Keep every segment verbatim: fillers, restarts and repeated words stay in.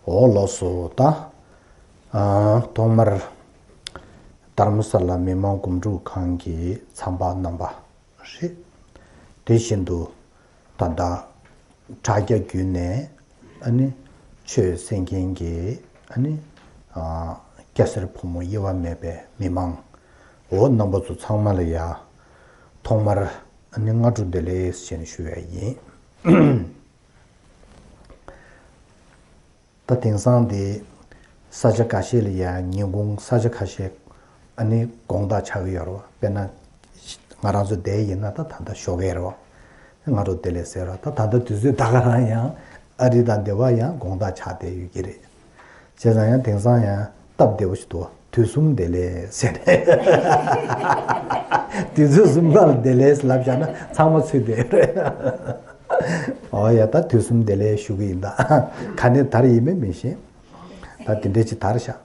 འོ་ལགས་སོ། ད་ཨ་ཐོག་མར་དྷརྨ་ས་ལ་མི་དམངས་སྒོམ་སྒྲུབ་ཁང་གི་ཚང་པ་རྣམ་པ་རེད། དེ་བཞིན་དུ་ད་ལྟ་དྲ་རྒྱ་བརྒྱུད་ནས་ཨ་ནི་ཆོས་གསན་མཁན་གྱི་ཨ་ནི་ཨ་སྐྱ་སེར་ཕོ་མོ་དབྱེ་བ་མེད་པའི་མི་མང་འོ་རྣམ་པ་ཚོ་ཚང་མ་ལ་ཡ་ཐོག་མར་ཨ་ནི་སྔ་དྲོ་བདེ་ལེགས་ཞེས་ཞུ་བ་ཡིན། ད་དེང་སང་དེ་ས་ཆ་འགའ་ཤས་ལ་ཡང་ཉིན་གུང་ས་ཆ་ཁ་ཤས་ཨ་ནི་དགོང་དག་ཆགས་ཀྱི་ཡོད་རེད་བ། དཔེར་ན་ང་རང་ཚོ་འདིར་ཡིན་ན་ད་ད་ལྟ་ཞོགས་ཀས་རེད་བ། སྔ་དྲོ་བདེ་ལེགས་ཟེར་བ། ད་ད་ལྟ་དུས་ཚོད་ད་ག་རང་ཡང་ཨ་རི་དང་འདི་པར་ཡང་དགོང་དག་ཆགས་བསྡད་ཡོད་ཀྱི་རེད། བྱས་ཙང་ཡང་དེང་སང་ཡང་སྟབས་བདེ་པོ་ཞིག་འདུག་དུས་གསུམ་བདེ་ལེགས་ཟེར་ནས། དུས་ཚོད་གསུམ་ཀ་ལ་བདེ་ལེགས་ལབ་བཞག་ན་ཚང་མ་ཚུད་བསྡད་ཡོད་རེད། ཨོ་ཡ། ད་དུས་གསུམ་བདེ་ལེགས་ཞུ་གི་ཡིན་ད། ག་ནས་དར་ཡིན་མིན་མི་ཤེས། ད་དེ་འདྲས་ཅིག་དར་ཤག་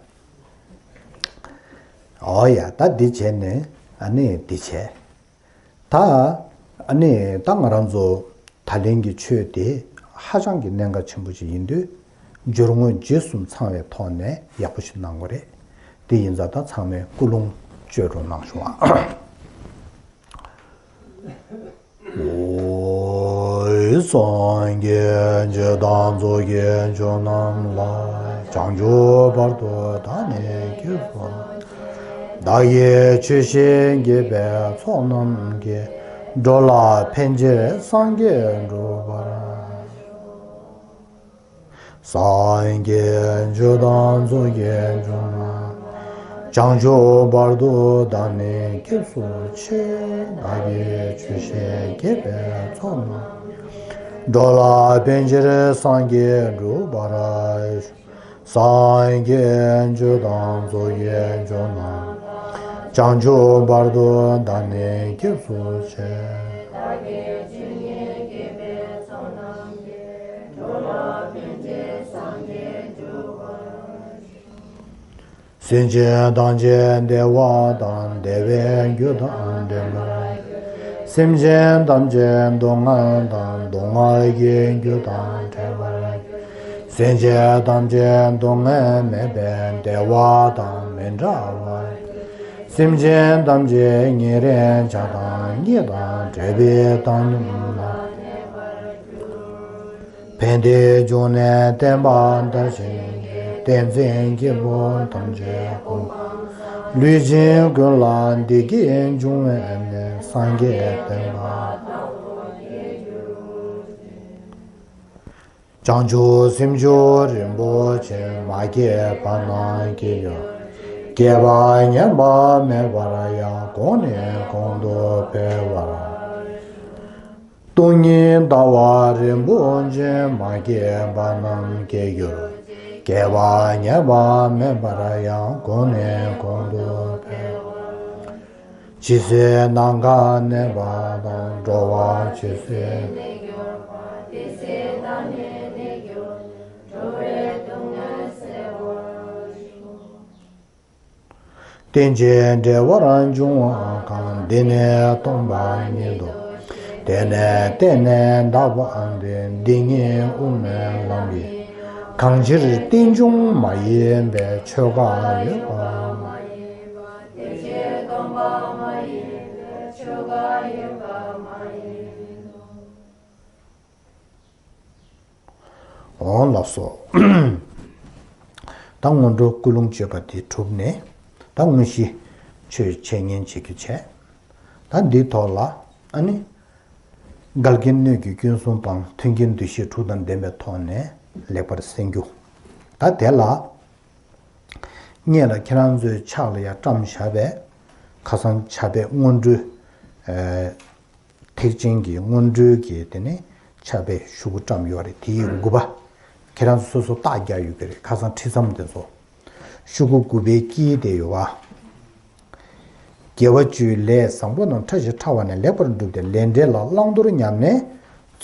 ཨོ་ཡ། ད་འདི་བྱས་ནས་ཨ་ནི་འདི་བྱས། ད་ཨ་ནི་ད་ང་རང་ཚོ་ད་ལན་གྱི་ཆོས་དེ་ཧ་ཅང་གི་གནད་འགག་ཆེན་པོ་ཅིག་ཡིན་དུས། སྦྱོར་དངོས་རྗེས་གསུམ་ཚང་བའི་ཐོག་ནས་ཡག་པོ་ཞིག་གནང་དགོས་རེད། དེ་ཡིན་ཙང་ད་ཚང་མས་ཀུན་སློང་བཅོས་རོགས་གནང་ཤོག་ཨ། ཨོ། སངས་རྒྱས་ཆོས་དང་ཚོགས་ཀྱི་མཆོག་རྣམས་ལ། བྱང་ཆུབ་བར་དུ་བདག་ནི་སྐྱབས་སུ། བདག་གིས་ཆོས་བཤད་དགེ་བའི་ཚོགས་རྣམས་ཀྱིས། འགྲོ་ལ་ཕན་ཕྱིར་སངས་རྒྱས་འགྲུབ་པར། སངས་རྒྱས་ཆོས་དང་ཚོགས་ཀྱི་མཆོག་རྣམས། བྱང་ཆུབ་བར་དུ་བདག་ནི་སྐྱབས་སུ་མཆི། བདག་གིས་ཆོས་བཤད་དགེ་བའི་ཚོགས་རྣམས། འགྲོ་ལ་ཕན་ཕྱིར་སངས་རྒྱས་འགྲུབ་པར། སངས་རྒྱས་ཆོས་དང་ཚོགས་ཀྱི་མཆོག་རྣམས། བྱང་ཆུབ་བར་དུ་བདག་ནི་སྐྱབས་སུ་མཆི། སེམས་ཅན་ཐམས་ཅད་བདེ་བ་དང་བདེ་བའི་རྒྱུ་དང་ལྡན་པར། སེམས་ཅན་ཐམས་ཅད་སྡུག་བསྔལ་དང་སྡུག་བསྔལ་གྱི་རྒྱུ་དང་བྲལ་བར། སེམས་ཅན་ཐམས་ཅད་སྡུག་བསྔལ་མེད་པའི་བདེ་བ་དང་མི་འབྲལ་བར། སེམས་ཅན་ཐམས་ཅད་ཉེ་རིང་ཆགས་སྡང་གཉིས་དང་བྲལ་བའི་བཏང་སྙོམས་ལ། ཕན་བདེའི་འབྱུང་གནས་བསྟན་པ་དར་ཞིང་རྒྱས། བསྟན་འཛིན་སྐྱེས་བུ་ཐམས་ཅད་སྐུ། ལུས་ཅན་ཀུན་ལ་བདེ་སྐྱིད་འབྱུང་བའི་གནས། སངས་རྒྱས་བསྟན་པ། བྱང་ཆུབ་སེམས་མཆོག་རིན་པོ་ཆེ། མ་སྐྱེས་པ་རྣམས་སྐྱེ་གྱུར། སྐྱེས་པ་ཉམས་པ་མེད་པར་ཡང་། གོང་ནས་གོང་དུ་འཕེལ་བར། སྟོང་ཉིད་ལྟ་བ་རིན་པོ་ཆེ། མ་སྐྱེས་པ་རྣམས་སྐྱེ་གྱུར། སྐྱེས་པ་ཉམས་པ་མེད་པར་ཡང་། གོང་ནས་གོང་དུ་འཕེལ་བ། ཇི་སྲིད་ནམ་མཁའ་གནས་པ་དང་། འགྲོ་བ་ཇི་སྲིད། རྟེན་ཅིང་འབྲེལ་བར་འབྱུང་བ་གང་། འདི་ནི་སྟོང་པ་ཉིད་དོ། དེ་ནི་བརྟེན་ནས་འདག་པ་སྟེ། འདི་ཉིད་དབུ་མའི་ལམ་ཡིན། གང་ཕྱིར་རྟེན་འབྱུང་མ་ཡིན་པའི། ཆོས་འགའ་ཡོད་པ་མ་ཡིན་པ། དེ་ཕྱིར་སྟོང་པ་མ་ཡིན་པའི། ཆོས་འགའ་ཡོད་པ་མ་ཡིན་ནོ། འོང་ལགས་སོ། ད་སྔོན་འགྲོ་ཀུན་སློང་བཅོས་པ་དེ་གྲུབ་ནས། ད་དངོས་གཞི་ཆོས་འཆད་ཉན་བྱེད་རྒྱུ་བྱས། ད་འདིའི་ཐོག་ལ་ཨ་ནི། འགལ་རྐྱེན་སྣོད་ཀྱི་སྐྱོན་གསུམ་སྤངས། མཐུན་རྐྱེན་འདུ་ཤེས་དྲུག་དང་ལྡན་པའི་ཐོག་ནས་ལེགས་པར་གསན་རྒྱུ། ད་དེ་ལ། སྔོན་ལ་ཁྱེད་རང་ཚོའི་ཕྱག་ལ་ཡར་བཀྲམ་བཞག་པའི། ཁ་སང་ཕྱག་དཔེ་སྔོན་འགྲོའི། ཨེ། ཐེག་ཆེན་གྱི་སྔོན་འགྲོའི་གི་དེ་ནས་ཕྱག་དཔེ་ཤོག་གུ་བཀྲམ་ཡོད་རེད། དེའི་དགུ་པ། ཁྱེད་རང་ཚོ་སོ་སོ་རྟགས་རྒྱག་ཡོད་ཀྱི་རེད། ཁ་སང་ཁྲིད་མཚམས་དེ་ཚོ། ཤོག་གུ་དགུ་པའི་དཀྱིལ་དེ་ཡོད་པ། དགེ་བ་བཅུའི་ལས་བཟང་པོ་རྣམས། ཕྲ་ཞིང་ཕྲ་བ་ནས་ལེགས་པར་བསྒྲུབས་ཏེ། ལས་འབྲས་ལ་བླང་དོར་ཉམས་ནས།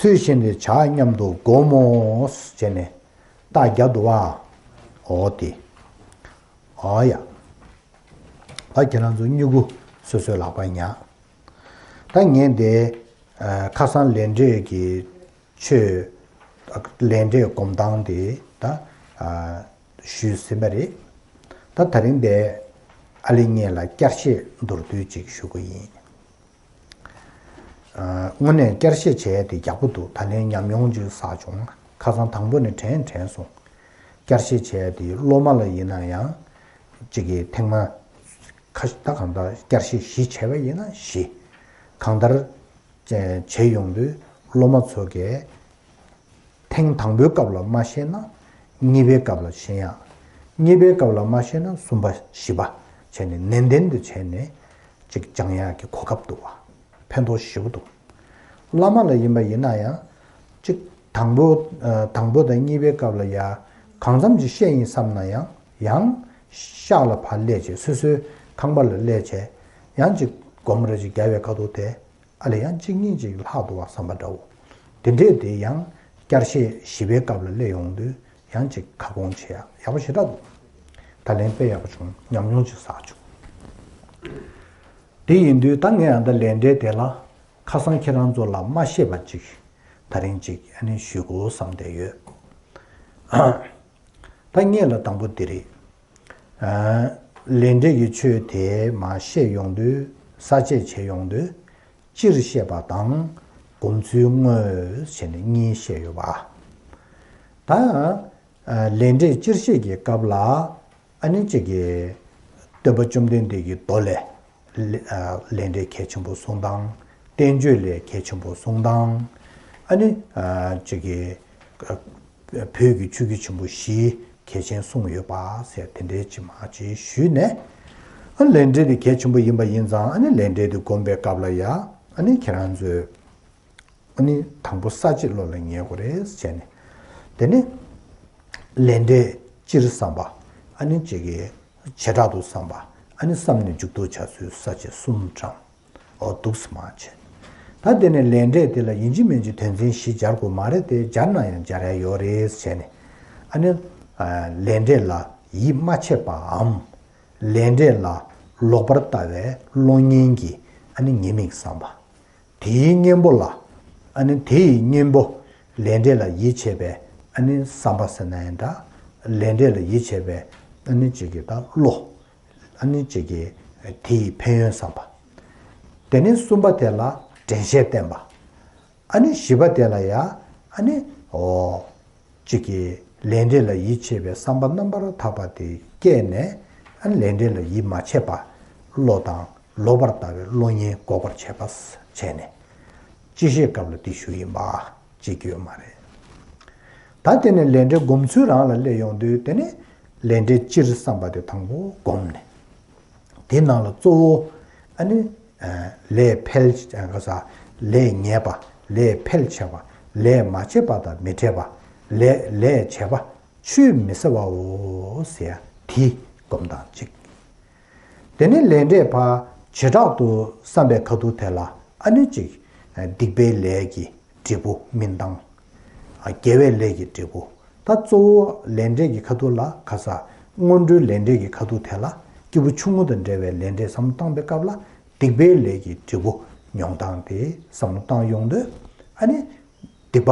ཚུལ་བཞིན་དུ་བྱ་སྙམ་དུ་བསྒོམ་མོ། ཟེར་ནས་རྟགས་རྒྱག་འདུག་པ། འོ་དེ། ཨོ་ཡ། ད་ཁྱེད་རང་ཚོ་སྨྱུ་གུ་སོ་སོའི་ལག་པར་ཉར། ད་ངས་འདི་ཨ་ཁ་སང་ལས་འབྲས་ཀྱི་ཆོས། ལས་འབྲས་སྒོམ་སྟངས་དེ་ད་ ཞུས་ཟིན་པ་རེད། ད་དེ་རིང་འདིར་ཨ་ལེ་ངེད་ལ་བསྐྱར་བཤད་མདོར་བསྡུས་ཅིག་ཞུ་གི་ཡིན། དངོས་གནས་བསྐྱར་བཤད་བྱས་དེ་ཡག་པོ་འདུག་ད་ལན་ཉམས་མྱོང་ཅིག་བསགས་བྱུང་། ཁ་སང་དང་པོ་ནས་དྲན་དྲན་སོང་། བསྐྱར་བཤད་བྱས་དེ་སློབ་མ་ལ་ཡིན་ན་ཡང་ཅིག་གི་ཐེངས་མ་ཁ་ཤས་ད་གང་ལྟར་བསྐྱར་བཤད་བཞི་བྱས་པ་ཡིན་ན་བཞི། གང་ལྟར་བྱས་ཡོང་དུས་སློབ་མ་ཚོ་གས་ཐེངས་དང་པོའི་སྐབས་ལ་མ་ཤེས་ན་གཉིས་པའི་སྐབས་ལ་ཤེས་ཡག་གཉིས་པའི་སྐབས་ལ་མ་ཤེས་ན་གསུམ་པ་བཞི་པ་བྱས་ནས་ནན་ཏན་དུ་བྱས་ནས་ཅིག་སྦྱང་ཡག་གི་གོ་སྐབས་འདུག་བ། ཕན་ཐོགས་ཞེ་པོ་འདུག་བླ་མ་ལ་ཡིན་པ་ཡིན་ན་ཡང་ཅིག་དང་པོ་དང་པོ་དང་གཉིས་པའི་སྐབས་ལ་ཡ་གང་འཚམ་ཅིག་བཤད་ཡིན་བསམ་ན་ཡང་ཡང་ཤག་ལ་ཕར་སླེབས་བྱས་སོ་སོའི་ཁང་པ་ལ་སླེབས་བྱས་ཡང་ཅིག་སྒོམ་རེ་ཅིག་རྒྱག་པའི་ཁ་ཐུག་དེ། ཨ་ལས་ཡང་གཅིག་གཉིས་ཅིག་ལྷག་འདུག་བ་བསམ་པ་འདྲ་བོ། དེ་འདྲས་དེ་ཡང་བསྐྱར་བཤད་བཞི་པའི་སྐབས་ལ་སླེབས་ཡོང་དུས་ཡང་ཅིག་ཁ་སྐོང་བྱེད་ཡག་ཡག་པོ་ཞེ་དྲག་འདུག་ད་ལན་དཔེ་ཡག་པོ་བྱུང་། ཉམས་མྱོང་ཅིག་བསགས་བྱུང་། དེ་ཡིན་དུས་ད་ངས་ཨ་ད་ལས་འབྲས་དེ་ལ་ཁ་སང་ཁྱེད་རང་ཚོ་ལ་མ་བཤད་པ་ཅིག་ད་རིང་ཅིག་ཨ་ནི་ཞུ་དགོས་བསམ་བསྡད་ཡོད། ད་ངེད་ལ་དང་པོ་འདི་རེད། ལས་འབྲས་ཀྱི་ཆོས་དེ་མར་བཤད་ཡོང་དུས་ས་བཅད་བྱས་ཡོང་དུས་སྤྱིར་བཤད་པ་དང་སྒོམ་ཚུལ་དངོས་ཞེས་ནས་གཉིས་བཤད་ཡོད་པ། ད་ལས་འབྲས་སྤྱིར་བཤད་ཀྱི་སྐབས་ལ་ཨ་ནི་གཅིག་གི་སྟོན་པ་བཅོམ་ལྡན་འདས་ཀྱི་མདོ་ལས། ལས་འབྲས་གལ་ཆེན་པོ་གསུང་སྟངས། བསྟན་བཅོས་ལས་གལ་ཆེན་པོ་གསུང་སྟངས། ཨ་ནི་ཅིག་གི་བོད་ཀྱི་ཆོས་བརྒྱུད་ཆེན་པོ་བཞིའི་གལ་ཆེན་གསུངས་ཡོད་པ་ཟེར་དེ་འདྲའི་ཅིག་མ་ཅིག་ཞུས་ནས། ཨ་ལས་འབྲས་དེ་གལ་ཆེན་པོ་ཡིན་པ་ཡིན་ཙང་ཨ་ནི་ལས་འབྲས་དེ་སྒོམ་པའི་སྐབས་ལ་ཡ་ཨ་ནི་ཁྱེད་རང་ཚོས། ཨ་ནི་དང་པོ་ས་བཅད་བློ་ལ་ངེས་དགོས་རེད་བྱས་ནས། དེ་ནས་ལས་འབྲས་སྤྱིར་བསམ་པ། ཨ་ནི་གཅིག་གི་བྱེ་བྲག་ཏུ་བསམ་པ། ཨ་ནི་བསམ་ནས་མཇུག་ཏུ་བྱ་ཚུལ་ས་བཅད་གསུམ་དྲངས། འོ་འདུག་སེ་མ་བྱས། ད་དེ་ནས་ལས་འབྲས་དེ་ལ་ཡིན་གཅིག་མིན་གཅིག་དོན་ཚན་བཞི་སྦྱར་དགོས་མ་རེད་དེ་སྦྱར་ན་ཡང་སྦྱར་ཡ་ཡོད་རེད་བྱས་ནས། ཨ་ནི་ལས་འབྲས་ལ་ཡིད་མ་ཆེས་པའམ། ལས་འབྲས་ལ་ལོག་པར་ལྟ་བའི་བློ་ངན་གྱི་ཨ་ནི་ཉེས་དམིགས་བསམ་པ། དེའི་གཉེན་པོ་ལ། ཨ་ནི་དེ་ཡི་གཉེན་པོ། ལས་འབྲས་ལ་ཡིད་ཆེས་པའི་ཨ་ནི་བསམ་པ་ཟེར་ན་ཡང་འདྲ། ལས་འབྲས་ལ་ཡིད་ཆེས་པའི་ཨ་ནི་གཅིག་གི་ད་བློ། ཨ་ནི་གཅིག་གི་དེ་ཡི་ཕན་ཡོན་བསམ་པ། དེ་ནས་གསུམ་པ་དེ་ལ་དྲན་ཤེས་བསྟེན་པ། ཨ་ནི་བཞི་པ་དེ་ལ་ཡ། ཨ་ནི་འོ། གཅིག་གིས་ལས་འབྲས་ལ་ཡིད་ཆེས་པའི་བསམ་པ་རྣམ་པར་དག་པ་དེ་སྐྱེས་ནས་ཨ་ནི་ལས་འབྲས་ལ་ཡིད་མ་ཆེས་པ་བློ་དང་ལོག་པར་ལྟ་བའི་བློ་ངན་འགོག་པར་བྱེད་པ་བྱས་ནས་སྤྱི་བཤད་སྐབས་ལ་དེ་ཞུ་ཡིན་པ་ཅིག་ཡོད་མ་རེད། ད་དེ་ནས་ལས་འབྲས་སྒོམ་ཚུལ་རང་ལ་སླེབས་ཡོང་དུས་དེ་ནས་ལས་འབྲས་སྤྱིར་བསམ་པ་དེ་དང་པོ་སྒོམ་ནས། དེ་ནང་ལ་གཙོ་བོ་ཨ་ནི་ལས་འཕེལ་ག་ས་ལས་ཉེས་པ་ལས་འཕེལ་ཆེ་བ་ལས་མ་བྱས་པ་དང་མི་འཕྲད་པ་ལས་ལས་བྱས་པ་ཆུད་མི་ཟ་བའོ་ཟེར་ཡ་དེ་སྒོམ་སྟངས་གཅིག་དེ་ནས་ལས་འབྲས་ཕར་བྱེ་བྲག་ཏུ་བསམ་པའི་ཁ་ཐུག་དེ་ལ་ཨ་ནི་གཅིག་སྡིག་པའི་ལས་ཀྱི་འབྲས་བུ་སྨིན་སྟངས། དགེ་བའི་ལས་ཀྱི་འབྲས་བུ། ད་གཙོ་བོ་ལས་འབྲས་ཀྱི་ཁ་ཐུག་ལ་ག་ས་སྔོན་འགྲོའི་ལས་འབྲས་ཀྱི་ཁ་ཐུག་དེ་ལ་སྐྱེས་བུ་ཆུང་ངུ་དང་འབྲེལ་བའི་ལས་འབྲས་བསམ་བློ་བཏང་པའི་སྐབས་ལ་སྡིག་པའི་ལས་ཀྱི་འབྲས་བུ་མྱོང་སྟངས་དེ་བསམ་བློ་བཏང་ཡོང་དུས་ཨ་ནི་སྡིག་པ་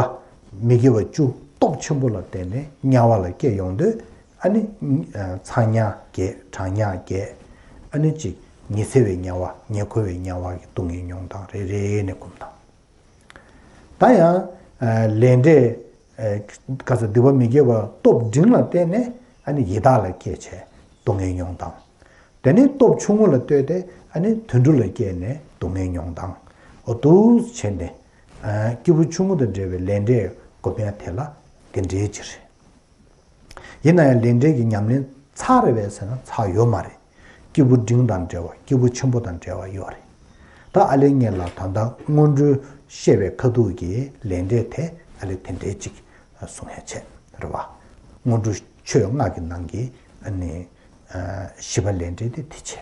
མི་དགེ་བ་བཅུ་སྟོབས་ཆེན་པོ་ལ་བརྟེན་ནས་དམྱལ་བ་ལ་སྐྱེ་ཡོང་དུས་ཨ་ནི་ཚ་དམྱལ་བརྒྱད་གྲང་དམྱལ་བརྒྱད་ཨ་ནི་གཅིག་ཉི་ཚེ་བའི་དམྱལ་བ་ཉེ་འཁོར་བའི་དམྱལ་བ་གི་སྡུག་བསྔལ་མྱོང་སྟངས་རེ་རེ་ནས་སྒོམ་སྟངས། ད་ཡང་། ལས་འབྲས། ག་ས་སྡིག་པ་མི་དགེ་བ་སྟོབས་འབྲིང་ལ་བརྟེན་ནས་ཨ་ནི་ཡི་དྭགས་ལ་སྐྱེས་བྱས་སྡུག་བསྔལ་མྱོང་སྟངས། དེ་ནས་སྟོབས་ཆུང་ངུ་ལ་ལྟོས་ཏེ་ཨ་ནི་དུད་འགྲོ་ལ་སྐྱེས་ནས་སྡུག་བསྔལ་མྱོང་སྟངས། འོ་འདུག་བྱས་ནས། སྐྱེས་བུ་ཆུང་ངུ་དང་འབྲེལ་བའི་ལས་འབྲས་སྒོམ་ཡ་དེ་ལ་དེ་འདྲའི་ཕྱིར། ཡིན་ན་ཡང་ལས་འབྲས་ཀྱི་ཉམས་ལེན་ཚར་རེད་པས་ཟེར་ན་ཚར་ཡོད་མ་རེད། སྐྱེས་བུ་འབྲིང་དང་འབྲེལ་བ་སྐྱེས་བུ་ཆེན་པོ་དང་འབྲེལ་བ་ཡོད་རེད། ད་ཨ་ལེ་ངེད་ལ་ད་ལྟ་སྔོན་འགྲོའི་བཤད་པའི་ཁ་ཐུག་གི་ལས་འབྲས་དེ་ཨ་ལེ་དེ་འདྲའི་ཅིག་གསུང་ཡ་བྱས་རེད་བ། སྔོན་འགྲོ་ཆོས་ལྔ་གི་ནང་གི་ཨ་ནི་བཞི་པ་ལས་འབྲས་དེ་དེ་བྱས།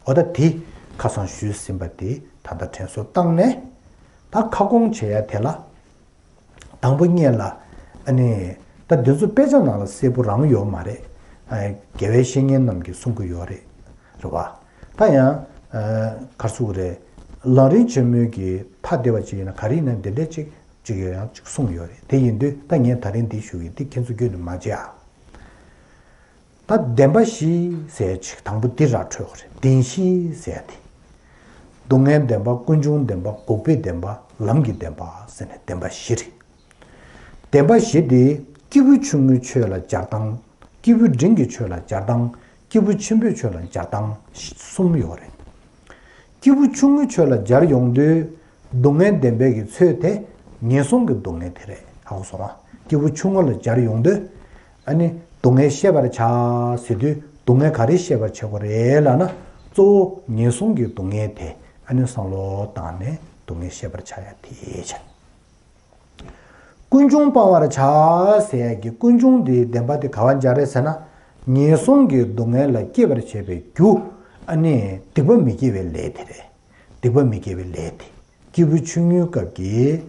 འོ་ད་དེ་ཁ་སང་ཞུས་ཟིན་པ་དེ་ད་ལྟ་དྲན་གསོ་བཏང་ནས་ད་ཁ་སྐོང་བྱེད་ཡ་དེ་ལ། དང་པོ་ཉིད་ལ། ཨ་ནི། ད་འདི་ཚོ་དཔེ་ཆ་ནང་ལ་གསལ་པོ་རང་ཡོད་མ་རེད། ཨ། དགེ་བའི་བཤེས་གཉེན་རྣམས་ཀྱིས་གསུང་གི་ཡོད་རེད། རེད་བ། ད་ཡང་། ཨ། ག་རེ་ཟེར་དགོས་རེད། ལམ་རིམ་ཆེན་མོའི་གི་ཐ་དད་པ་ཅིག་ཡིན་ན་ག་རེ་ཡིན་ན་འདི་འདྲས་ཅིག་ཅིག་ཡང་ཅིག་གསུངས་ཡོད་རེད། དེ་ཡིན་དུས་ད་ངས་ད་རིང་འདི་ཞུ་གི་འདི་ཁྱེད་ཚོ་ཁྱོན་ནས་མ་བརྗེད་ཨ། ད་བདེན་པ་བཞི་ཟེར་ཅིག་དང་པོ་འདི་ར་འཕྲོད་དགོས་རེད། བདེན་བཞི་ཟེར་དེ། སྡུག་བསྔལ་བདེན་པ། ཀུན་འབྱུང་བདེན་པ། འགོག་པའི་བདེན་པ། ལམ་གྱི་བདེན་པ་ཟེར་ནས་བདེན་པ་བཞི་རེད། བདེན་པ་བཞི་དེ་སྐྱེས་བུ་ཆུང་ངུའི་ཆོས་ལ་སྦྱར་སྟངས། སྐྱེས་བུ་འབྲིང་གི་ཆོས་ལ་སྦྱར་སྟངས། སྐྱེས་བུ་ཆེན་པོའི་ཆོས་ལ་སྦྱར་སྟངས་གསུམ་ཡོད་རེད། སྐྱེས་བུ་ཆུང་ངུའི་ཆོས་ལ་སྦྱར་ཡོང་དུས། སྡུག་བསྔལ་བདེན་པའི་གི་ཚོད་དེ་ངན་སོང་གི་སྡུག་བསྔལ་དེ་རེད། ཧ་གོ་སོང་ང་། སྐྱེས་བུ་ཆུང་ངུ་ལ་སྦྱར་ཡོང་དུས། ཨ་ནི་སྡུག་བསྔལ་ཤེས་པར་བྱ་ཟེར་དུས་སྡུག་བསྔལ་ག་རེ་ཤེས་པར་བྱེད་དགོས་རེད་ལབ་ན། གཙོ་བོ་ངན་སོང་གི་སྡུག་བསྔལ་དེ་ཨ་ནི་བསམ་བློ་བཏང་ནས་སྡུག་བསྔལ་ཤེས་པར་བྱ་ཡ་དེ་བྱ། ཀུན་འབྱུང་སྤང་བར་བྱ་ཟེར་ཡ་གི་ཀུན་འབྱུང་དེའི་བདེན་པ་དེ་ག་བ་སྦྱར་རེད་ཟེར་ན། ངན་སོང་གི་སྡུག་བསྔལ་ལ་སྐྱེ་བར་བྱེད་པའི་རྒྱུ། ཨ་ནི་སྡིག་པ་མི་དགེ་བའི་ལས་དེ་རེད། སྡིག་པ་མི་དགེ་བའི་ལས་དེ། སྐྱེས་བུ་ཆུང་ངུའི་སྐབས་ཀྱི་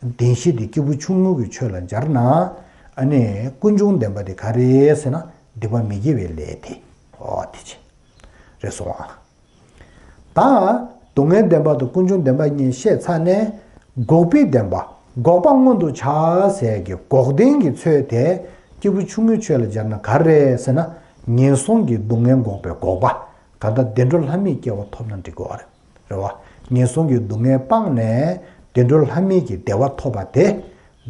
བདེན་བཞི་དེ་སྐྱེས་བུ་ཆུང་ངུ་གི་ཆོས་ལ་སྦྱར་ན། ཨ་ནི་ཀུན་འབྱུང་བདེན་པ་དེ་ག་རེ་རེད་ཟེར་ན། སྡིག་པ་མི་དགེ་བའི་ལས་དེ། ཨོ་དེ་ཆེ། རེད་སོང་ཨ། ད་སྡུག་བསྔལ་བདེན་པ་དང་ཀུན་འབྱུང་བདེན་པ་གཉིས་བཤད་ཚར་ནས། འགོག་པའི་བདེན་པ། འགོག་པ་མངོན་དུ་བྱ་ཟེར་གྱི་འགོག་བདེན་གྱི་ཚོད་དེ་སྐྱེས་བུ་ཆུང་ངུའི་ཆོས་ལ་སྦྱར་ན་ག་རེ་རེད་ཟེར་ན། ངན་སོང་གི་སྡུག་བསྔལ་འགོག་པའི་འགོག་པ། གང་ལྟར་བདེ་འགྲོ་ལྷ་མིའི་སྐྱེ་བ་ཐོབ་ན་འགྲིག་གི་རེད། རེད་བ། ངན་སོང་གི་སྡུག་བསྔལ་སྤངས་ནས་བདེ་འགྲོ་ལྷ་མིའི་གི་བདེ་བ་ཐོབ་པ་དེ་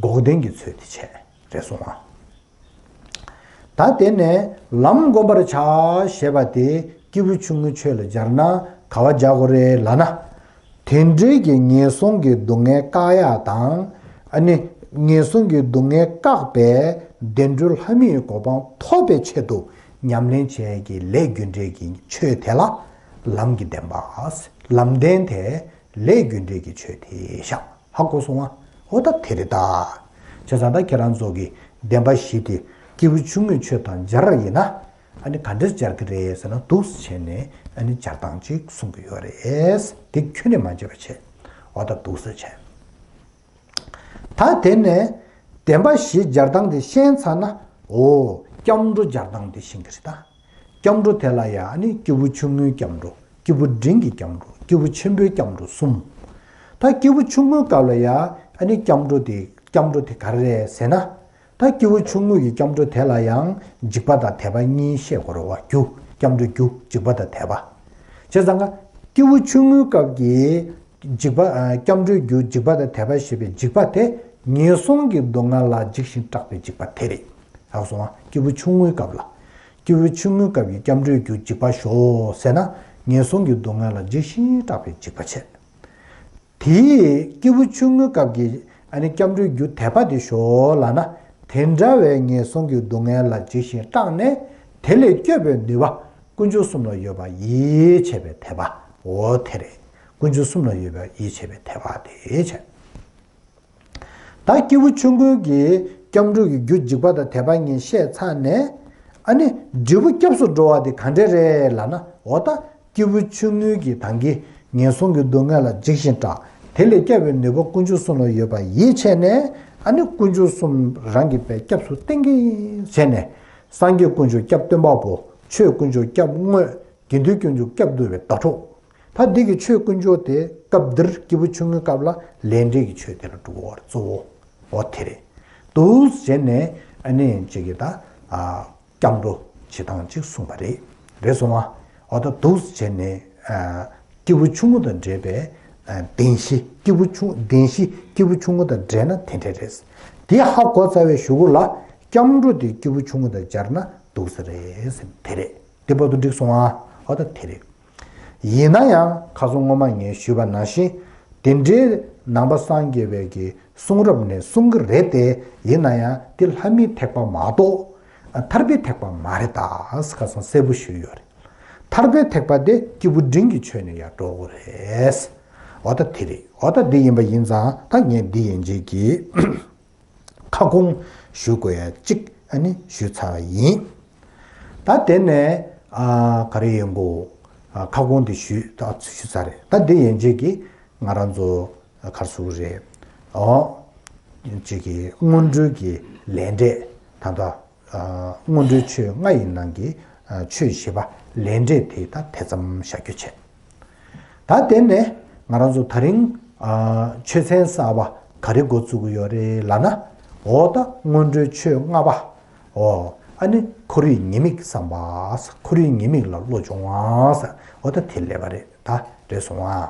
འགོག་བདེན་གྱི་ཚོད་དེ་བྱས། རེད་སོང་ཨ། ད་དེ་ནས་ལམ་བསྒོམ་པར་བྱ་ཞེས་པ་དེ་སྐྱེས་བུ་ཆུང་ངུའི་ཆོས་ལ་སྦྱར་ན་ག་བ་སྦྱར་དགོས་རེད་ལབ་ན། དེ་འདྲའི་གི་ངན་སོང་གི་སྡུག་བསྔལ་བཀག་ཡ་དང་། ཨ་ནི་ངན་སོང་གི་སྡུག་བསྔལ་བཀག་པའི་བདེ་འགྲོ་ལྷ་མིའི་གོ་འཕང་ཐོབ་པའི་ཆེད་དུ་ཉམས་ལེན་བྱེད་ཀྱི་ལས་རྒྱུ་འབྲས་ཀྱི་ཆོས་དེ་ལ་ལམ་གྱི་བདེན་པ། ལམ་བདེན་དེ་ལས་རྒྱུ་འབྲས་ཀྱི་ཆོས་དེ་བཞག་ཧ་གོ་སོང་ང་། འོ་ད་དེ་རེད་ད། བྱས་ཙང་ད་ཁྱེད་རང་ཚོ་གི་བདེན་པ་བཞི་དེ་སྐྱེས་བུ་ཆུང་ངུའི་ཆོས་དང་སྦྱར་ཡིན་ན། ཨ་ནི་ག་འདྲས་སྦྱར་གི་རེད་ཟེར་ན། འདུག་སེ་བྱས་ནས་ཨ་ནི་སྦྱར་སྟངས་ཅིག་གསུང་གི་ཡོད་རེད། དེ་ཁྱོན་ནས་མ་བརྗེད་པ་བྱས། འོ་ད་འདུག་སེ་བྱས། ད་དེ་ནས་བདེན་པ་བཞི་སྦྱར་སྟངས་དེ་ཤེས་ཚར་ན། འོ། སྐྱབས་འགྲོ་སྦྱར་སྟངས་དེ་ཤེས་ཀྱི་རེད་ད། སྐྱབས་འགྲོ་དེ་ལ་ཡང་ཨ་ནི་སྐྱེས་བུ་ཆུང་ངུའི་སྐྱབས་འགྲོ། སྐྱེས་བུ་འབྲིང་གི་སྐྱབས་འགྲོ། སྐྱེས་བུ་ཆེན་པོའི་སྐྱབས་འགྲོ་གསུམ། ད་སྐྱེས་བུ་ཆུང་ངུའི་སྐབས་ལ་ཡང་ཨ་ནི་སྐྱབས་འགྲོ་དེ། སྐྱབས་འགྲོ་དེ་ག་རེ་རེད་ཟེར་ན། ད་སྐྱེས་བུ་ཆུང་ངུ་ཡི་སྐྱབས་འགྲོ་དེ་ལ་ཡང་འཇིགས་པ་དང་དད་པ་གཉིས་བཤད་དགོས་རེད་བ། རྒྱུ། སྐྱབས་འགྲོའི་རྒྱུ་འཇིགས་པ་དང་དད་པ། བྱས་ཙང་ཀ། སྐྱེས་བུ་ཆུང་ངུའི་སྐབས་ཀྱི་འཇིགས་པ། ཨ། སྐྱབས་འགྲོའི་རྒྱུ་འཇིགས་པ་དང་དད་པ་ཞེས་པའི་འཇིགས་པ་དེ་ངན་སོང་གི་སྡུག་བསྔལ་ལ་འཇིགས་ཤིང་སྐྲག་པའི་འཇིགས་པ་དེ་རེད། ཧ་གོ་སོང་ང་། སྐྱེས་བུ་ཆུང་ངུའི་སྐབས་ལ། སྐྱེས་བུ་ཆུང་ངུའི་སྐབས་ཀྱི་སྐྱབས་འགྲོའི་རྒྱུ་འཇིགས་པ་ཞོག་ཟེར་ན། ངན་སོང་གི་སྡུག་བསྔལ་ལ་འཇིགས་ཤིང་སྐྲག་པའི་འཇིགས་པ་བྱས། དེས་སྐྱེས་བུ་ཆུང་ངུའི་སྐབས་ཀྱི་ཨ་ནི་སྐྱབས་འགྲོའི་རྒྱུ་དད་པ་དེ་ཞོག་ལབ་ན། དེ་འདྲ་བའི་ངན་སོང་གི་སྡུག་བསྔལ་ལ་འཇིགས་ཤིང་སྐྲག་ནས། དེ་ལས་སྐྱོབ་པའི་ནུས་པ་དཀོན་མཆོག་གསུམ་ལ་ཡོད་པ་ཡིད་ཆེས་པའི་དད་པ། འོ་དེ་རེད། དཀོན་མཆོག་གསུམ་ལ་ཡོད་པ་ཡིད་ཆེས་པའི་དད་པ་དེ་བྱས། ད་སྐྱེས་བུ་ཆུང་ངུའི་གི་སྐྱབས་འགྲོ་གི་རྒྱུ་འཇིགས་པ་དང་དད་པ་གཉིས་བཤད་ཚར་ནས། ཨ་ནི་འབྲས་བུ་སྐྱབས་སུ་འགྲོ་བ་དེ་ག་འདྲས་རེད་ལབ་ན། འོ་ད་སྐྱེས་བུ་ཆུང་ངུའི་གི་དང་གི་ངན་སོང་གི་སྡུག་བསྔལ་ལ་འཇིགས་ཤིང་སྐྲག་དེ་ལས་སྐྱོབ་པའི་ནུས་པ་དཀོན་མཆོག་གསུམ་ལ་ཡོད་པ་ཡིད་ཆེས་ནས། ཨ་ནི་དཀོན་མཆོག་གསུམ་རང་གི་པའི་སྐྱབས་སུ་གཏན་འཁེལ་བྱས་ནས། སངས་རྒྱས་དཀོན་མཆོག་སྐྱབས་སྟོན་པ་པོ། ཆོས་དཀོན་མཆོག་སྐྱབས་དངོས། དགེ་འདུན་དཀོན་མཆོག་སྐྱབས་བསྡུ་བའི་ཟླ་གྲོགས། ད་འདི་གི་ཆོས་དཀོན་མཆོག་དེ་སྐབས་འདིར་སྐྱེས་བུ་ཆུང་ངུའི་སྐབས་ལ་ལས་འབྲས་ཀྱི་ཆོས་དེ་ལ་གྲུབ་པ་གཙོ་བོ། འོ་དེ་རེད། འདུག་སེ་བྱས་ནས་ཨ་ནི་ཅིག་གི་ད། ཨ། སྐྱབས་འགྲོ་བྱེད་སྟངས་ཅིག་གསུངས་པ་རེད། རེད་སོང་ང་། འོ་ད་འདུག་སེ་བྱས་ནས། ཨ། སྐྱེས་བུ་ཆུང་ངུ་དང་འབྲེལ་བའི། ཨ། བདེན་བཞི། སྐྱེས་བུ་ཆུང་། བདེན་བཞི་སྐྱེས་བུ་ཆུང་ངུ་དང་འབྲེལ་ན་དེ་འདྲ་རེད། དེ་ཧ་གོ་ཚར་བའི་གཞུག་གུ་ལ་སྐྱབས་འགྲོ་དེ་སྐྱེས་བུ་ཆུང་ངུ་དང་སྦྱར་ན་འདུག་སེ་རེད་ཟེར་དེ་རེད། དེ་བར་དུ་འགྲིག་སོང་ང་། འོ་ད་དེ་རེད། ཡིན་ན་ཡང་ཁ་སང་སྔོན་མ་ངས་ཞུས་པ་ནང་བཞིན། དེ་འདྲའི་ནང་པ་སངས་རྒྱས་པའི་གི་གསུང་རབ་ནས་གསུང་གི་རེད་དེ། ཡིན་ན་ཡང་དེ་ལྷ་མིའི་ཐེག་པ་མ་གཏོགས་ཐར་པའི་ཐེག་པ་མ་རེད་ད་ཟེར་ཁ་སང་གསལ་པོ་ཞུས་ཡོད་རེད། ཐར་པའི་ཐེག་པ་དེ་སྐྱེས་བུ་འབྲིང་གི་ཆོས་ནས་ཡར་འགྲོ་དགོས་རེད། འོ་ད་དེ་རེད། འོ་ད་འདི་ཡིན་པ་ཡིན་ཙང་ད་ངས་འདི་ཡན་ཆད་ཀྱི་ཁ་སྐོང་ཞུ་དགོས་ཡ་གཅིག་ཨ་ནི་ཞུས་ཚར་བ་ཡིན། ད་དེ་ནས་ཨ་ག་རེ་ཡིན་གོ། ཨ་ཁ་སྐོང་དེ་ཞུས་ད་ཞུས་ཚར་རེད། ད་འདི་ཡན་ཆད་ཀྱི་ང་རང་ཚོ་གར་སུ་རེད། ཨོ། གཅིག་གི་སྔོན་འགྲོའི་གི་ལས་འབྲས་ད་ལྟ། ཨ་སྔོན་འགྲོའི་ཆོས་ལྔ་ཡི་ནང་གི་ཨ་ཆོས་བཞི་པ་ལས་འབྲས་དེ་ད་དེ་ཙམ་བཞག་རྒྱུ་བྱས། ད་དེ་ནས་ང་རང་ཚོ་ད་རིང་ཨ་ཆོས་ཚན་གསར་པ་ག་རེ་འགོ་བཙུགས་ཀྱི་ཡོད་རེད་ལབ་ན། འོ་ད་སྔོན་འགྲོའི་ཆོས་ལྔ་པ། འོ། ཨ་ནི་ཁོར་ཡུག་ཉེས་དམིགས་བསམ་པ། ཁོར་ཡུག་ཉེས་དམིགས་ལ་བློ་སྦྱོང་བ། འོ་ད་དེ་ལས་པ་རེད། ད་རེད་སོང་ཨ།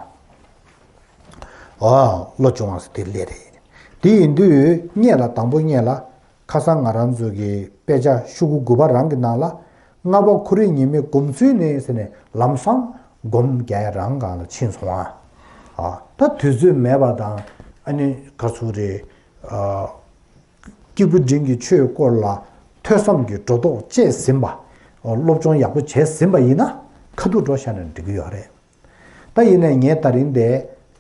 འོ་བློ་སྦྱོང་བ་དེ་ལས་རེད། དེ་ཡིན་དུས་སྔོན་ལ་དང་པོ་སྔོན་ལ། ཁ་སང་ང་རང་ཚོ་གི་དཔེ་ཆ་ཤོག་གུ་དགུ་པ་རང་གི་ནང་ལ། ལྔ་པ་ཁོར་ཡུག་ཉེས་དམིགས་སྒོམ་ཚུལ་ནི་ཟེར་ནས་ལམ་སང་སྒོམ་རྒྱག་རང་སྒང་ལ་ཕྱིན་སོང་ཨ། ད་དུས་ཚོད་མེད་པ་དང་ཨ་ནི་ག་ཚོད་རེད། སྐྱེས་བུ་འབྲིང་གི་ཆོས་སྐོར་ལ་ཐོས་བསམ་གྱི་སྒྲོ་འདོགས་བཅད་ཟིན་པ། སློབ་སྦྱོང་ཡག་པོ་བྱས་ཟིན་པ་ཡིན་ན་ཁ་ཐུག་འགྲོ་བཞག་ན་འགྲིག་གི་ཡོད་རེད། ད་ཡིན་ནའི་ངས་ད་རིང་འདི་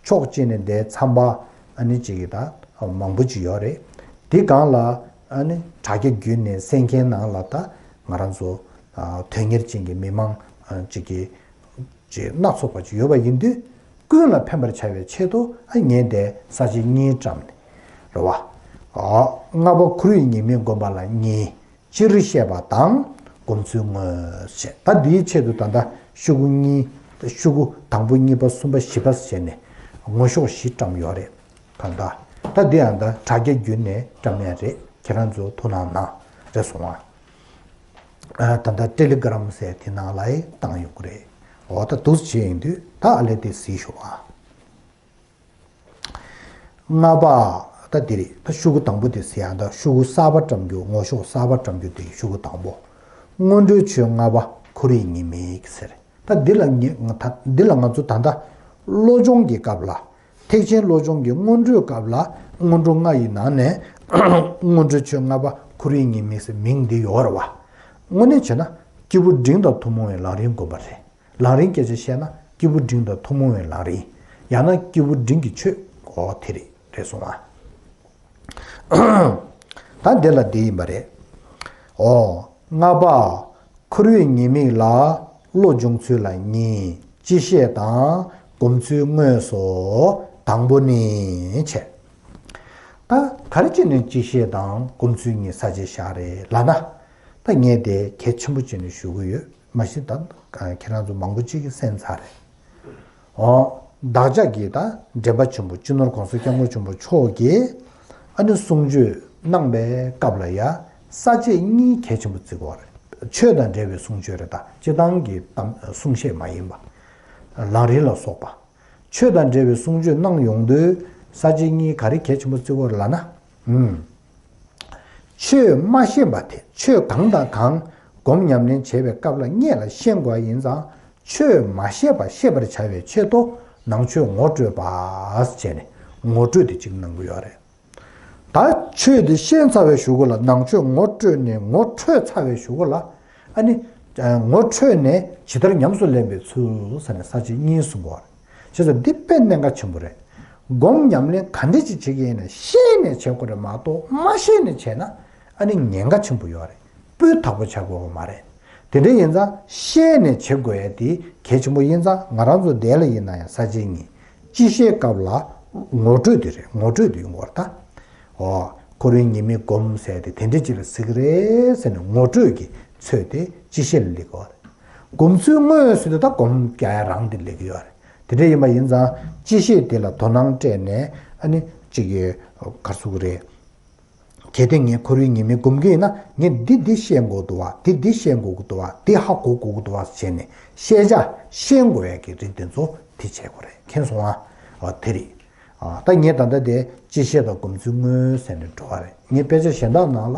ཕྱོགས་གཅིག་ནས་འདི་མཚམས་པ་ཨ་ནི་གཅིག་གི་ད་མང་པོ་ཅིག་ཡོད་རེད། འདི་སྒང་ལ་ཨ་ནི་དྲ་རྒྱ་བརྒྱུད་ནས་གསན་མཁན་ནང་ལ་ད་ང་རང་ཚོ་དོན་གཉེར་ཅན་གྱི་མི་མང་ཅིག་གི་ཅིག་སྣ་ཚོགས་པ་ཅིག་ཡོད་པ་ཡིན་དུས། ཀུན་ལ་ཕན་པར་བྱ་བའི་ཆེད་དུ་ཨ་ངས་འདི་ས་བཅད་གཉིས་བཀྲམ་ནས་རེད་བ། ལྔ་པ་ཁོར་ཡུག་ཉེས་དམིགས་སྒོམ་པ་ལ་གཉིས། སྤྱིར་བཤད་པ་དང་སྒོམ་ཚུལ་དངོས་བཤད། ད་འདིའི་ཆེད་དུ་ད་ལྟ་ཤོག་གུ་གཉིས། ཤོག་གུ་དང་པོ་གཉིས་པ་གསུམ་པ་བཞི་པ་བྱས་ནས་ངོ་ཤོག་བཞི་བཀྲམ་ཡོད་རེད། གང་ལྟར་ད་འདི་ཡང་ད་དྲ་རྒྱ་བརྒྱུད་ནས་བཀྲམ་ཡ་རེད། ཁྱེད་རང་ཚོ་ཐུགས་སྣང་གནང་། རེད་སོང་ཨ། ད་ལྟ་ཊེ་ལི་གྷི་རམ་ཟེར་དེ་ནང་ལ་ཡི་བཏང་ཡོང་གི་རེད། འོ་ད་འདུག་བྱས་ཡིན་དུས་ད་ཨ་ལས་དེ་གཟིགས་ཤོག་ཨ། ལྔ་པ། ད་འདི་རེད། ད་ཤོག་གུ་དང་པོ་དེ་ཟེར་ཡང་ད་ཤོག་གུ་གསར་པ་བཀྲམ་རྒྱུ། ངོ་ཤོག་གསར་པ་བཀྲམ་རྒྱུ་དེ་ཤོག་གུ་དང་པོ། སྔོན་འགྲོའི་ཆོས་ལྔ་པ་ཁོར་ཡུག་ཉེས་དམིགས་ཟེར། ད་འདི་ལ་ངས་ང་ད་འདི་ལ་ང་ཚོ་ད་ལྟ་བློ་སྦྱོང་གི་སྐབས་ལ། ཐེག་ཆེན་བློ་སྦྱོང་གི་སྔོན་འགྲོའི་སྐབས་ལ་སྔོན་འགྲོ་ལྔ་ཡི་ནང་ནས་སྔོན་འགྲོའི་ཆོས་ལྔ་པ་ཁོར་ཡུག་ཉེས་དམིགས་ཟེར་མིང་འདི་ཡོད་རེད་བ། དངོས་གནས་བྱས་ན་སྐྱེས་བུ་འབྲིང་དང་ཐུན་མོང་བའི་ལམ་རིམ་སྒོམ་པ་རེད། ལམ་རིམ་སྐད་ཆ་བཤད་ན་སྐྱེས་བུ་འབྲིང་དང་ཐུན་མོང་བའི་ལམ་རིམ། ཡང་ན་སྐྱེས་བུ་འབྲིང་གི་ཆོས། འོ་དེ་རེད། རེད་སོང་ཨ། ད་འདི་ལ་འདི་ཡིན་པ་རེད། འོ། ལྔ་པ། ཁོར་ཡུག་ཉེས་དམིགས་ལ་བློ་སྦྱོང་ཚུལ་ལ་གཉིས། སྤྱི་བཤད་དང་སྒོམ་ཚུལ་དངོས་སོ། དང་པོ་ནི་བྱས། ད་ག་རེ་བྱས་ནས་སྤྱི་བཤད་དང་སྒོམ་ཚུལ་གཉིས་ས་བཅད་བཞག་རེད་ལབ་ན། ད་ངས་དེ་གལ་ཆེན་པོ་བྱས་ནས་ཞུ་གི་ཡོད། མ་གཞི་ད་ཁྱེད་རང་ཚོ་མང་པོ་ཅིག་གིས་གསན་ཚར་རེད། འོ། བདག་ཅག་གི་ད་འགྲེལ་པ་ཆེན་པོ་སྤྱི་ནོར་༸གོང་ས་༸སྐྱབས་མགོན་ཆེན་པོ་མཆོག་གིས་ཨ་ནི་གསུང་ཆོས་གནང་བའི་སྐབས་ལ་ཡ་ས་བཅད་གཉིས་གལ་ཆེན་པོ་བརྩི་གི་ཡོད་རེད། ཆོས་དང་འབྲེལ་བའི་གསུང་ཆོས་རེད། ད་སྤྱི་བཏང་གི་གཏམ་གསུང་བཤད་མ་ཡིན་པ། ལམ་རིམ་ལ་སོགས་པ། ཆོས་དང་འབྲེལ་བའི་གསུང་ཆོས་གནང་ཡོང་དུས་ས་བཅད་གཉིས་ག་རེ་གལ་ཆེན་པོ་བརྩི་གི་ཡོད་རེད་ལབ་ན། ཨུམ། ཆོས་མ་ཤེས་པ་དེ། ཆོས་གང་དང་གང་སྒོམ་ཉམས་ལེན་བྱེད་པའི་སྐབས་ལ་སྔོན་ལ་ཤེས་དགོས་པ་ཡིན་ཙང་། ཆོས་མ་ཤེས་པ་ཤེས་པར་བྱ་བའི་ཆེད་དུ་ནང་ཆོས་ངོ་སྤྲོད་པ་ཟེར་ནས་ངོ་སྤྲོད་དེ་གཅིག་གནང་གི་ཡོད་རེད། ད་ཆོས་དེ་ཤེས་ཚར་བའི་གཞུག་གུ་ལ་ནང་ཆོས་ངོ་སྤྲོད་ནས་ངོ་འཕྲོད་ཚར་བའི་གཞུག་གུ་ལ། ཨ་ནི། ངོ་འཕྲོད་ནས་ཇི་ལྟར་ཉམས་སུ་ལེན་པའི་ཚུལ་ཟེར་ནས་ས་བཅད་གཉིས་གསུང་གི་ཡོད་རེད། བྱས་ཙང་འདི་དཔེ་གནད་འགག་ཆེན་པོ་རེད། སྒོམ་ཉམས་ལེན་ག་འདྲ་ཅིག་བྱེད་ཀྱི་ཡིན་ན་ཤེས་ནས་བྱེད་དགོས་རེད་མ་གཏོགས་མ་ཤེས་ནས་བྱས་ན་ཨ་ནི་ཉེན་ཁ་ཆེན་པོ་ཡོད་རེད། སྤུས་དག་པོ་བྱ་དགོས་པ་མ་རེད། དེ་འདྲ་ཡིན་ཙང་ཤེས་ནས་བྱེད་དགོས་ཡ་དེ་གལ་ཆེན་པོ་ཡིན་ཙང་ང་རང་ཚོ་འདི་ལ་ཡིན་ན་ཡང་ས་བཅད་གཉིས། སྤྱི་བཤད་སྐབས་ལ་ངོ་སྤྲོད་དེ་རེད། ངོ་སྤྲོད་དེ་ཡོང་གི་ཡོད་རེད་ད། འོ། ཁོར་ཡུག་ཉེས་དམིགས་སྒོམ་ཟེར་དེ་དེ་འདྲ་ཅིག་ལ་ཟེར་གི་རེད་ཟེར་ནས་ངོ་སྤྲོད་ཀྱི་ཚོད་དེ་སྤྱི་བཤད་ལ་སླེབས་ཀྱི་ཡོད་རེད། སྒོམ་ཚུལ་དངོས་ཟེར་དུས་ད་སྒོམ་རྒྱག་ཡ་རང་དེ་སླེབས་ཀྱི་ཡོད་རེད། དེ་འདྲ་ཡིན་པ་ཡིན་ཙང་སྤྱི་བཤད་དེ་ལ་དོ་སྣང་སྤྲད་ནས་ཨ་ནི་ཅིག་གི་ག་རེ་ཟེར་དགོས་རེད། གལ་ཏེ་ངས་ཁོར་ཡུག་ཉེས་དམིགས་སྒོམ་གྱི་ཡིན་ན་ངས་འདི་འདི་ཤེས་དགོས་འདུག་བ། འདི་འདི་ཤེས་དགོས་ཀྱི་འདུག་བ། འདི་ཧ་གོ་དགོས་ཀྱི་འདུག་བ་བྱས་ནས་ཤེས་བྱ་ཤེས་དགོས་ཡ་གི་རིགས་དེ་ཚོ་དེ་བྱེད་དགོས་རེད། མཁྱེན་སོང་ཨ། འོ་དེ་རེད། ཨ། ད་ངས་ད་ལྟ་དེ་སྤྱི་བཤད་དང་སྒོམ་ཚུལ་དངོས་ཟེར་ནས་འགྲོ་བ་རེད། ངས་དཔེ་ཆ་གཞན་དག་ནང་ལ་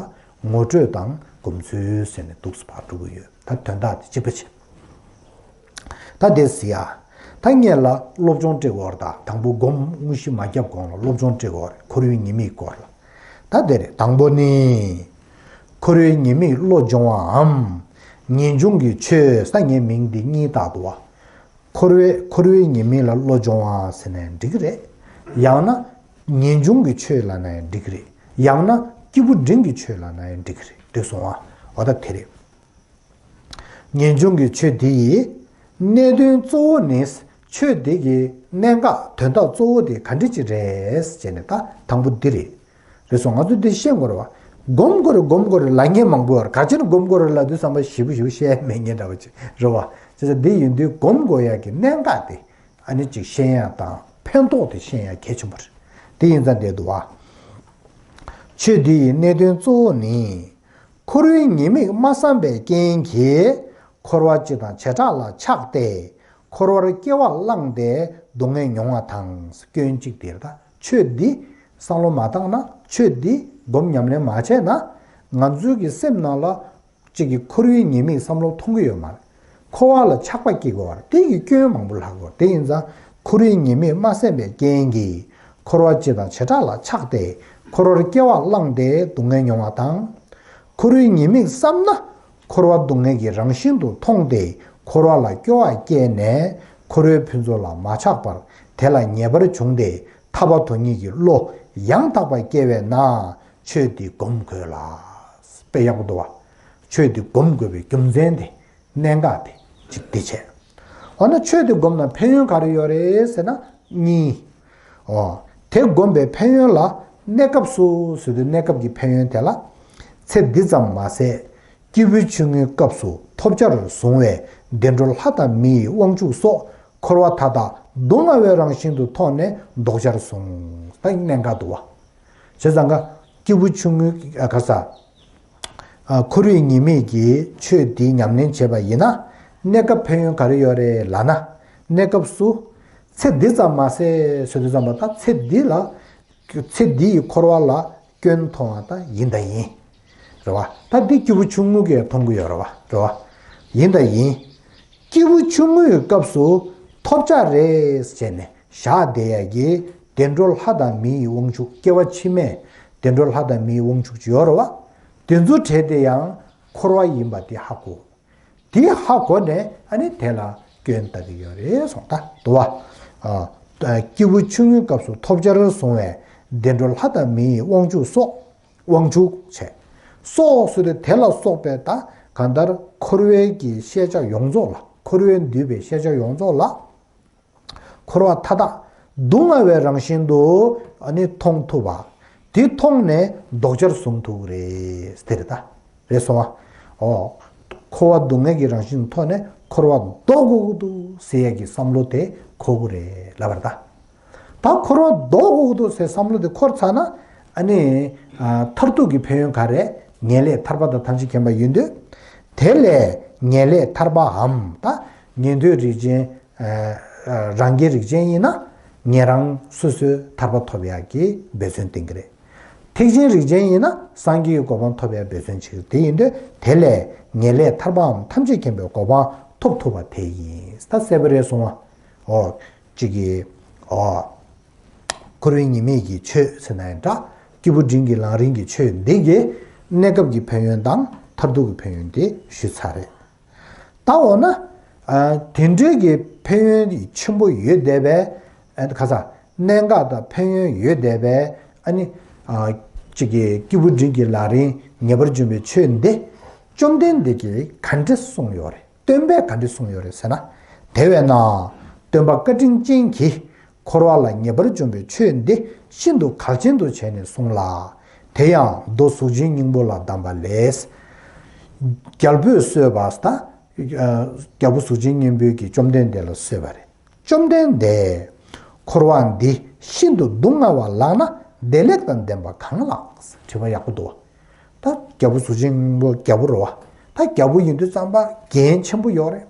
ངོ་སྤྲོད་དང་སྒོམ་ཚུལ་ཟེར་ནས་འདུག་སེ་ཕར་འགྲོ་གི་ཡོད། ད་དོན་དག་དེ་གཅིག་པ་བྱེད། ད་དེ་ཟེར་ཡ། ད་སྔོན་ལ་སློབ་སྦྱོང་སྤྲད་དགོས་རེད། ད་དང་པོ་སྒོམ་དངོས་གཞི་མ་བརྒྱབ་གོང་ལ་སློབ་སྦྱོང་སྤྲད་དགོས་རེད། ཁོར་ཡུག་ཉེས་དམིགས་སྐོར་ལ། ད་དེ་རེད། དང་པོ་ནི། ཁོར་ཡུག་ཉེས་དམིགས་བློ་སྦྱོང་བའམ། ངེས་འབྱུང་གི་ཆོས། ད་ངས་མིང་འདི་གཉིས་བཏགས་འདུག་བ། ཁོར་ཡུག་ཁོར་ཡུག་ཉེས་དམིགས་ལ་བློ་སྦྱོང་བ་ཟེར་ན་ཡང་འགྲིག་གི་རེད། ཡང་ན། ངེས་འབྱུང་གི་ཆོས་ལབ་ན་ཡང་འགྲིག་གི་རེད། ཡང་ན་སྐྱེས་བུ་འབྲིང་གི་ཆོས་ལབ་ན་ཡང་འགྲིག་གི་རེད། འགྲིག་སོང་བ། འོ་ད་དེ་རེད། ངེས་འབྱུང་གི་ཆོས་འདི་ཡི་གནད་དོན་གཙོ་བོ་ནི། ཆོས་འདི་གི་གནད་འགག་དོན་དག་གཙོ་བོ་དེ་ག་འདྲ་ཅིག་རེད་ཟེར་ནས་ད་དང་པོ་འདི་རེད། རེད་སོང་། ང་ཚོ་འདི་ཤེས་དགོས་རེད་བ། སྒོམ་དགོས་རེད། སྒོམ་དགོས་རེད་ལབ་མཁན་མང་པོ་ཡོད་རེད། ག་ཅི་ནས་སྒོམ་དགོས་རེད་ལབ་དུས་ཙམ་པ་ཞེ་པོ་ཞེ་པོ་བཤད་མེད་མཁན་འདྲ་བ་ཅིག་རེད་བ། བྱས་ཙང་འདི་ཡིན་དུས་སྒོམ་དགོས་ཡ་གི་གནད་འགག་དེ་ཨ་ནི་ཅིག་ཤེས་ཡ་དང་ཕན་ཐོགས་དེ་ཤེས་ཡ་གལ་ཆེན་པོ་རེད། དེ་ཡིན་ཙང་འདི་འདུག་བ། ཆོས་འདི་ཡི་གནད་དོན་གཙོ་བོ་ནི། འཁོར་བའི་ཉེས་དམིགས་མ་བསམ་པའི་རྐྱེན་གྱིས། འཁོར་བ་སྤྱི་དང་བྱེ་བྲག་ལ་ཆགས་ཏེ། འཁོར་བར་སྐྱེ་བ་བླངས་ཏེ་སྡུག་བསྔལ་མྱོང་བ་དང་། སྐྱོན་གཅིག་དེར་ད་ཆོས་འདི་བསམ་བློ་མ་བཏང་ན། ཆོས་འདི་སྒོམ་ཉམས་ལེན་མ་བྱས་ན། ང་ཚོའི་གི་སེམས་ནང་ལ་གཅིག་གི་འཁོར་བའི་ཉེས་དམིགས་བསམ་བློ་མཐོང་གི་ཡོད་མ་རེད། འཁོར་བ་ལ་ཆགས་པ་སྐྱེ་དགོས་པ་རེད། དེ་གི་སྐྱོན་མང་པོ་ལྷག་དགོས། དེ་ཡིན་ཙང་འཁོར་བའི་ཉེས་དམིགས་མ་བསམ་པའི་རྐྱེན་གྱིས། འཁོར་བ་སྤྱི་དང་བྱེ་བྲག་ལ་ཆགས་ཏེ། འཁོར་བར་སྐྱེ་བ་བླངས་ཏེ་སྡུག་བསྔལ་མྱོང་བ་དང་། འཁོར་བའི་ཉེས་དམིགས་བསམ་ན། འཁོར་བ་སྡུག་བསྔལ་གྱི་རང་བཞིན་དུ་མཐོང་སྟེ། འཁོར་བ་ལ་སྐྱོ་བ་སྐྱེས་ནས། འཁོར་བའི་ཕུན་ཚོགས་ལ་མ་ཆགས་པར། དེ་ལ་ངེས་པར་བྱུང་སྟེ། ཐར་པ་དོན་གཉེར་གྱི་བློ་ཡང་དག་པ་སྐྱེ་བས་ན། ཆོས་འདི་སྒོམ་དགོས་ལ། དཔེ་ཡག་པོ་འདུག་བ། ཆོས་འདི་སྒོམ་དགོས་པའི་རྒྱུ་མཚན་དེ། གནད་འགག་དེ་གཅིག་འདི་བྱས། འོ་ན་ཆོས་འདི་སྒོམ་ན་ཕན་ཡོན་ག་རེ་ཡོད་རེད་ཟེར་ན། གཉིས། འོ། དེ་སྒོམ་པའི་ཕན་ཡོན་ལ། གནས་སྐབས་སུ་ཟེར་དུས། གནས་སྐབས་ཀྱི་ཕན་ཡོན་དེ་ལ། ཚེ་འདི་ཙམ་མ་ཟད། སྐྱེས་བུ་ཆུང་ངུའི་སྐབས་སུ་ཐོབ་བྱར་བཟུང་བའི་བདེ་འགྲོ་ལྷ་དང་མི་ཡི་དབང་ཕྱུག་སོགས། འཁོར་བ་མཐའ་དག་སྡུག་བསྔལ་བའི་རང་བཞིན་དུ་མཐོང་ནས་ལྡོག་བྱར་བཟུང་། ད་གནད་འགག་འདུག་བ། བྱས་ཙང་ཀ། སྐྱེས་བུ་ཆུང་ངུའི་ཨ་ག་ས། ཨ། འཁོར་བའི་ཉེས་དམིགས་ཀྱི་ཆོས་འདི་ཉམས་ལེན་བྱས་པ་ཡིན་ན། གནས་སྐབས་ཕན་ཡོན་ག་རེ་ཡོད་རེད་ལབ་ན། གནས་སྐབས་སུ། ཚེ་འདི་ཙམ་མ་ཟད་ཟེར་དུས་ཙམ་པ། ད་ཚེ་འདི་ལ། ཚེ་འདི་ཡི་འཁོར་བ་ལ་སྐྱོན་མཐོང་བ་ད་ཡིན་དང་ཡིན། རེད་བ། ད་འདི་སྐྱེས་བུ་ཆུང་ངུ་གིས་མཐོང་གི་ཡོད་རེད་བ། རེད་བ། ཡིན་དང་ཡིན། སྐྱེས་བུ་ཆུང་ངུའི་སྐབས་སུ་ཐོབ་བྱ་རེད་བྱས་ནས་བཞག་བསྡད་ཡ་གི་བདེ་འགྲོ་ལྷ་དང་མི་ཡི་དབང་ཕྱུག་སྐྱེ་བ་ཕྱི་མའི་བདེ་འགྲོ་ལྷ་དང་མི་ཡི་དབང་ཕྱུག་ཅིག་ཡོད་རེད་བ། དེ་ཚོ་གྲས་དེ་ཡང་འཁོར་བ་ཡིན་པ་དེ་ཧ་གོ། དེ་ཧ་གོ་ནས་ཨ་ནི་དེ་ལ་སྐྱོན་ལྟ་གི་ཡོད་རེད་གསུངས། ད་འདུག་བ། ཨ། སྐྱེས་བུ་ཆུང་ངུའི་སྐབས་སུ་ཐོབ་བྱར་བཟུང་བའི་བདེ་འགྲོ་ལྷ་དང་མི་ཡི་དབང་ཕྱུག་སོགས། དབང་ཕྱུག་བྱས། སོགས་ཟེར་དུས་དེ་ལ་སོགས་པའི་ད་གང་ལྟར་འཁོར་བའི་གི་ཤེས་བྱ་ཡོངས་རྫོགས་ལ། འཁོར་བས་བསྡུས་པའི་ཤེས་བྱ་ཡོངས་རྫོགས་ལ། འཁོར་བ་མཐའ་དག་སྡུག་བསྔལ་བའི་རང་བཞིན་དུ་ཨ་ནི་མཐོང་ཐུབ་པ། དེ་མཐོང་ནས་ལྡོག་བྱར་བཟུང་ཐུབ་ཀྱི་རེད། དེ་རེད་ད། རེད་སོང་བ། འོ། འཁོར་བ་སྡུག་བསྔལ་གྱི་རང་བཞིན་མཐོང་ནས་འཁོར་བ་ལྡོག་དགོས་ཀྱི་འདུག་ཟེར་ཡ་གི་བསམ་བློ་དེ་འཁོར་གྱི་རེད་ལབ་པ་རེད་ད། ད་འཁོར་བ་ལྡོག་དགོས་ཀྱི་འདུག་ཟེར་བསམ་བློ་དེ་འཁོར་ཚར་ན། ཨ་ནི། ཨ། མཐར་ཐུག་གི་ཕན་ཡོན་ག་རེ། ངེས་ལེགས་ཐར་པ་དང་ཐམས་ཅད་མཁྱེན་པ་ཡིན་དུས། དེ་ལས་ངེས་ལེགས་ཐར་པའམ། ད་ཉན་ཐོས་རིགས་ཅན། ཨ། རང་རྒྱལ་རིགས་ཅན་ཡིན་ན། ཉན་རང་སོ་སོའི་ཐར་པ་ཐོབ་ཡག་གི་འབད་བརྩོན་བསྟེན་གྱི་རེད། ཐེག་ཆེན་རིགས་ཅན་ཡིན་ན་སངས་རྒྱས་ཀྱི་གོ་འཕང་ཐོབ་ཡག་འབད་བརྩོན་བྱེད་ཀྱི་རེད། དེ་ཡིན་དུས་དེ་ལས་ངེས་ལེགས་ཐར་པའམ་ཐམས་ཅད་མཁྱེན་པའི་གོ་འཕང་ཐོབ་ཐུབ་པ་དེ་ཡིན། ད་གསལ་པོ་རེད་སོང་བ། འོ། གཅིག་གིས། འོ། འཁོར་བའི་ཉེས་དམིགས་ཀྱི་ཆོས་ཟེར་ན་ཡང་འདྲ། སྐྱེས་བུ་འབྲིང་གི་ལམ་རིམ་གྱི་ཆོས་འདི་གི་གནས་སྐབས་ཀྱི་ཕན་ཡོན་དང་མཐར་ཐུག་གི་ཕན་ཡོན་དེ་ཞུས་ཚར་རེད། ད་འོ་ན། ཨ། དེ་འདྲའི་གི་ཕན་ཡོན་ཆེན་པོ་ཡོད་བསྡད་པའི། ཨ། ག་ས། གནད་འགག་དང་ཕན་ཡོན་ཡོད་བསྡད་པའི། ཨ་ནི། ཨ། གཅིག་གི་སྐྱེས་བུ་འབྲིང་གི་ལམ་རིམ་ངེས་པར་འབྱུང་བའི་ཆོས་འདི། བཅོམ་ལྡན་འདས་ཀྱིས་ག་འདྲ་གསུངས་ཡོད་རེད། སྟོན་པས་ག་འདྲ་གསུངས་ཡོད་རེད་ཟེར་ན། དེ་བས་ན། སྟོན་པ་བཀའ་དྲིན་ཅན་གྱིས་འཁོར་བ་ལ་ངེས་པར་འབྱུང་བའི་ཆོས་འདི་ཤིན་ཏུ་གལ་ཆེན་དུ་བྱས་ནས་གསུངས་ལ། དེ་ཡང་མདོ་གཟུགས་ཅན་སྙིང་པོ་ལ་གདམས་པ་ལས། རྒྱལ་པོས་གསོལ་བ་ད། རྒྱལ་པོ་གཟུགས་ཅན་སྙིང་པོས་ཀྱིས་བཅོམ་ལྡན་འདས་ལ་གསོལ་བ་རེད། བཅོམ་ལྡན་འདས། འཁོར་བ་འདི་ཤིན་ཏུ་སྡུག་བསྔལ་བ་ལགས་ན་བདེ་ལེགས་དང་ལྡན་པ་གང་ལགས། དྲི་བ་ཡག་པོ་འདུག་བ། ད་རྒྱལ་པོ་གཟུགས་ཅན་སྙིང་པོ་རྒྱལ་པོ་རེད་བ། ད་རྒྱལ་པོ་ཡིན་དུས་ཙམ་པ་འགན་ཆེན་པོ་ཡོད་རེད།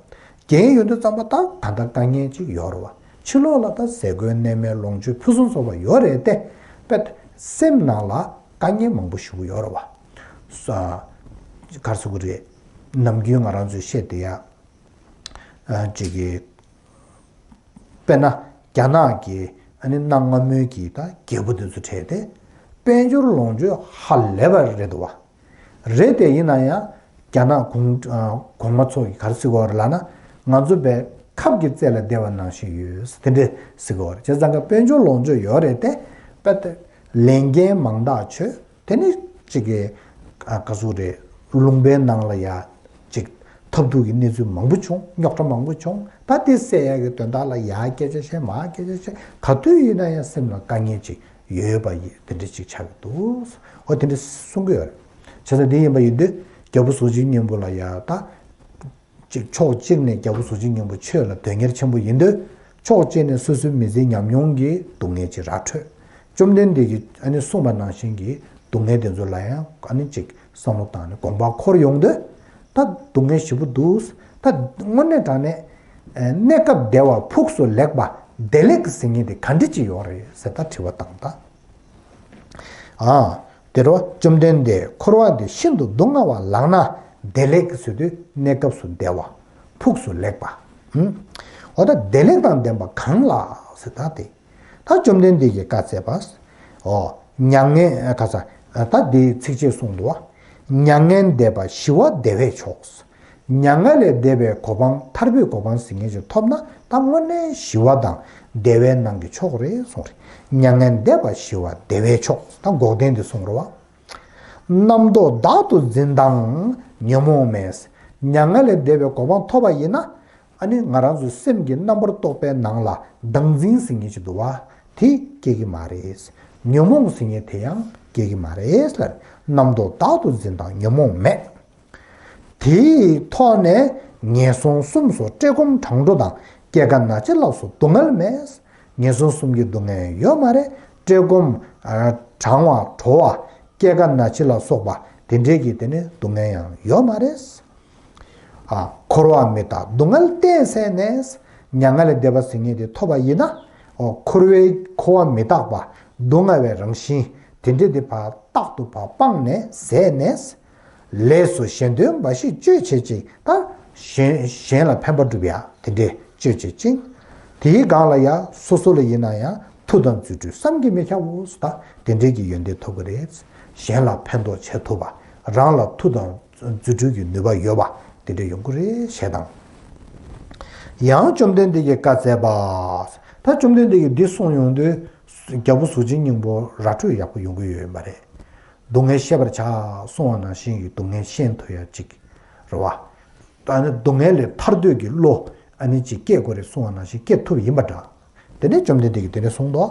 འགན་ཡོད་དུས་ཙམ་པ་ད་ད་ལྟ་དཀའ་ངལ་ཅིག་ཡོད་རེད་བ། ཕྱི་ལོགས་ལ་ད་ཟས་གོས་གནས་མལ་ལོངས་སྤྱོད་ཕུན་སུམ་ཚོགས་པ་ཡོད་རེད་དེ། དཔེ་སེམས་ནང་ལ་དཀའ་ངལ་མང་པོ་ཞེ་པོ་ཡོད་རེད་བ། ས། ག་རེ་ཟེར་དགོས་རེད། ནམ་རྒྱུན་ང་རང་ཚོས་བཤད་བསྡད་ཡ། ཨ། ཅིག་གི། དཔེར་ན་རྒྱ་ནག་གི་ཨ་ནི་གནའ་སྔ་མོའི་གི་ད་རྒྱལ་པོ་དེ་ཚོ་གྲས་དེ་དཔལ་འབྱོར་ལོངས་སྤྱོད་ཧ་ལས་པ་རེད་འདུག་བ། རེད་དེ་ཡིན་ན་ཡང་རྒྱ་ནག་གོང་ཨ་གོང་མ་ཚོ་གི་ག་རེ་ཟེར་གྱི་ཡོད་རེད་ལབ་ན། ང་ཚོ་བའི་ཁབ་ཀྱི་རྩེ་ལ་བསྡད་པ་ནང་བཞིན་ཡོད་དེ་འདྲས་ཟེར་གྱི་ཡོད་རེད། བྱས་ཙང་ཀ་དཔལ་འབྱོར་ལོངས་སྤྱོད་ཡོད་རེད་དེ། དཔེ་དེ་ལས་འགན་མང་དག་ཆོད། དེ་ནི་གཅིག་གི། ཨ། ག་ཟུག་རེད། ལུང་པའི་ནང་ལ་ཡ་གཅིག་ཐབས་སྡུག་གི་གནས་ཚུལ་མང་པོ་བྱུང་། རྙོག་དྲ་མང་པོ་བྱུང་། ད་དེ་སེལ་ཡ་གི་དོན་དག་ལ་ཡ་སྐད་ཆ་བཤད། མ་སྐད་ཆ་བཤད། ག་དུས་ཡིན་ན་ཡང་སེམས་ལ་དཀའ་ངལ་ཅིག་ཡོད་པ་ཡི་དེ་འདྲ་ཅིག་ཆགས་ཀྱི་འདུག། འོ་དེ་འདྲ་གསུང་གི་ཡོད་རེད། བྱས་ཙང་དེ་ཡིན་པ་ཡིན་དུས་རྒྱལ་པོ་གཟུགས་ཅན་སྙིང་པོ་ལ་ཡ་ད། གཅིག་ཕྱོགས་གཅིག་ནས་རྒྱལ་པོ་གཟུགས་ཅན་སྙིང་པོ་ཆོས་ལ་དོན་གཉེར་ཆེན་པོ་ཡིན་དུས། ཕྱོགས་གཅིག་ནས་སོ་སོའི་མི་ཚེའི་ཉམས་མྱོང་གི་སྡུག་བསྔལ་ཅིག་ར་འཕྲོད། བཅོམ་ལྡན་འདས་ཀྱིས་ཨ་ནི་གསུངས་པ་ནང་བཞིན་གྱི་སྡུག་བསྔལ་དེ་ཚོ་ལ་ཡང་ཨ་ནི་ཅིག་ བསམ་བློ་བཏང་ནས་དགོངས་པ་འཁོར་ཡོང་དུས། ད་སྡུག་བསྔལ་ཞེ་པོ་འདུག་ད་དངོས་གནས་དྲང་གནས། གནས་སྐབས་བདེ་བ་ཕུགས་སུ་ལེགས་པ་བདེ་ལེགས་ཟེར་མཁན་དེ་ག་འདྲ་ཅིག་ཡོད་རེད་ཟེར་ད་དྲི་བ་བཏང་ད། ཨ། དེ་རུ་བཅོམ་ལྡན་འདས་འཁོར་བ་འདི་ཤིན་ཏུ་སྡུག་བསྔལ་བ་ལགས་ན་བདེ་ལེགས་ཟེར་དུས་གནས་སྐབས་སུ་བདེ་བ། ཕུགས་སུ་ལེགས་པ། ཨུམ། འོ་ད་བདེ་ལེགས་དང་ལྡན་པ་གང་ལགས་ཟེར་ད་དེ། ད་བཅོམ་ལྡན་འདས་ཀྱིས་བཀའ་སྩལ་པ། ཨོ། མྱ་ངན་ག་ས། ད་འདིའི་ཚིགས་བཅད་གསུངས་འདུག་བ། མྱ་ངན་འདས་པ་ཞི་བ་བདེ་བའི་མཆོག་མྱ་ངན་ལས་འདས་པའི་གོ་འཕང་ཐར་པའི་གོ་འཕང་ཟེར་མཁན་ཅིག་ཐོབ་ན་ད་དངོས་གནས་ཞི་བ་དང་བདེ་བའི་ནང་གི་མཆོག་རེད་གསུངས་རེད། མྱ་ངན་འདས་པ་ཞི་བ་བདེ་བའི་མཆོག་ད་འགོག་བདེན་དེ་གསུངས་རེད་བ། རྣམ་རྟོག་བདག་ཏུ་འཛིན་དང་ཉོན་མོངས་མེད། མྱ་ངན་ལས་འདས་པའི་གོ་འཕང་ཐོབ་པ་ཡིན་ན། ཨ་ནི་ང་རང་ཚོའི་སེམས་ཀྱི་རྣམ་པར་རྟོག་པའི་ནང་ལ་བདག་འཛིན་ཟེར་མཁན་ཅིག་འདུག་བ། དེ་སྐྱེ་གི་མ་རེད། ཉོན་མོངས་ཟེར་མཁན་དེ་ཡང་སྐྱེ་གི་མ་རེད་ལ། རྣམ་རྟོག་བདག་ཏུ་འཛིན་དང་ཉོན་མོངས་མེད། དེའི་ཐོག་ནས་ངན་སོང་གསུམ་སོགས་བཀྲེས་སྐོམ་གྲང་དྲོ་དང་སྐྱེ་རྒ་ན་འཆི་ལ་སོགས་སྡུག་བསྔལ་མེད། ངན་སོང་གསུམ་གྱི་སྡུག་བསྔལ་ཡོད་མ་རེད། བཀྲེས་སྐོམ། ཨ། གྲང་བ་དྲོ་བ། སྐྱེ་རྒ་ན་འཆི་ལ་སོགས་པ་དེ་འདྲའི་གི་དེ་ནི་སྡུག་བསྔལ་ཡང་ཡོད་མ་རེད། ཨ། འཁོར་བ་མི་རྟག་སྡུག་བསྔལ་གཏན་ཟད་ནས། མྱ་ངན་ལས་འདས་པ་ཟེར་མཁན་དེ་ཐོབ་པ་ཡིན་ན། ཨོ། འཁོར་བའི་འཁོར་བ་མི་རྟག་པ་སྡུག་བསྔལ་བའི་རང་བཞིན་དེ་འདྲ་དེ་ཕར་རྟག་ཏུ་ཕར་སྤངས་ནས་ཟད་ནས། ལས་སུ་གཞན་དོན་འབའ་ཞིག་སྤྱོད་བྱེད་ཅིང་ད་གཞན་གཞན་ལ་ཕན་པ་སྒྲུབ་ཡ་དེ་འདྲ་སྤྱོད་བྱེད་ཅིང་། དེའི་སྒང་ལ་ཡང་སོ་སོ་ལ་ཡིན་ན་ཡང་མཐུ་དང་རྫུ་འཕྲུལ་བསམ་གྱིས་མི་ཁྱབ་པོ་ད་དེ་འདྲའི་གི་ཡོན་ཏན་ཐོབ་ཀྱི་རེད། གཞན་ལ་ཕན་ཐོགས་བྱེད་ཐུབ་པ། རང་ལ་མཐུ་དང་རྫུ་འཕྲུལ་གྱི་ནུས་པ་ཡོད་པ་དེ་འདྲ་ཡོང་གི་རེད་ཞེས་དང་། ཡང་བཅོམ་ལྡན་འདས་ཀྱིས་བཀའ་སྩལ་པ། ད་བཅོམ་ལྡན་འདས་ཀྱིས་འདི་གསུངས་ཡོང་དུས་རྒྱལ་པོ་གཟུགས་ཅན་སྙིང་པོ་ར་སྤྲོད་ཡག་པོ་ཡོང་གི་ཡོད་མ་རེད། སྡུག་བསྔལ་ཤེས་པར་བྱ་གསུངས་པ་ནང་བཞིན་གྱི་སྡུག་བསྔལ་ཤེས་ཐུབ་ཡ་གཅིག་རེད་བ། ད་ནི་སྡུག་བསྔལ་ལས་ཐར་འདོད་ཀྱི་བློ་ཨ་ནི་གཅིག་སྐྱེ་དགོས་རེད་གསུངས་པ་ནང་བཞིན་སྐྱེ་ཐུབ་ཡིན་པ་འདྲ། དེ་ནས་བཅོམ་ལྡན་འདས་ཀྱིས་དེ་ནས་གསུངས་འདུག་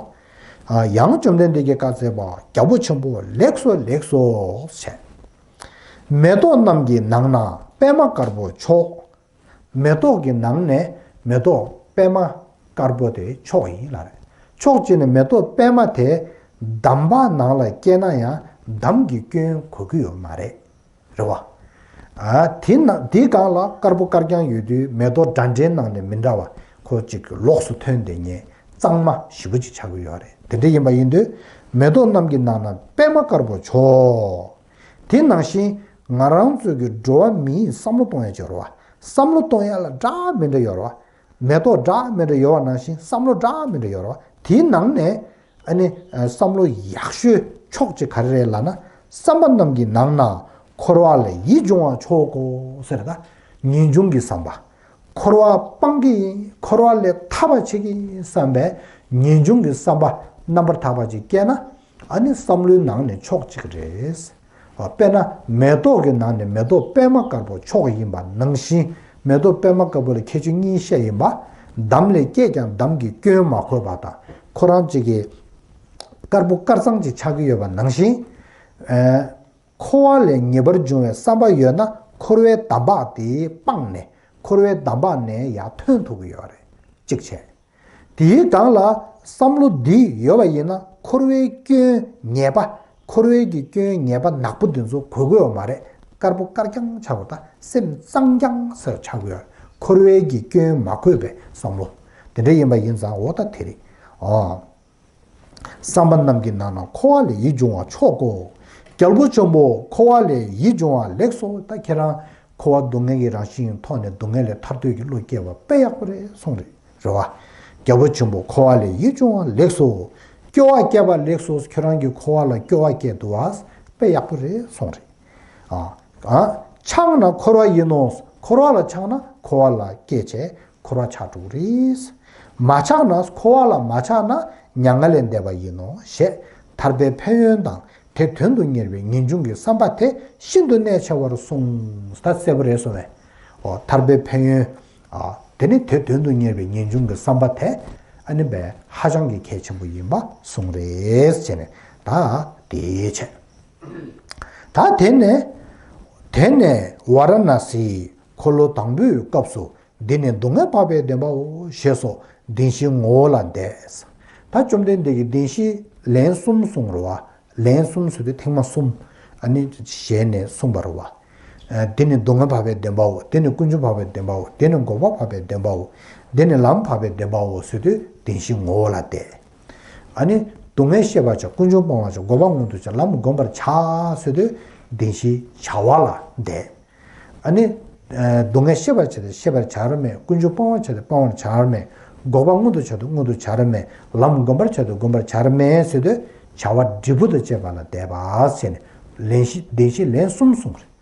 ཨ། ཡང་བཅོམ་ལྡན་འདས་ཀྱིས་བཀའ་སྩལ་པ། རྒྱལ་པོ་ཆེན་པོ་ལེགས་སོ་ལེགས་སོ་ཞེས། མེ་ཏོག་རྣམས་ཀྱི་ནང་ན་པད་མ་དཀར་པོ་མཆོག་མེ་ཏོག་གི་ནང་ནས་མེ་ཏོག་པད་མ་དཀར་པོ་དེ་མཆོག་ཡིན་ལ་རེད། མཆོག་ཅེས་ནས་མེ་ཏོག་པད་མ་དེ་འདམ་བག་ནང་ལ་སྐྱེས་ན་ཡང་འདམ་གྱི་སྐྱོན་གོ་གི་ཡོད་མ་རེད། རེད་བ། ཨ། དེ་ན་དེའི་སྒང་ལ་དཀར་པོ་དཀར་རྐྱང་ཡོད་དུས་མེ་ཏོག་འདྲ་འདྲའི་ནང་ནས་མི་འདྲ་བ་ཁོ་གཅིག་ལོགས་སུ་ཐོན་བསྡད་མཁན་གཙང་མ་ཞེ་པོ་ཅིག་ཆགས་ཀྱི་ཡོད་རེད། དེ་འདྲ་ཡིན་པ་ཡིན་དུས་མེ་ཏོག་རྣམས་ཀྱི་ནང་ན་པད་མ་དཀར་པོ་མཆོག་དེ་ནང་བཞིན་ང་རང་ཚོ་གི་འགྲོ་བ་མིའི་བསམ་བློ་གཏོང་ཡ་ཅིག་ཡོད་རེད་བ། བསམ་བློ་གཏོང་ཡ་ལ་འདྲ་མི་འདྲ་ཡོད་རེད་བ། མེ་ཏོག་འདྲ་མི་འདྲ་ཡོད་པ་ནང་བཞིན་བསམ་བློ་འདྲ་མི་འདྲ་ཡོད་རེད་བ། དེའི་ནང་ནས་ཨ་ནི་བསམ་བློ་ཡག་ཤོས་མཆོག་ཅིག་ག་རེ་རེད་ལབ་ན། བསམ་པ་རྣམས་ཀྱི་ནང་ན་འཁོར་བ་ལས་ཡིད་འབྱུང་བ་མཆོག་གོ་ཟེར་ད། ངེས་འབྱུང་གི་བསམ་པ། འཁོར་བ་སྤང་གི་ཡིན། འཁོར་བ་ལས་ཐར་བ་བྱེད་ཀྱི་ཡིན་བསམ་པའི་ངེས་འབྱུང་གི་བསམ་པ་རྣམ་པར་དག་པ་ཅིག་སྐྱེས་ན། ཨ་ནི་བསམ་བློའི་ནང་ནས་མཆོག་གཅིག་རེད། དཔེར་ན་མེ་ཏོག་གི་ནང་ནས་མེ་ཏོག་པད་མ་དཀར་པོ་མཆོག་ཡིན་པ་ནང་བཞིན། མེ་ཏོག་པད་མ་དཀར་པོ་ལ་ཁྱད་ཆོས་གཉིས་བཤད་ཡིན་པ། འདམ་ལས་སྐྱེས་ཀྱང་འདམ་གྱི་སྐྱོན་མ་གོས་པ་དང་། ཁོ་རང་གཅིག་གི་དཀར་པོ་དཀར་གཙང་ཅིག་ཆགས་ཀྱི་ཡོད་པ་ནང་བཞིན། ཨ། འཁོར་བ་ལས་ངེས་པར་འབྱུང་བའི་བསམ་པ་ཡོད་ན་འཁོར་བའི་འདམ་བག་དེ་སྤངས་ནས་འཁོར་བའི་འདམ་བག་ནས་ཡར་ཐོན་ཐུབ་ཀྱི་ཡོད་རེད། གཅིག་བྱས། དེའི་སྒང་ལ་བསམ་བློ་འདི་ཡོད་པ་ཡིན་ན་འཁོར་བའི་སྐྱོན་ཉེས་པ། འཁོར་བའི་གི་སྐྱོན་ཉེས་པ་ནག་པོ་འདི་ཚོ་གོ་གི་ཡོད་མ་རེད། དཀར་པོ་དཀར་རྐྱང་ཆགས་པ་དང་སེམས་གཙང་རྐྱང་ཟེར་ཆགས་ཀྱི་ཡོད་རེད། འཁོར་བའི་གི་སྐྱོན་མ་གོས་པའི་བསམ་བློ། དེ་འདྲ་ཡིན་པ་ཡིན་ཙང་འོ་ད་དེ་རེད། ཨོ། བསམ་པ་རྣམས་ཀྱི་ནང་ན་འཁོར་བ་ལས་ཡིད་འབྱུང་བ་མཆོག་གོ། རྒྱལ་པོ་ཆེན་པོ་འཁོར་བ་ལས་ཡིད་འབྱུང་བ་ལེགས་སོ། ད་ཁྱེད་རང་འཁོར་བ་སྡུག་བསྔལ་གྱི་རང་བཞིན་ཐོག་ནས་སྡུག་བསྔལ་ལས་ཐར་འདོད་ཀྱི་བློ་སྐྱེ་བ་དཔེ་ཡག་པོ་རེད་གསུངས་རེད། རེད་བ། རྒྱལ་པོ་ཆེན་པོ་འཁོར་བ་ལས་ཡིད་འབྱུང་བ་ལེགས་སོ། སྐྱོ་བ་སྐྱེས་པ་ལེགས་སོ། ཁྱོད་རང་གི་འཁོར་བ་ལ་སྐྱོ་བ་སྐྱེས་འདུག་བ། དཔེ་ཡག་པོ་རེད་གསུངས་རེད། ཨ། ཨ། ཆགས་ན་འཁོར་བ་ཡིན་ནོ། འཁོར་བ་ལ་ཆགས་ན་འཁོར་བ་ལ་སྐྱེས་བྱས་འཁོར་བ་ཆགས་འགྲོ་གི་རེད། མ་ཆགས་ན་འཁོར་བ་ལ་མ་ཆགས་ན་མྱ་ངན་ལས་འདས་པ་ཡིན་ནོ་ཞེས་ཐར་པའི་ཕན་ཡོན་དང་དེ་དོན་དུ་གཉེར་བའི་ངེས་འབྱུང་གི་བསམ་པ་དེ་ཤིན་ཏུ་གནད་ཆེ་བར་གསུངས། ད་གསལ་པོ་རེད་གསུངས་པས། འོ། ཐར་པའི་ཕན་ཡོན། ཨ། དེ་ནི་དེ་དོན་དུ་གཉེར་བའི་ངེས་འབྱུང་གི་བསམ་པ་དེ་ཨ་ནི་བས་ཧ་ཅང་གི་གལ་ཆེན་པོ་ཡིན་པ་གསུངས་རེད་ཟེར་ནས་ད་དེ་བྱས། ད་དེ་ནས་དེ་ནས་ཝཱ་ར་ཎཱ་སིའི་འཁོར་ལོ་དང་པོའི་སྐབས་སུ་འདི་ནི་སྡུག་བསྔལ་འཕགས་པའི་བདེན་པའོ་ཞེས་སོགས་བདེན་བཞིའི་ངོ་བོ་ལ་འདས། ད་བཅོམ་ལྡན་འདས་ཀྱིས་བདེན་བཞི་ལན་གསུམ་གསུངས་རེད་བ། ལན་གསུམ་ཟེར་དུས་ཐེངས་མ་གསུམ། ཨ་ནི་ཞལ་ནས་གསུངས་པ་རེད་བ། ཨ། འདི་ནི་སྡུག་བསྔལ་འཕགས་པའི་བདེན་པའོ། འདི་ནི་ཀུན་འབྱུང་འཕགས་པའི་བདེན་པའོ། འདི་ནི་འགོག་པ་འཕགས་པའི་བདེན་པའོ། འདི་ནི་ལམ་འཕགས་པའི་བདེན་པའོ་ཟེར་དུས་བདེན་བཞིའི་ངོ་བོ་ལ་བལྟས། ཨ་ནི་སྡུག་བསྔལ་ཤེས་པར་བྱ། ཀུན་འབྱུང་སྤང་བར་བྱ། འགོག་པ་མངོན་དུ་བྱ། ལམ་བསྒོམ་པར་བྱ་ཟེར་དུས་བདེན་བཞིའི་བྱ་བ་ལ་བལྟས། ཨ་ནི། ཨ། སྡུག་བསྔལ་ཤེས་པར་བྱ་སྟེ་ཤེས་པར་བྱ་ར་མེད། ཀུན་འབྱུང་སྤང་བར་བྱ་སྟེ་སྤང་བར་བྱ་ར་མེད། འགོག་པ་མངོན་དུ་བྱ་སྟེ་མངོན་དུ་བྱ་ར་མེད། ལམ་བསྒོམ་པར་བྱ་སྟེ་བསྒོམ་པར་བྱ་ར་མེད་ཟེར་དུས་བྱ་བ་འབྲས་བུ་དང་བཅས་པ་ལ་བལྟས་པ་ཟེར་ནས་ལན་བཞི་བདེན་བཞི་ལན་གསུམ་གསུངས་རེད།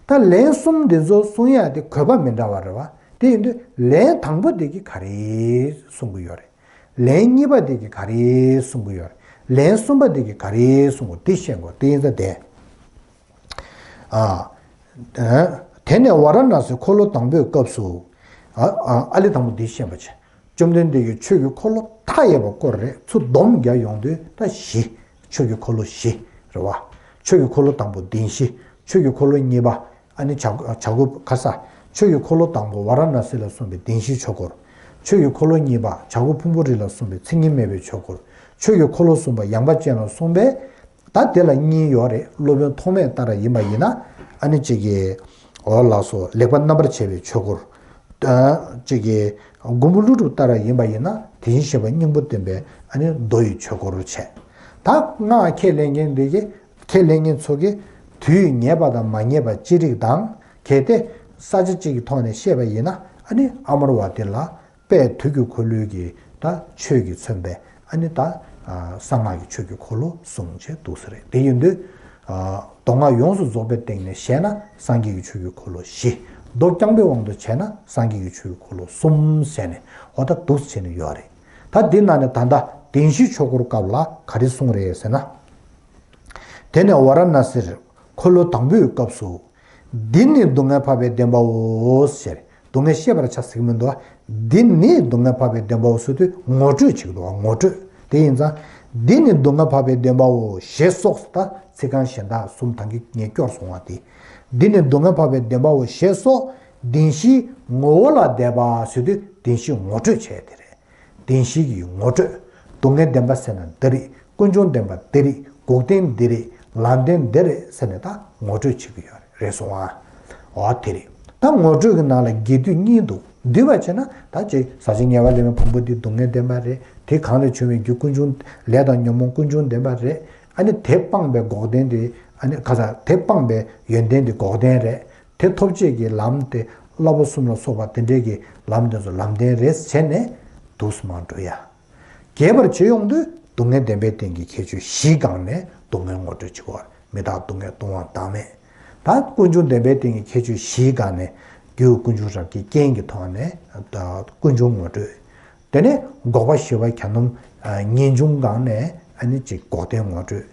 ད་ལན་གསུམ་འདི་ཚོ་གསུང་ཡག་དེ་དགོས་པ་མི་འདྲ་བ་རེད་བ། དེ་ཡིན་དུས་ལན་དང་པོ་དེ་གིས་ག་རེ་གསུང་གི་ཡོད་རེད། ལན་གཉིས་པ་དེ་གིས་ག་རེ་གསུང་གི་ཡོད་རེད། ལན་གསུམ་པ་དེ་གིས་ག་རེ་གསུང་གི། དེ་ཤེས་དགོས། དེ་ཡིན་ཙང་དེ། ཨ། དེ་ནས་ཝཱ་ར་ཎཱ་སིའི་འཁོར་ལོ་དང་པོའི་སྐབས་སུ། ཨ། ཨ། ཨ་ལས་དང་པོ་འདི་ཤེས་པ་བྱས། བཅོམ་ལྡན་འདས་ཀྱིས་ཆོས་ཀྱི་འཁོར་ལོ་མཐའ་ཡས་པ་བསྐོར་རེད། ཚུར་སྡོམ་རྒྱག་ཡོང་དུས་ད་བཞི། ཆོས་ཀྱི་འཁོར་ལོ་བཞི་རེད་བ། ཆོས་ཀྱི་འཁོར་ལོ་དང་པོ་བདེན་བཞི། ཆོས་ཀྱི་འཁོར་ལོ་གཉིས་པ། ཨ་ནི་བྱ་བྱ་རྒོད་ཁ་ས། ཆོས་ཀྱི་འཁོར་ལོ་དང་པོ་ཝཱ་ར་ཎཱ་སི་ལ་གསུངས་པའི་བདེན་བཞིའི་ཆོས་འཁོར། ཆོས་ཀྱི་འཁོར་ལོ་གཉིས་པ་བྱ་རྒོད་ཕུང་པོའི་རི་ལ་གསུངས་པའི་མཚན་ཉིད་མེད་པའི་ཆོས་འཁོར། ཆོས་ཀྱི་འཁོར་ལོ་གསུམ་པ་ཡངས་པ་ཅན་ལ་གསུངས་པས། ད་དེ་ལ་གཉིས་ཡོད་རེད། སློབ་དཔོན་ཐོགས་མེད་ལྟར་ཡིན་པ་ཡིན་ན། ཨ་ནི་གཅིག་གིས། འོ་ལགས་སོ། ལེགས་པར་རྣམ་པར་བྱས་པའི་ཆོས་འཁོར། ཨ། གཅིག་གིས་མགོན་པོ་ཀླུ་སྒྲུབ་ལྟར་ཡིན་པ་ཡིན་ན་དེ་བཞིན་གཤེགས་པ་སྙིང་པོ་སྟོན་པའི་ཨ་ནི་མདོ་ཡི་ཆོས་འཁོར་བྱས། ད་སྔགས་ཁས་ལེན་མཁན་འདི་གིས། ཁས་ལེན་མཁན་ཚོ་གིས་དུས་ངེས་པ་དང་མ་ངེས་པ་ཅི་རིགས་དང་། གལ་ཏེ་ས་ཆ་གཅིག་གི་ཐོག་ནས་བཤད་པ་ཡིན་ན། ཨ་ནི་ཨ་མར་ཝ་ཏི་ལ་དཔལ་དུས་ཀྱི་འཁོར་ལོའི་གི་ད་ཆོས་ཀྱིས་མཚོན་པའི་ཨ་ནི་ད་གསང་སྔགས་ཀྱི་ཆོས་ཀྱི་འཁོར་ལོ་གསུངས་བྱས་འདུག་ས་རེད། དེ་ཡིན་དུས། མདོ་སྔགས་ཡོངས་སུ་རྫོགས་པའི་སྟེང་ནས་བཤད་ན་སངས་རྒྱས་ཀྱི་ཆོས་ཀྱི་འཁོར་ལོ་བཞི། མདོ་རྐྱང་པའི་དབང་དུ་བྱས་ན་སངས་རྒྱས་ཀྱི་ཆོས་ཀྱི་འཁོར་ལོ་གསུམ་ཟེར་ནས། འོ་ད་འདུག་བྱས་ནས་ཡོད་རེད། ད་འདི་ནང་ནས་ད་ལྟ་བདེན་བཞིའི་ཆོས་འཁོར་སྐབས་ལ་ག་རེ་གསུངས་རེད་ཟེར་ན། དེ་ནས་ཝཱ་ར་ཎཱ་སིར་འཁོར་ལོ་དང་པོའི་སྐབས་སུ། འདི་ནི་སྡུག་བསྔལ་འཕགས་པའི་བདེན་པའོ་ཟེར། སྡུག་བསྔལ་ཤེས་པར་བྱ་ཟེར་གྱི་མི་འདུག་བ། འདི་ནི་སྡུག་བསྔལ་འཕགས་པའི་བདེན་པའོ་ཟེར་དུས་ངོ་སྤྲོད་བྱེད་ཀྱི་འདུག་བ། ངོ་སྤྲོད། དེ་ཡིན་ཙང་། འདི་ནི་སྡུག་བསྔལ་འཕགས་པའི་བདེན་པའོ་ཞེས་སོགས། ད་ཚིག་རྐང་གཞན་དག་གསུམ་ད་གིན་ངས་སྐྱོར་སོང་བ་དེ། འདི་ནི་སྡུག་བསྔལ་འཕགས་པའི་བདེན་པའོ་ཞེས་སོགས་བདེན་བཞིའི་ངོ་བོ་ལ་བལྟས་པ་ཟེར་དུས་བདེན་བཞིའི་ངོ་སྤྲོད་བྱས་དེ་རེད། བདེན་བཞི་ཡི་ངོ་སྤྲོད། སྡུག་བསྔལ་བདེན་པ་ཟེར་ན་འདི་རེད། ཀུན་འབྱུང་བདེན་པ་འདི་རེད། འགོག་བདེན་འདི་རེད། ལམ་བདེན་འདི་རེད་ཟེར་ནས་ད་ངོ་སྤྲོད་བྱེད་ཀྱི་ཡོད་རེད། རེད་སོང་ཨ། འོ་དེ་རེད། ད་ངོ་སྤྲོད་ཀྱི་ནང་ལ་རྒྱས་བསྡུས་གཉིས་འདུག་འདུས་པ་བྱས་ན་ད་ཅིག་ཟག་བཅས་ཉེ་བར་ལེན་པའི་ཕུང་པོ་འདི་སྡུག་བསྔལ་བདེན་པ་རེད། དེ་གང་ལས་བྱུང་བའི་རྒྱུ་ཀུན་འབྱུང་། ལས་དང་ཉོན་མོངས་ཀུན་འབྱུང་བདེན་པ་རེད། ཨ་ནི་དེ་སྤངས་པའི་འགོག་བདེན་དེ། ཨ་ནི་ཁ་ས་དེ་སྤངས་པའི་ཡོན་ཏན་དེ་འགོག་བདེན་རེད། དེ་ཐོབ་བྱེད་ཀྱི་ལམ་དེ་བསླབ་པ་གསུམ་ལ་སོགས་པ་དེ་འདྲའི་གི་ལམ་དེ་ཚོ་ལམ་བདེན་རེད་བྱས་ནས་འདུག་སེ་མར་འགྲོ་ཡ། རྒྱས་པར་བྱེད་ཡོང་དུས་སྡུག་བསྔལ་བདེན་པའི་སྟེང་གི་ཁྱད་ཆོས་བཞིའི་སྒང་ནས་སྡུག་བསྔལ་ངོ་སྤྲོད་བྱེད་དགོས། མི་རྟག་སྡུག་བསྔལ་ལྟུང་བ་བདག་མེད། ད་ཀུན་འབྱུང་བདེན་པའི་སྟེང་གི་ཁྱད་ཆོས་བཞིའི་སྒང་ནས་རྒྱུ་ཀུན་འབྱུང་རབ་ཀྱི་རྐྱེན་གྱི་ཐོག་ནས་ཀུན་འབྱུང་ངོ་སྤྲོད། དེ་ནས་འགོག་པ་ཞི་བ་གྱ་ནོམ། ངེས་འབྱུང་སྒང་ནས་ཨ་ནི་ཅིག་འགོག་བདེན་ངོ་སྤྲོད།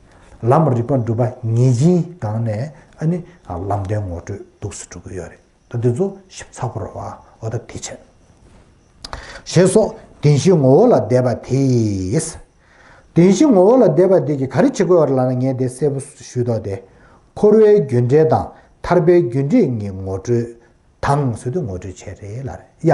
ལམ་རིག་པ་སྒྲུབ་པ་ངེས་འབྱིན་སྒང་ནས་ཨ་ནི་ལམ་བདེན་ངོ་སྤྲོད་འདུག་སེ་འགྲོ་གི་ཡོད་རེད། ད་འདི་ཚོ་ཞིབ་ཚགས་པོ་རེད་བ། འོ་ད་དེ་བྱས། ཞེས་སོགས་བདེན་བཞིའི་ངོ་བོ་ལ་བལྟས་པ་དེས། བདེན་བཞིའི་ངོ་བོ་ལ་བལྟས་པ་དེ་གིས་ག་རེ་བྱེད་དགོས་པ་རེད་ལབ་ན། ངས་དེ་གསལ་པོ་ཞུས་ཐོག་དེ། འཁོར་བའི་རྒྱུ་འབྲས་དང་ཐར་པའི་རྒྱུ་འབྲས་གཉིས་ངོ་སྤྲོད་དང་ཟེར་དུས་ངོ་སྤྲོད་བྱས་རེད་ལབ་རེད་ཡ།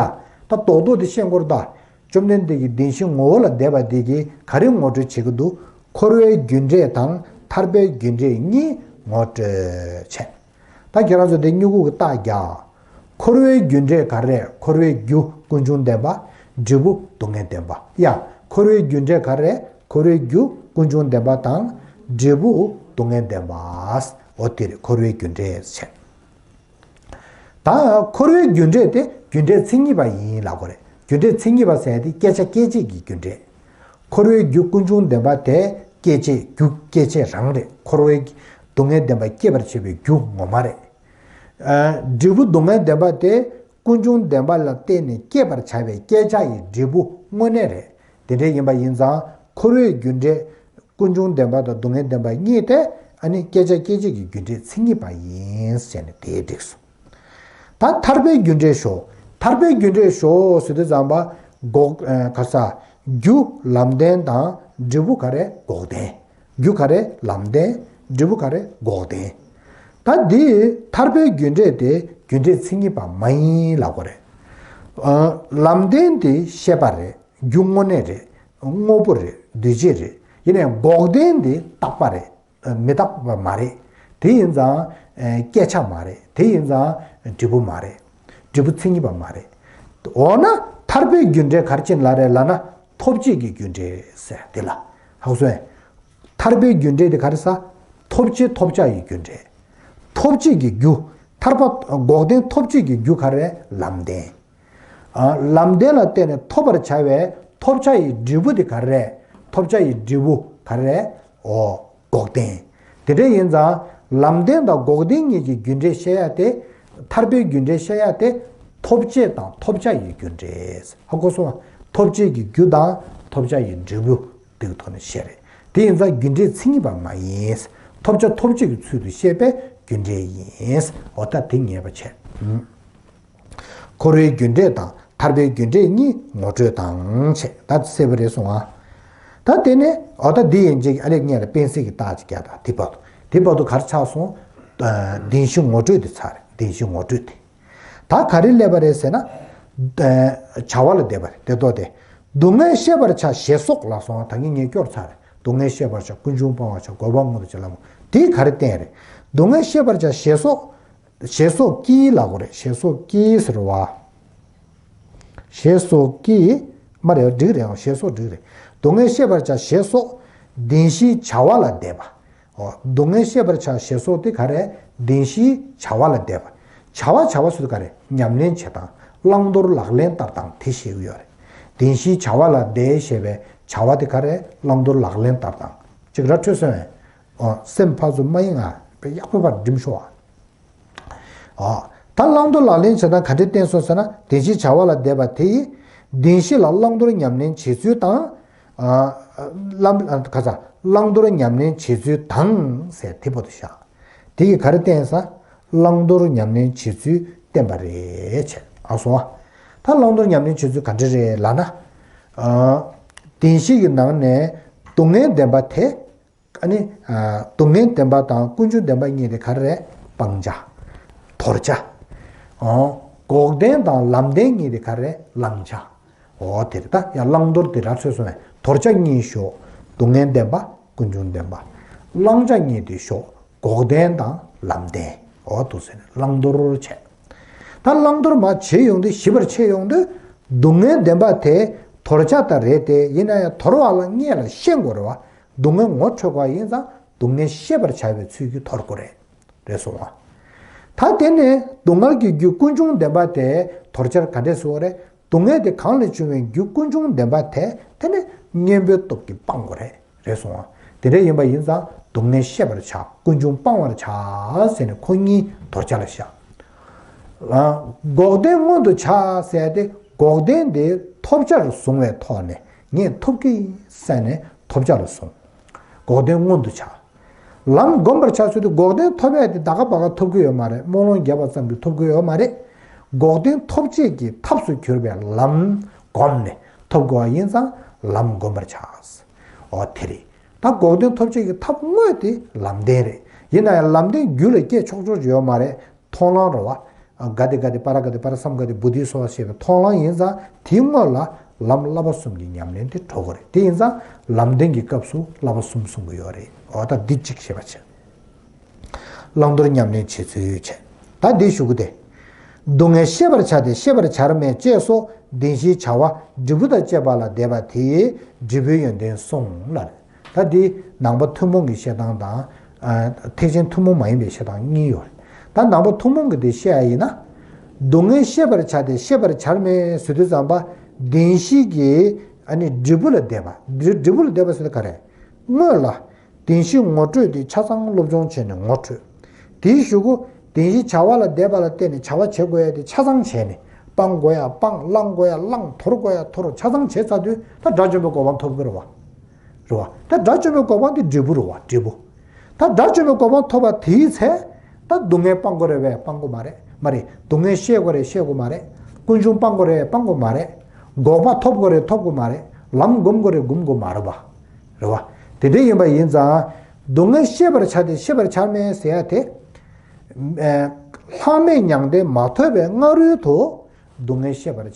ད་རྡོག་རྡོག་དེ་ཤེས་དགོས་རེད་ད། བཅོམ་ལྡན་འདས་ཀྱིས་བདེན་བཞིའི་ངོ་བོ་ལ་བལྟས་པ་དེ་གིས་ག་རེ་ངོ་སྤྲོད་བྱེད་ཀྱི་འདུག་འཁོར་བའི་རྒྱུ་འབྲས་དང་ཐར་པའི་རྒྱུ་འབྲས་གཉིས་ངོ་སྤྲོད་བྱས། ད་ཁྱེད་རང་ཚོ་དེ་སྨྱུ་གུ་གི་རྟགས་རྒྱག་འཁོར་བའི་རྒྱུ་འབྲས་ག་རེ་རེད། འཁོར་བའི་རྒྱུ་ཀུན་འབྱུང་བདེན་པ། འབྲས་བུ་སྡུག་བསྔལ་བདེན་པ་ཡ། འཁོར་བའི་རྒྱུ་འབྲས་ག་རེ་རེད། འཁོར་བའི་རྒྱུ་ཀུན་འབྱུང་བདེན་པ་དང་འབྲས་བུ་སྡུག་བསྔལ་བདེན་པ། འོ་དེ་རེད། འཁོར་བའི་རྒྱུ་འབྲས་ཟེར། ད་འཁོར་བའི་རྒྱུ་འབྲས་དེ་རྒྱུ་འབྲས་མཚན་ཉིད་པ་ཡིན་ལབ་དགོས་རེད། རྒྱུ་འབྲས་མཚན་ཉིད་པ་ཟེར་ཡ་དེ་བསྐྱེད་བྱ་སྐྱེད་བྱེད་ཀྱི་རྒྱུ་འབྲས། འཁོར་བའི་རྒྱུ་ཀུན་འབྱུང་བདེན་པ་དེ་སྐྱེད་བྱེད་རྒྱུ་སྐྱེད་བྱེད་རང་རེད། འཁོར་བའི་སྡུག་བསྔལ་བདེན་པ་སྐྱེད་པར་བྱེད་པའི་རྒྱུ་ངོ་མ་རེད། འབྲས་བུ་སྡུག་བསྔལ་བདེན་པ་དེ་ཀུན་འབྱུང་བདེན་པ་ལ་བརྟེན་ནས་སྐྱེད་པར་བྱ་བའི་བསྐྱེད་བྱ་ཡི་འབྲས་བུ་དངོས་གནས་རེད། དེ་འདྲ་ཡིན་པ་ཡིན་ཙང་འཁོར་བའི་རྒྱུ་འབྲས་ཀུན་འབྱུང་བདེན་པ་དང་སྡུག་བསྔལ་བདེན་པ་གཉིས་དེ་ཨ་ནི་བསྐྱེད་བྱ་སྐྱེད་བྱེད་ཀྱི་རྒྱུ་འབྲས་མཚན་ཉིད་པ་ཡིན་ཟེར་ནས་དེ་འགྲིགས་སོང་། ད་ཐར་པའི་རྒྱུ་འབྲས་ཞོག་ཐར་པའི་རྒྱུ་འབྲས་ཞོག་ཟེར་དུས་ཙམ་པ་འགོག་ཨ་ག་ས་རྒྱུ་ལམ་བདེན་དང་འབྲས་བུ་ག་རེ་འགོག་བདེན། རྒྱུ་ག་རེ་ལམ་བདེན། འབྲས་བུ་ག་རེ་འགོག་བདེན། ད་འདི་ཐར་པའི་རྒྱུ་འབྲས་དེ་རྒྱུ་འབྲས་མཚན་ཉིད་པ་མ་ཡིན་ལབ་དགོས་རེད། ཨ་ལམ་བདེན་དེ་ཤེས་པ་རེད། རྒྱུ་དངོས་གནས་རེད། དངོས་པོ་རེད། འདུས་བྱས་རེད། ཡིན་ནའི་འགོག་བདེན་དེ་རྟག་པ་རེད། མི་རྟག་པ་མ་རེད། དེ་ཡིན་ཙང་སྐྱེ་ཆ་མ་རེད། དེ་ཡིན་ཙང་འབྲས་བུ་མ་རེད། འབྲས་བུ་མཚན་ཉིད་པ་མ་རེད། འོ་ན་ཐར་པའི་རྒྱུ་འབྲས་ག་རེ་བྱས་ནས་ལབ་རེད་ལབ་ན། ཐོབ་བྱེད་ཀྱི་རྒྱུ་འབྲས་ཟེར་དེ་ལ། ཧ་གོ་སོང་ངས། ཐར་པའི་རྒྱུ་འབྲས་དེ་ག་རེ་ཟེར། ཐོབ་བྱེད་ཐོབ་བྱ་ཡི་རྒྱུ་འབྲས། ཐོབ་བྱེད་ཀྱི་རྒྱུ། ཐར་པ་འགོག་བདེན་ཐོབ་བྱེད་ཀྱི་རྒྱུ་ག་རེ་རེད། ལམ་བདེན། ཨ། ལམ་བདེན་ལ་བརྟེན་ནས་ཐོབ་པར་བྱ་བའི་ཐོབ་བྱ་ཡི་འབྲས་བུ་དེ་ག་རེ་རེད། ཐོབ་བྱ་ཡི་འབྲས་བུ་ག་རེ་རེད། འོ། འགོག་བདེན། དེ་འདྲ་ཡིན་ཙང་ལམ་བདེན་དང་འགོག་བདེན་གཉིས་ཀྱི་རྒྱུ་འབྲས་བཤད་ཡ་དེ། ཐར་པའི་རྒྱུ་འབྲས་བཤད་ཡ་དེ། ཐོབ་བྱེད་དང་ཐོབ་བྱ་ཡི་རྒྱུ་འབྲས། ཧ་གོ་སོང་ང་། ཐོབ་བྱེད་ཀྱི་རྒྱུ་དང་ཐོབ་བྱ་ཡི་འབྲས་བུ་དེ་གི་ཐོག་ནས་བཤད་རེད། དེ་ཡིན་ཙང་རྒྱུ་འབྲས་མཚན་ཉིད་པ་མ་ཡིན། ཐོབ་བྱ་ཐོབ་བྱེད་ཀྱི་ཚུལ་དུ་བཤད་པའི་རྒྱུ་འབྲས་ཡིན། འོ་ད་དེ་ངེས་པ་བྱས། འཁོར་བའི་རྒྱུ་འབྲས་དང་ཐར་པའི་རྒྱུ་འབྲས་གཉིས་ངོ་སྤྲོད་དང་བྱས། ད་གསལ་པོ་རེད་སོང་ང་། ད་དེ་ནས་འོ་ད་འདི་ཡན་ཆད་ཀྱི་ཨ་ལས་ངས་ལ་དཔེ་གཟིགས་ཀྱི་རྟགས་ཅིག་རྒྱག། ད་དེ་བར་དུ་དེ་བར་དུ་ག་རེ་ཆགས་སོང་། བདེན་བཞི་ངོ་སྤྲོད་དེ་ཚར་རེད། བདེན་བཞི་ངོ་སྤྲོད་དེ། ད་ག་རེ་སླེབས་པ་རེད་ཟེར་ན། བྱ་བ་ལ་བསྡད་པ་རེད་དེ། ལྟོས་ཏེ། སྡུག་བསྔལ་ཤེས་པར་བྱ་ཞེས་སོགས་ལ་སོང་ང་། ད་གིན་ངས་སྐྱོར་ཚར་རེད། སྡུག་བསྔལ་ཤེས་པར་བྱ། ཀུན་འབྱུང་སྤང་བར་བྱ། འགོག་པ་སྔོན་དུ་བྱ་ལ་མོ། དེ་ག་རེ་བསྟན་རེད། སྡུག་བསྔལ་ཤེས་པར་བྱ་ཞེས་སོགས། ཞེས་སོགས་ཀྱིས་ལབ་དགོས་རེད། ཞེས་སོགས་ཀྱིས་ཟེར་བ། ཞེས་སོགས་ཀྱིས་མ་རེད། འགྲིག་རེད། ཨང་། ཞེས་སོགས་འགྲིག་རེད། སྡུག་བསྔལ་ཤེས་པར་བྱ་ཞེས་སོགས་བདེན་བཞིའི་བྱ་བ་ལ་བསྡད་པ། འོ། སྡུག་བསྔལ་ཤེས་པར་བྱ་ཞེས་སོགས་དེ་ག་རེ། བདེན་བཞིའི་བྱ་བ་ལ་བསྡད་པ། བྱ་བ་བྱ་བ་ཟེར་དུས་ག་རེ། ཉམས་ལེན་བྱེད་སྟངས། བླང་དོར་ལག་ལེན་བསྟར་སྟངས་དེ་བཤད་ཀྱི་ཡོད་རེད། བདེན་བཞིའི་བྱ་བ་ལ་བསྡད་ཞེས་པའི་བྱ་བ་དེ་ག་རེ། བླང་དོར་ལག་ལེན་བསྟར་སྟངས། ཅིག་ར་འཕྲོད་སོང་ངས། འོ། སེམས་ཕར་ཚུར་མ་ཡེངས་ང་། དཔེ་ཡག་པོ་ཕར་སྒྲིམ་ཤོག་ཨ། ཨ། ད་བླང་དོར་ལག་ལེན་བྱེད་སྟངས་ག་འདྲས་བསྟན་སོང་ཟེར་ན། བདེན་བཞིའི་བྱ་བ་ལ་བསྡད་པ་དེ་ཡིས་བདེན་བཞི་ལ་བླང་དོར་ཉམས་ལེན་བྱེད་ཚུལ་དང་། ཨ། བླང་། ཨ། ག་ས། བླང་དོར་ཉམས་ལེན་བྱེད་ཚུལ་དང་ཟེར་དེ་བར་དུ་བཞག། དེ་ཡིས་ག་རེ་བསྟན་ཟེར། བླང་དོར་ཉམས་ལེན་བྱེད་ཚུལ་བསྟན་པ་རེད་བྱས། ཨ་སོང་ཨ། ད་བླང་དོར་ཉམས་ལེན་བྱེད་ཚུལ་ག་འདྲ་རེད་ལབ་ན། ཨ། བདེན་བཞི་གི་ནང་ནས་སྡུག་བསྔལ་བདེན་པ་དེ། ཨ་ནི། ཨ། སྡུག་བསྔལ་བདེན་པ་དང་ཀུན་འབྱུང་བདེན་པ་གཉིས་དེ་ག་རེ་རེད། སྤང་བྱ། དོར་བྱ། ཨོ། འགོག་བདེན་དང་ལམ་བདེན་གཉིས་དེ་ག་རེ་རེད། བླང་བྱ། ཨོ་དེ་རེད། ད་ཡང་བླང་དོར་དེ་ར་འཕྲོད་སོང་ངས། དོར་བྱ་གཉིས་ཞོག། སྡུག་བསྔལ་བདེན་པ། ཀུན་འབྱུང་བདེན་པ། བླང་བྱ་གཉིས་དེ་ཞོག། འགོག་བདེན་དང་ལམ་བདེན། ཨོ་འདུག་ཟེར་ནས་བླང་དོར་བྱས། ད་བླང་དོར་མར་བྱེད་ཡོང་དུས། ཞིབ་པར་ཕྱེ་ཡོང་དུས། སྡུག་བསྔལ་བདེན་པ་དེ་དོར་བྱ་ད་རེད་དེ། ཡིན་ན་ཡང་དོར་བ་ལ་སྔོན་ལ་ཤེས་དགོས་རེད་བ། སྡུག་བསྔལ་ངོ་འཕྲོད་དགོས་ཡིན་ཙང་། སྡུག་བསྔལ་ཤེས་པར་བྱ་བའི་ཚུལ་གྱིས་དོར་དགོས་རེད། རེད་སོང་ང་། ད་དེ་ནས་སྡུག་བསྔལ་གྱི་རྒྱུ་ཀུན་འབྱུང་བདེན་པ་དེ་དོར་བྱར་ག་འདྲས་ཟེར་དགོས་རེད། སྡུག་བསྔལ་དེ་གང་ལས་བྱུང་བའི་རྒྱུ་ཀུན་འབྱུང་བདེན་པ་དེ། དེ་ནི་གཉེན་པོའི་སྟོབས་ཀྱིས་སྤང་དགོས་རེད། རེད་སོང་ང་། དེ་འདྲ་ཡིན་པ་ཡིན་ཙང་། སྡུག་བསྔལ་ཤེས་པར་བྱ། ཀུན་འབྱུང་སྤང་བར་བྱ་ཟེར་ནས་ཁོ་གཉིས་དོར་བྱ་ལ་བཞག། ཨ། འགོག་བདེན་མངོན་དུ་བྱ་ཟེར་ཏེ། འགོག་བདེན་དེ་ཐོབ་བྱར་བཟུང་བའི་ཐོག་ནས། ངས་ཐོབ་ཀྱི་ཟེར་ནས་ཐོབ་བྱ་ལ་བཟུང་། འགོག་བདེན་མངོན་དུ་བྱ། ལམ་བསྒོམ་པར་བྱ་ཟེར་དུས། འགོག་བདེན་ཐོབ་ཡས་དེ་ད་ག་བ་ག་ཐོབ་ཀྱི་ཡོད་མ་རེད། རྨོངས་ལོང་རྒྱབ་པ་ཙམ་གྱིས་ཐོབ་ཀྱི་ཡོད་མ་རེད། འགོག་བདེན་ཐོབ་བྱེད་ཀྱི་ཐབས་སུ་གྱུར་པའི་ལམ་བསྒོམས་ནས་ཐོབ་དགོས་པ་ཡིན་ཙང་། ལམ་བསྒོམ་པར་བྱ། ཨོ་དེ་རེད། ད་འགོག་བདེན་ཐོབ་བྱེད་ཀྱི་ཐབས་དངོས་དེ་ལམ་བདེན་རེད། ཡིན་ན་ཡང་ལམ་བདེན་རྒྱུད་ལ་སྐྱེ་ཆོག་ཆོག་ཡོད་མ་རེད། མཐོང་ལམ་རེད་བ། ག་ཏེ་ག་ཏེ་པ་ར་ག་ཏེ་པ་ར་སཾ་ག་ཏེ་བོ་དྷི་སྭཱ་ཧཱ་ཞེས་པའི་མཐོང་ལམ་ཡིན་ཙང་། དེའི་སྔོན་ལ་ལམ་བསླབ་པ་གསུམ་གྱི་ཉམས་ལེན་དེ་འགྲོ་དགོས་རེད། དེ་ཡིན་ཙང་ལམ་བདེན་གྱི་སྐབས་སུ་བསླབ་པ་གསུམ་གསུང་གི་ཡོད་རེད། འོ་ད་འདི་གཅིག་ཤེས་པ་བྱས། བླང་དོར་ཉམས་ལེན་བྱེད་ཚུལ་བྱས། ད་འདི་ཞུ་གི་དེ། སྡུག་བསྔལ་ཤེས་པར་བྱ་སྟེ། ཤེས་པར་བྱར་མེད་ཅེས་སོགས་བདེན་བཞིའི་བྱ་བ་འབྲས་བུ་དང་བཅས་པ་ལ་བཟླས་པ་དེ་ཡིས་འབྲས་བུའི་ཡོན་ཏན་གསུངས་ལ། ད་འདི་ནང་པ་ཐུན་མོང་གི་བཤད་སྟངས་དང་། ཨ། ཐེག་ཆེན་ཐུན་མོང་མ་ཡིན་པའི་བཤད་སྟངས་གཉིས་ཡོད་རེད། ད་ནང་པ་ཐུན་མོང་གི་དེ་བཤད་ཡ་ཡིན་ན། སྡུག་བསྔལ་ཤེས་པར་བྱ་སྟེ། ཤེས་པར་བྱར་མེད་ཟེར་དུས་ཙམ་པ། བདེན་བཞི་གི། ཨ་ནི་འབྲས་བུ་ལ་བཟླས་པ། འབྲས་འབྲས་བུ་ལ་བཟླས་པ་ཟེར་དུས་ག་རེ། སྔོན་ལ་བདེན་བཞི་ངོ་སྤྲོད་དེ་ཆ་ཚང་སློབ་སྦྱོང་བྱས་ནས་ངོ་འཕྲོད། དེའི་གཞུག་གུ་བདེན་བཞིའི་བྱ་བ་ལ་བཟླས་པ་ལ་བརྟེན་ནས་བྱ་བ་བྱེད་དགོས་ཡ་དེ་ཆ་ཚང་བྱས་ནས། སྤང་དགོས་ཡ་སྤང་། བླང་དགོས་ཡ་བླང་། དོར་དགོས་ཡ་དོར། ཆ་ཚང་བྱས་ཚར་དུས་ད་དགྲ་བཅོམ་པའི་གོ་འཕང་ཐོབ་ཀྱི་རེད་བ། རེད་བ། ད་དགྲ་བཅོམ་པའི་གོ་འཕང་དེ་འབྲས་བུ་རེད་བ། འབྲས་བུ། ད་དགྲ་བཅོམ་པའི་གོ་འཕང་ཐོབ་པ་དེའི་ཚེ། ད་སྡུག་བསྔལ་སྤང་དགོས་རེད་པས། སྤང་དགོས་མ་རེད། མ་རེད། སྡུག་བསྔལ་ཤེས་དགོས་རེད། ཤེས་དགོས་མ་རེད། ཀུན་འབྱུང་སྤང་དགོས་རེད། སྤང་དགོས་མ་རེད། འགོག་པ་ཐོབ་དགོས་རེད། ཐོབ་དགོས་མ་རེད། ལམ་སྒོམ་དགོས་རེད། སྒོམ་དགོས་མ་རེད་པ། རེད་བ། དེ་འདྲ་ཡིན་པ་ཡིན་ཙང་། སྡུག་བསྔལ་ཤེས་པར་བྱ་སྟེ། ཤེས་པར་བྱར་མེད་ཟེར་ཡ་དེ། ཨེ། ལྷག་མེད་མྱང་འདས་མ་ཐོབ་པའི་སྔ་རོལ་དུ་སྡུག་བསྔལ་ཤེས་པར་བྱ།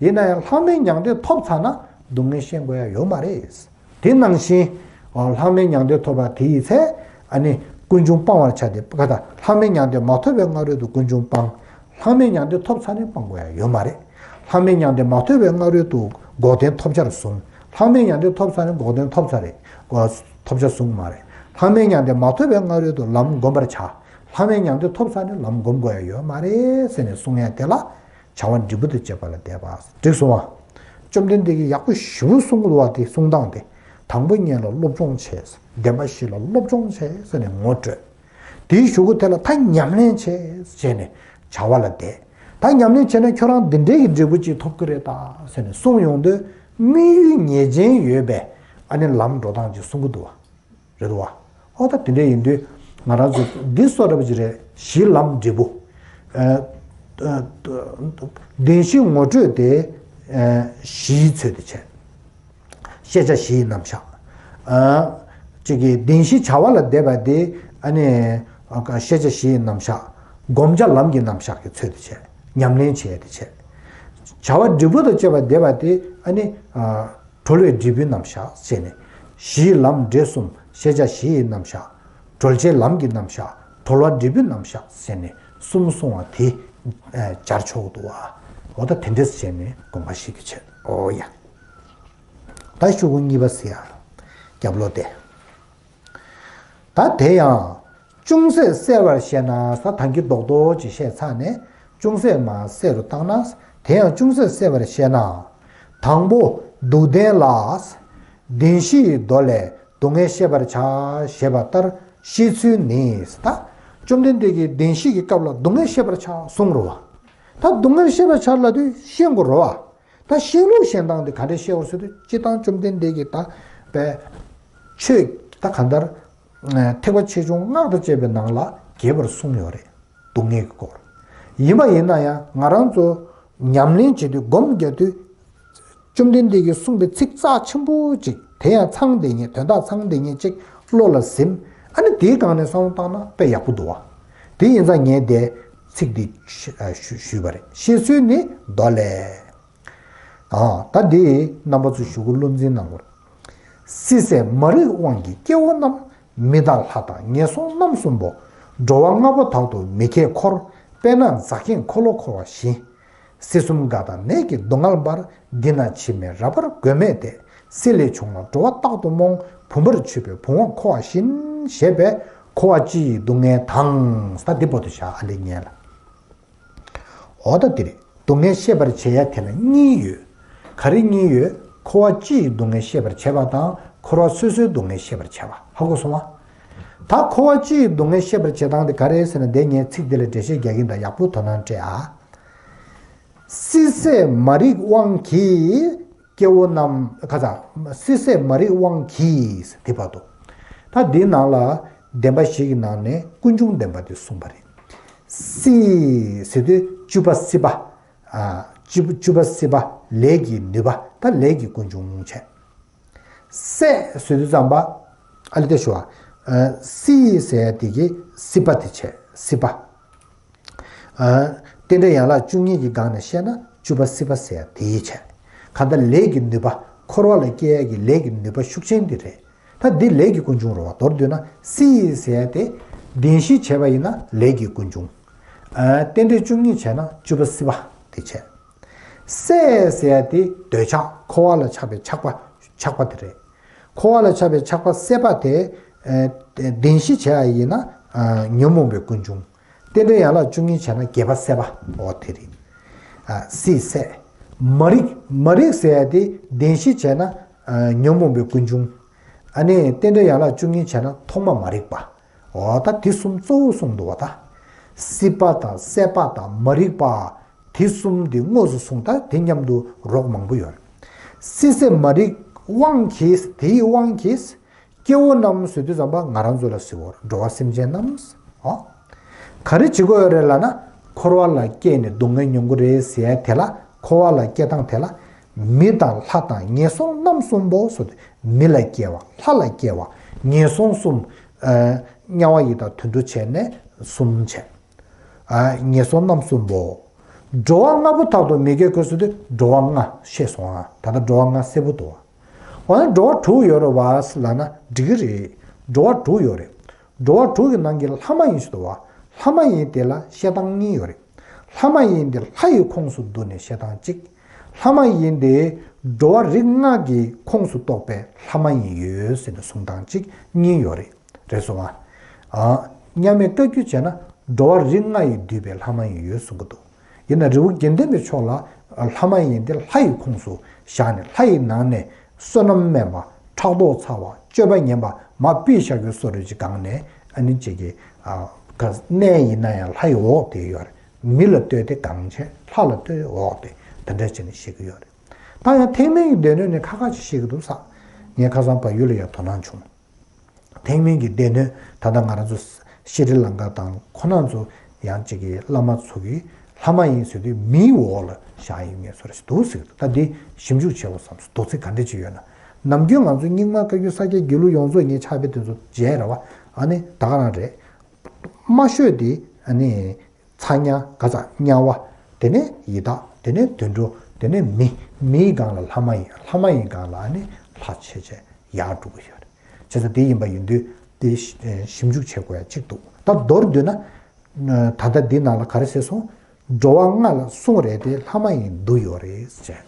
ཡིན་ན་ཡང་ལྷག་མེད་མྱང་འདས་ཐོབ་ཚར་ན་སྡུག་བསྔལ་ཤེས་དགོས་ཡ་ཡོད་མ་རེད། དེ་ནང་བཞིན། ཨོ། ལྷག་མེད་མྱང་འདས་ཐོབ་པ་དེ་ཡི་ཚེ། ཨ་ནི། ཀུན་འབྱུང་སྤང་བར་བྱ་སྟེ། ག་ད་ལྷག་མེད་མྱང་འདས་མ་ཐོབ་པའི་སྔ་རོལ་དུ་ཀུན་འབྱུང་སྤང་། ལྷག་མེད་མྱང་འདས་ཐོབ་ཚར་ནས་སྤང་དགོས་ཡ་ཡོད་མ་རེད། ལྷག་མེད་མྱང་འདས་མ་ཐོབ་པའི་སྔ་རོལ་དུ་འགོག་བདེན་ཐོབ་བྱར་བཟུང་། ལྷག་མེད་མྱང་འདས་ཐོབ་ཚར་ནས་འགོག་བདེན་ཐོབ་ཚར་རེད། འགོག་ཐོབ་བྱར་བཟུང་མ་རེད། ལྷག་མེད་མྱང་འདས་མ་ཐོབ་པའི་སྔ་རོལ་དུ་ལམ་བསྒོམ་པར་བྱ། ལྷག་མེད་མྱང་འདས་ཐོབ་ཚར་ནས་ལམ་བསྒོམ་དགོས་ཡ་ཡོད་མ་རེད་ཟེར་ནས་གསུང་ཡ་དེ་ལ། བྱ་བ་འབྲས་བུ་དང་བཅས་པ་ལ་བཟླས་པ། འགྲིག་སོང་བ། བཅོམ་ལྡན་འདས་ཀྱིས་ཡག་པོ་ཞེ་པོ་གསུང་གི་འདུག་བ། དེ་གསུང་སྟངས་དེ། དང་པོ་ངེད་ལ་སློབ་སྦྱོང་བྱས། བདེན་པ་བཞི་ལ་སློབ་སྦྱོང་བྱས་ཟེར་ནས་ངོ་སྤྲོད། དེའི་གཞུག་གུ་དེ་ལ་ད་ཉམས་ལེན་བྱས་བྱས་ནས་བྱ་བ་ལ་བཟླས། ད་ཉམས་ལེན་བྱས་ན་ཁྱོད་རང་འདི་འདྲའི་གི་འབྲས་བུ་ཅིག་ཐོབ་ཀྱི་རེད་ད་ཟེར་ནས་གསུངས་ཡོང་དུས། དམིགས་ཡུལ་ངེས་ཅན་ཡོད་པའི་ཨ་ནི་ལམ་འགྲོ་སྟངས་ཅིག་གསུང་གི་འདུག་བ། རེད་དོ། ཨོ་ད་དེ་འདྲ་ཡིན་དུས་ང་རང་ཚོ་འདི་སོ་འདྲ་པོ་ཅིག་རེད། གཞི་ལམ་འབྲས་བུ། ཨ་ཨ་བདེན་བཞི་ངོ་སྤྲོད་དེ། ཨ་གཞིའི་ཚོད་དུ་བྱས། ཤེས་བྱ་གཞི་ཡི་རྣམ་གཞག་ཨ་ཅིག་གི་བདེན་བཞི་བྱ་བ་ལ་བཟླས་པ་དེ་ཨ་ནི་ཨ་ཤེས་བྱ་གཞི་ཡི་རྣམ་གཞག་བསྒོམ་བྱ་ལམ་གྱི་རྣམ་གཞག་གི་ཚོད་དུ་བྱས། ཉམས་ལེན་བྱས་ཏེ་བྱས། བྱ་བ་འབྲས་བུ་དང་བཅས་པ་བཟླས་པ་དེ་ཨ་ནི་ཨ། གྲོལ་བའི་འབྲས་བུའི་རྣམ་གཞག་ཟེར་ནས། གཞིའི་ལམ་འབྲས་གསུམ། ཤེས་བྱ་གཞི་ཡི་རྣམ་གཞག་གྲོལ་བྱེད་ལམ་གྱི་རྣམ་གཞག་གྲོལ་བ་འབྲས་བུའི་རྣམ་གཞག་ཟེར་ནས་གསུམ་གསུངས་པ་དེ། ཨ་སྦྱར་ཆོག་འདུག་བ། འོ་ད་དེ་འདྲས་བྱས་ནས་དགོངས་པ་བཞེས་ཀྱི་བྱས། ཨོ་ཡ། ད་ཤོག་གུ་གཉིས་པ་ཟེར་ཡ། རྒྱབ་ལོགས་དེ། ད་དེ་ཡང་ཅུང་ཟད་གསལ་བར་བཤད་ན་ཟེར། ད་གིན་རྡོག་རྡོག་ཅིག་བཤད་ཚར་ནས་ཅུང་ཟད་མར་གསལ་རུ་བཏང་ན། དེ་ཡང་ཅུང་ཟད་གསལ་བར་བཤད་ན། དང་པོ་སྡུག་བདེན་ལ། བདེན་བཞི་ཡི་མདོ་ལས་སྡུག་བསྔལ་ཤེས་པར་བྱ་ཞེས་པ་ལྟར་བཤད་ཚུལ་ནི། ད་བཅོམ་ལྡན་འདས་ཀྱིས་བདེན་བཞི་གི་སྐབས་ལ་སྡུག་བསྔལ་ཤེས་པར་བྱ་གསུངས་རེད་བ། ད་སྡུག་བསྔལ་ཤེས་པར་བྱ་ལབ་དུས་ཤེས་དགོས་རེད་བ། ད་ཤེས་ལུགས་ཤེས་སྟངས་དེ་ག་འདྲས་ཤེས་དགོས་ཟེར་དུས། སྤྱིར་བཏང་བཅོམ་ལྡན་འདས་ཀྱིས་ད་པའི་ཆོས་ད་གང་ལྟར་ཐེག་པ་ཆེ་ཆུང་སྔགས་དང་བཅས་པའི་ནང་ལ་རྒྱས་པར་གསུངས་ཡོད་རེད། སྡུག་བསྔལ་གྱི་སྐོར། ཡིན་པ་ཡིན་ན་ཡང་ང་རང་ཚོ་ཉམས་ལེན་བྱེད་དུས་སྒོམ་རྒྱག་དུས། བཅོམ་ལྡན་འདས་ཀྱིས་གསུངས་པའི་ཚིག་རྩ་ཆེན་པོ་གཅིག་དེ་ཡང་ཚང་བསྡད་མཁན། དོན་དག་ཚང་བསྡད་མཁན་གཅིག་བློ་ལ་ཟིན། ཨ་ནི་དེའི་སྒང་ནས་བསམ་བློ་བཏང་ན་དཔེ་ཡག་པོ་འདུག་བ། དེ་ཡིན་ཙང་ངས་དེ་ཚིག་འདི་ཞུ་ཞུ་ཞུས་པ་རེད། བཤད་ཚུལ་ནི་མདོ་ལས། ཨ་ད་འདི་རྣམ་པ་ཚོ་ཞུ་གུ་བློ་འཛིན་གནང་དགོས། སྲིད་ཟད་མ་རིག་དབང་གིས་སྐྱེ་བོ་རྣམས། མི་དང་ལྷ་དང་ངན་སོང་རྣམ་གསུམ་པོ། འགྲོ་བ་ལྔ་པོ་དག་ཏུ་མི་སྐྱེ་འཁོར། དཔེར་ན་འཛག་གིན་འཁོར་ལོ་འཁོར་བ་བཞིན། སྲིད་གསུམ་རྒ་དང་ནད་ཀྱི་སྡུག་བསྔལ་འབར། འདི་ན་འཆི་མེད་རབ་འབར་དགོས་མེད་དེ། སྲིད་ལས་བྱུང་བ་འགྲོ་བ་རྟག་ཏུ་རྨོངས། བུམ་པར་ཆུད་པའི་བུང་བ་འཁོར་བ་བཞིན། ཞེས་པས་འཁོར་བ་སྤྱི་ཡི་སྡུག་བསྔལ་དང་། ད་འདི་པོ་དེ་བཞག་ཨ་ལེ་ཉན་ལ། འོ་ད་དེ་རེད། སྡུག་བསྔལ་ཤེས་པར་བྱེད་ཡ་དེ་ལ་གཉིས་ཡོད། ག་རེ་གཉིས་ཡོད། འཁོར་བ་སྤྱི་ཡི་སྡུག་བསྔལ་ཤེས་པར་བྱེད་པ་དང་། འཁོར་བ་སོ་སོའི་སྡུག་བསྔལ་ཤེས་པར་བྱེད་པ། ཧ་གོ་སོང་ང་། ད་འཁོར་བ་སྤྱི་ཡི་སྡུག་བསྔལ་ཤེས་པར་བྱེད་སྟངས་དེ་ག་རེ་ཟེར་ན། དེ་ངས་ཚིག་དེ་ལ་འགྲེལ་བཤད་རྒྱག་གིན་གདའ། ཡག་པོ་དོ་སྣང་སྤྲད་ཨ། སྲིད་ཟད་མ་རིག་དབང་གིས་སྐྱེ་བོ་རྣམས། ཁ་ཚ། སྲིད་ཟད་མ་རིག་དབང་གིས་དེ་བར་དུ། ད་འདིའི་ནང་ལ་བདེན་པ་བཞི་གི་ནང་ནས་ཀུན་འབྱུང་བདེན་པ་དེ་གསུངས་པ་རེད། སྲིད་ཟེར་དུས་བཅུ་པ་སྲིད་པ། ཨ་བཅུ་བཅུ་པ་སྲིད་པ་ལས་ཀྱི་ནུས་པ། ད་ལས་ཀྱི་ཀུན་འབྱུང་བྱས། ཟད་ཟེར་དུས་ཙམ་པ། ཨ་ལེ་དེ་ཞུ་བ། ཨ་སྲིད་ཟེར་ཡ་དེ་གི་སྲིད་པ་དེ་བྱས། སྲིད་པ། ཨ་རྟེན་འབྲེལ་ཡན་ལག་བཅུ་གཉིས་ཀྱི་སྒང་ནས་བཤད་ན་བཅུ་པ་སྲིད་པ་ཟེར་ཡ་དེ་ཡིས་བྱས། གང་ལྟར་ལས་ཀྱི་ནུས་པ། འཁོར་བ་ལ་སྐྱེ་ཡ་གི་ལས་ཀྱི་ནུས་པ་ཤུགས་ཆེན་དེ་རེད། ད་འདི་ལས་ཀྱི་ཀུན་འབྱུང་རེད་བ། མདོར་བསྡུས་ན་སྲིད་ཟེར་ཡ་དེ་བདེན་བཞི་བྱས་པ་ཡིན་ན་ལས་ཀྱི་ཀུན་འབྱུང་། ཨ་རྟེན་འབྲེལ་བཅུ་གཉིས་བྱས་ན་བཅུ་པ་སྲིད་པ་དེ་བྱས། ཟད་ཟེར་ཡ་དེ་འདོད་ཆགས། འཁོར་བ་ལ་ཆགས་པའི་ཆགས་པ། ཆགས་པ་དེ་རེད། འཁོར་བ་ལ་ཆགས་པའི་ཆགས་པ་ཟད་པ་དེ། ཨ་བདེན་བཞི་བྱས་པ་ཡིན་ན་ཨ་ཉོན་མོངས་པའི་ཀུན་འབྱུང་། རྟེན་འབྲེལ་ཡན་ལག་བཅུ་གཉིས་བྱས་ན་བརྒྱད་པ་ཟད་པ། འོ་དེ་རེད། ཨ་སྲིད་ཟད། མ་རིག་མ་རིག་ཟེར་ཡ་དེ་བདེན་བཞི་བྱས་ན་ཨ་ཉོན་མོངས་པའི་ཀུན་འབྱུང་། ཨ་ནི་རྟེན་འབྲེལ་ཡན་ལག་བཅུ་གཉིས་བྱས་ན་ཐོག་མ་མ་རིག་པ། འོ་ད་དེ་གསུམ་གཙོ་བོ་གསུངས་འདུག་བ་ད། སྲིད་པ་དང་ཟད་པ་དང་མ་རིག་པ། དེ་གསུམ་དེ་དངོས་སུ་གསུངས། ད་དེ་མཉམ་དུ་རོགས་མང་པོ་ཡོད་རེད། སྲིད་ཟད་མ་རིག་དབང་གིས། དེའི་དབང་གིས། སྐྱེ་བོ་རྣམས་ཟེར་དུས་ཙམ་པ་ང་རང་ཚོ་ལ་ཟེར་བ། འགྲོ་བ་སེམས་ཅན་རྣམས། ཨོ། ག་རེ་བྱེད་དགོས་ཡོད་རེད་ལབ་ན། འཁོར་བ་ལ་སྐྱེས་ནས་སྡུག་བསྔལ་མྱོང་གི་རེད་ཟེར་ཡ་དེ་ལ། འཁོར་བ་ལ་སྐྱེ་སྟངས་དེ་ལ། མི་དང་ལྷ་དང་ངན་སོང་རྣམ་གསུམ་པོ་ཟེར་དུས། མི་ལ་སྐྱེ་བ། ལྷ་ལ་སྐྱེ་བ། ངན་སོང་གསུམ། ཨ་དམྱལ་བ་ཡི་དྭགས་དུད་འགྲོ་བྱས་ནས་གསུམ་བྱས། ཨ་ངན་སོང་རྣམ་གསུམ་པོ། འགྲོ་བ་ལྔ་པོ་དག་ཏུ་མི་སྐྱེ་འཁོར་ཟེར་དུས་འགྲོ་བ་ལྔ་ཤེས་སོང་ང་། ད་ལྟ་འགྲོ་བ་ལྔ་གསལ་པོ་འདུག་བ། འོ་ན་འགྲོ་བ་དྲུག་ཡོད་རེད་བ་ལབ་ན་འགྲིག་གི་རེད། འགྲོ་བ་དྲུག་ཡོད་རེད། འགྲོ་བ་དྲུག་གི་ནང་གི་ལྷ་མ་ཡིན་ཞིག་འདུག་བ། ལྷ་མ་ཡིན་དེ་ལ་བཤད་སྟངས་གཉིས་ཡོད་རེད། ལྷ་མ་ཡིན་དེ་ལྷ་ཡི་ཁོངས་སུ་འདུ་ནས་བཤད་སྟངས་གཅིག་ལྷ་མ་ཡིན་དེ་འགྲོ་བ་རིགས་ལྔ་གི་ཁོངས་སུ་གཏོགས་པའི་ལྷ་མ་ཡིན་ཡོད་ཟེར་ནས་གསུང་སྟངས་གཅིག་གཉིས་ཡོད་རེད། རེད་སོང་ང་། ཨ། མཉམ་མེད་བཀའ་བརྒྱུད་བྱས་ན་འགྲོ་བ་རིགས་ལྔ་ཡིས་བསྡུས་པའི་ལྷ་མ་ཡིན་ཡོད་གསུང་གི་འདུག་ཡིན་ན་རི་བོ་དགེ་ལྡན་པའི་ཕྱོགས་ལ་ལྷ་མ་ཡིན་དེ་ལྷ་ཡི་ཁོངས་སུ་བཞག་ནས་ལྷ་ཡི་ནང་ནས་བསོད་ནམས་དམན་པ། ཕྲག་དོག་ཚ་བ། སྤྱོད་པ་ངན་པ་མར་ཕུད་བཞག་རྒྱུ་བཟོ་འདྲ་ཅིག་སྒང་ནས་ཨ་ནི་ཅིག་གི་ཨ་ག་གནས་ཡིན་ན་ཡང་ལྷ་ཡི་འོག་དེ་ཡོད་རེད། མི་ལ་ལྟོས་ཏེ་གང་བྱས་ལྷ་ལ་ལྟོས་འོག་དེ་དེ་འདྲ་བྱས་ནས་བཤད་ཀྱི་ཡོད་རེད། ད་ཡང་ཐེག་དམན་གྱི་སྡེ་སྣོད་ནས་ཁ་ཁ་ཅིག་བཤད་ཀྱི་འདུག་ས། ངས་ཁ་སང་བལ་ཡུལ་ལ་ཡང་དོ་སྣང་བྱུང་། ཐེག་དམན་གྱི་སྡེ་སྣོད་ད་ལྟ་ང་རང་ཚོ་ཤྲི་ལང་ཀ་དང་ཁོ་ན་ཚོ་ཡང་གཅིག་གི་བླ་མ་ཚོ་གིས་ལྷ་མ་ཡིན་ཟེར་དུས་མིའི་འོག་ལ་བཞག་ཡོད་ངེས་ཚོ་རེད་འདུག་ཟེར་གི་འདུག་ད་འདི་ཞིབ་འཇུག་བྱེད་དགོས་བསམ་སོང་། རྡོག་རྫིས་ག་འདྲ་ཅིག་ཡོད་ན། ནམ་རྒྱུན་ང་ཚོ་རྙིང་མ་བཀའ་བརྒྱུད་ས་སྐྱའི་དགེ་ལུགས་ཡོངས་རྫོགས་ངས་ཕྱག་དཔེ་དེ་ཚོ་མཇལ་ར་བ། ཨ་ནི་ད་ག་རང་རེད། མ་ཤོད་དེ་ཨ་ནི། ཚ་དམྱལ་ག་ཚ་དམྱལ་བ། དེ་ནས་ཡི་དྭགས། དེ་ནས་དུད་འགྲོ། དེ་ནས་མི། མིའི་སྒང་ལ་ལྷ་མ་ཡིན། ལྷ་མ་ཡིན་སྒང་ལ་ཨ་ནི་ལྷ་ཆེ་ཆེ་ཡར་འགྲོ་གི་ཡོད་རེད། བྱས་ཙང་དེ་ཡིན་པ་ཡིན་དུས་དེ་ཞིབ་འཇུག་བྱེད་དགོས་ཡ་གཅིག་འདུག་ད་མདོར་བསྡུས་ན། ད་ལྟ་འདི་ནང་ལ་ག་རེ་ཟེར་སོང་། འགྲོ་བ་ལྔ་ལ་གསུངས་རེད་དེ་ལྷ་མ་ཡིན་འདུ་ཡོད་རེད་ཟེར།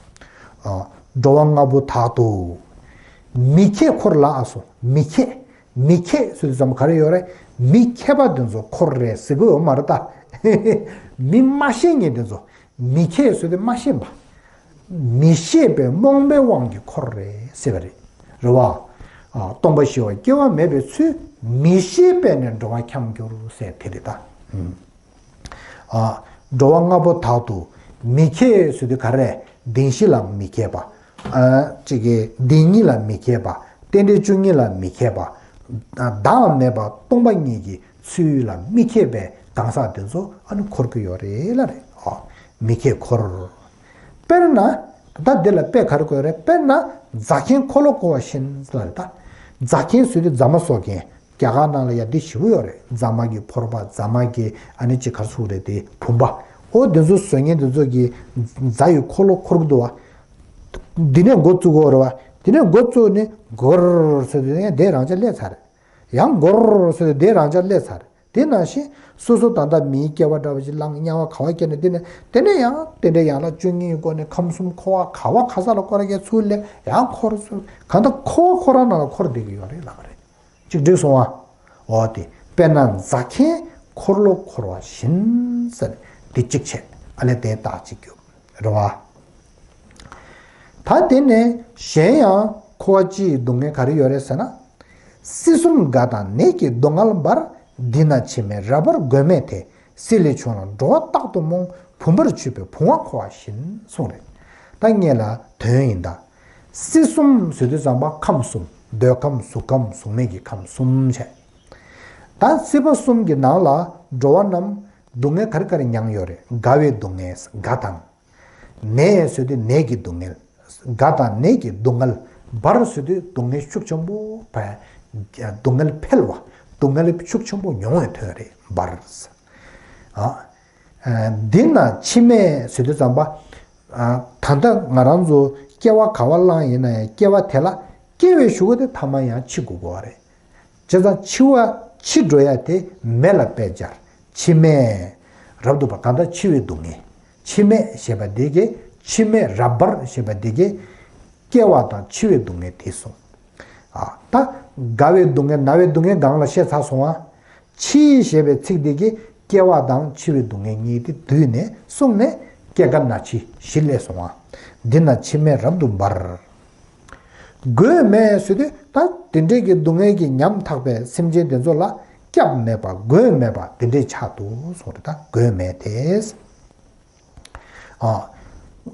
འགྲོ་བ་ལྔ་པོ་དག་ཏུ། མི་མཁས་འཁོར་ལ་ཨ་སོ། མི་མཁས། མི་མཁས་ཟེར་དུས་ཙམ་ག་རེ་ཡོད་རེད། མི་མཁས་པ་དེ་ཚོ་འཁོར་རེད་ཟེར་གི་ཡོད་མ་རེད་ད། མི་མ་ཤེས་མཁན་དེ་ཚོ། མི་མཁས་ཟེར་དུས་མ་ཤེས་པ། མི་ཤེས་པའི་རྨོངས་པའི་དབང་གིས་འཁོར་རེད་ཟེར་བ་རེད། རེད་བ། ཨ། སྟོང་པ་ཞི་བ་སྐྱེ་བ་མེད་པའི་ཚུལ། མི་ཤེས་པས་ནི་འགྲོ་བ་འཁྱམས་འགྱུར་ཟེར་དེ་རེད་ད། ཨ། འགྲོ་བ་ལྔ་པོ་དག་ཏུ། མི་མཁས་ཟེར་དུས་ག་རེ། བདེན་བཞི་ལ་མི་མཁས་པ། ཨ། གཅིག་གི་བདེན་གཉིས་ལ་མི་མཁས་པ། རྟེན་འབྲེལ་བཅུ་གཉིས་ལ་མི་མཁས་པ། ཨ། བདག་མེད་པ་སྟོང་པ་ཉིད་ཀྱི་ཚུལ་ལ་མི་མཁས་པའི་གང་ཟག་དེ་ཚོ་ཨ་ནི་འཁོར་གྱི་ཡོད་རེད་ལ་རེད། ཨ། མི་མཁས་འཁོར། དཔེར་ན། ད་འདི་ལ་དཔེ་ག་རེ་དགོས་རེད། དཔེར་ན་རྫ་མཁན་འཁོར་ལོ་བསྐོར་བ་བཞིན་ལ་རེད་ད། རྫ་མཁན་ཟེར་དུས་རྫ་མ་བཟོ་མཁན། རྒྱ་གར་ནང་ལ་ཡ་འདི་ཞེ་པོ་ཡོད་རེད། རྫ་མ་གི་ཕོར་པ། རྫ་མ་གི་ཨ་ནི་ཅིག་ག་རེ་ཟེར་དགོས་རེད་དེ་བུམ་པ། ཨོ་དེ་ཚོ་བཟོ་མཁན་དེ་ཚོ་གིས་རྫ་ཡི་འཁོར་ལོ་འཁོར་གི་འདུག་བ། འདི་ནས་འགོ་བཙུགས་དགོས་རེད་བ། འདི་ནས་འགོ་བཙུགས་ནས་སྒོར་ཟེར་དུས་ཡང་དེ་རང་ཅག་སླེབས་ཚར་རེད། ཡང་སྒོར་ཟེར་དུས་དེ་རང་ཅག་སླེབས་ཚར་རེད། དེ་ནང་བཞིན་སོ་སོ་ད་ལྟ་མིའི་སྐྱེ་བ་འདྲ་བ་ཞིག་བླངས། དམྱལ་བ་ག་བ་སྐྱེས་ནས་དེ་ནས་དེ་ནས་ཡང་རྟེན་འབྲེལ་ཡན་ལག་བཅུ་གཉིས་ཀྱི་སྒོ་ནས་ཁམས་གསུམ་འཁོར་བ་ག་བ་ག་ས་ལ་སྐོར་ར་གྱི་ཚུར་སླེབས། ཡང་འཁོར་ཚུར་གང་ལྟར་འཁོར་བ་ཁོ་རང་ནང་ལ་འཁོར་བསྡད་ཀྱི་ཡོད་རེད་ལབ་པ་རེད། གཅིག་འགྲིག་སོང་ཨ། འོ་དེ་དཔེར་ན་རྫ་མཁན་འཁོར་ལོ་བསྐོར་བ་བཞིན་ཟེར་དེ་གཅིག་བྱས། ཨ་ལས་དེ་རྟགས་གཅིག་གྱུར་རེད་བ། ད་དེ་ནས་གཞན་ཡང་འཁོར་བ་སྤྱི་ཡི་སྡུག་བསྔལ་ག་རེ་ཡོད་རེད་ཟེར་ན། སྲིད་གསུམ་དགའ་དང་ནད་ཀྱི་སྡུག་བསྔལ་འབར། འདི་ན་འཆི་མེད་རབ་འབར་མགོན་མེད་དེ། སྲིད་ལས་བྱུང་ལ་འགྲོ་བ་རྟག་ཏུ་རྨོངས། བུམ་པར་ཆུད་པའི་བུང་བ་འཁོར་བ་བཞིན་གསུངས་རེད། ད་ངེད་ལ་དོན་ཡིན་ད། སྲིད་གསུམ་ཟེར་དུས་ཙམ་པ་ཁམས་གསུམ། འདོད་ཁམས་གཟུགས་ཁམས་གཟུགས་མེད་ཀྱི་ཁམས་གསུམ་བྱས། ད་སྲིད་པ་གསུམ་གྱི་ནང་ལ་འགྲོ་བ་རྣམས་སྡུག་བསྔལ་ག་རེ་ག་རེ་མྱངས་ཡོད་རེད། དགའ་བའི་སྡུག་བསྔལ་དགའ་དང་། ནད་ཟེར་དུས་ནད་ཀྱི་སྡུག་བསྔལ། དགའ་དང་ནད་ཀྱི་སྡུག་བསྔལ། འབར་ཟེར་དུས་སྡུག་བསྔལ་ཤུགས་ཆེན་པོ་བ། སྡུག་བསྔལ་འཕེལ་བ། སྡུག་བསྔལ་ཤུགས་ཆེན་པོ་མྱོང་བའི་དོན་རེད་འབར། ཨ། འདི་ན་འཆི་མེད་ཟེར་དུས་ཙམ་པ། ད་ལྟ་ང་རང་ཚོ་སྐྱེ་བ་ག་བ་བླངས་ཡིན་ན་ཡང་སྐྱེ་བ་དེ་ལ་སྐྱེ་བའི་གཞུག་གུ་དེ་ཐ་མ་ཡང་འཆི་དགོས་དགོས་པ་རེད། བྱས་ཙང་འཆི་བ་འཆི་འགྲོ་ཡ་དེ་མེ་ལ་དཔེ་སྦྱར། འཆི་མེད། རབ་ཏུ་འབར་གང་ལྟར་འཆི་བའི་སྡུག་བསྔལ། འཆི་མེད་ཞེས་པ་འདི་གིས་འཆི་མེད་རབ་འབར་ཞེས་པ་འདི་གིས་སྐྱེ་བ་དང་འཆི་བའི་སྡུག་བསྔལ་དེ་གསུངས། ཨ། ད་རྒ་བའི་སྡུག་བསྔལ་ན་བའི་སྡུག་བསྔལ་སྒང་ལ་བཤད་ཚར་སོང་ཨ། འཆི་ཞེས་པའི་ཚིག་འདི་གིས་སྐྱེ་བ་དང་འཆི་བའི་སྡུག་བསྔལ་གཉིས་དེ་བསྡུས་ནས་གསུངས་ནས་སྐྱེ་རྒ་ན་འཆི་བཞི་སླེབས་སོང་ཨ། འདི་ན་འཆི་མེད་རབ་ཏུ་འབར། མགོན་མེད་ཟེར་དུས་ད་དེ་འདྲས་ཀྱི་སྡུག་བསྔལ་གྱིས་ཉམ་ཐག་པའི་སེམས་ཅན་དེ་ཚོ་ལ་སྐྱབས་མེད་པ་མགོན་མེད་པ་དེ་འདྲས་ཆགས་འདུག་གསུངས་རེད། ད་མགོན་མེད་དེ། ཨ།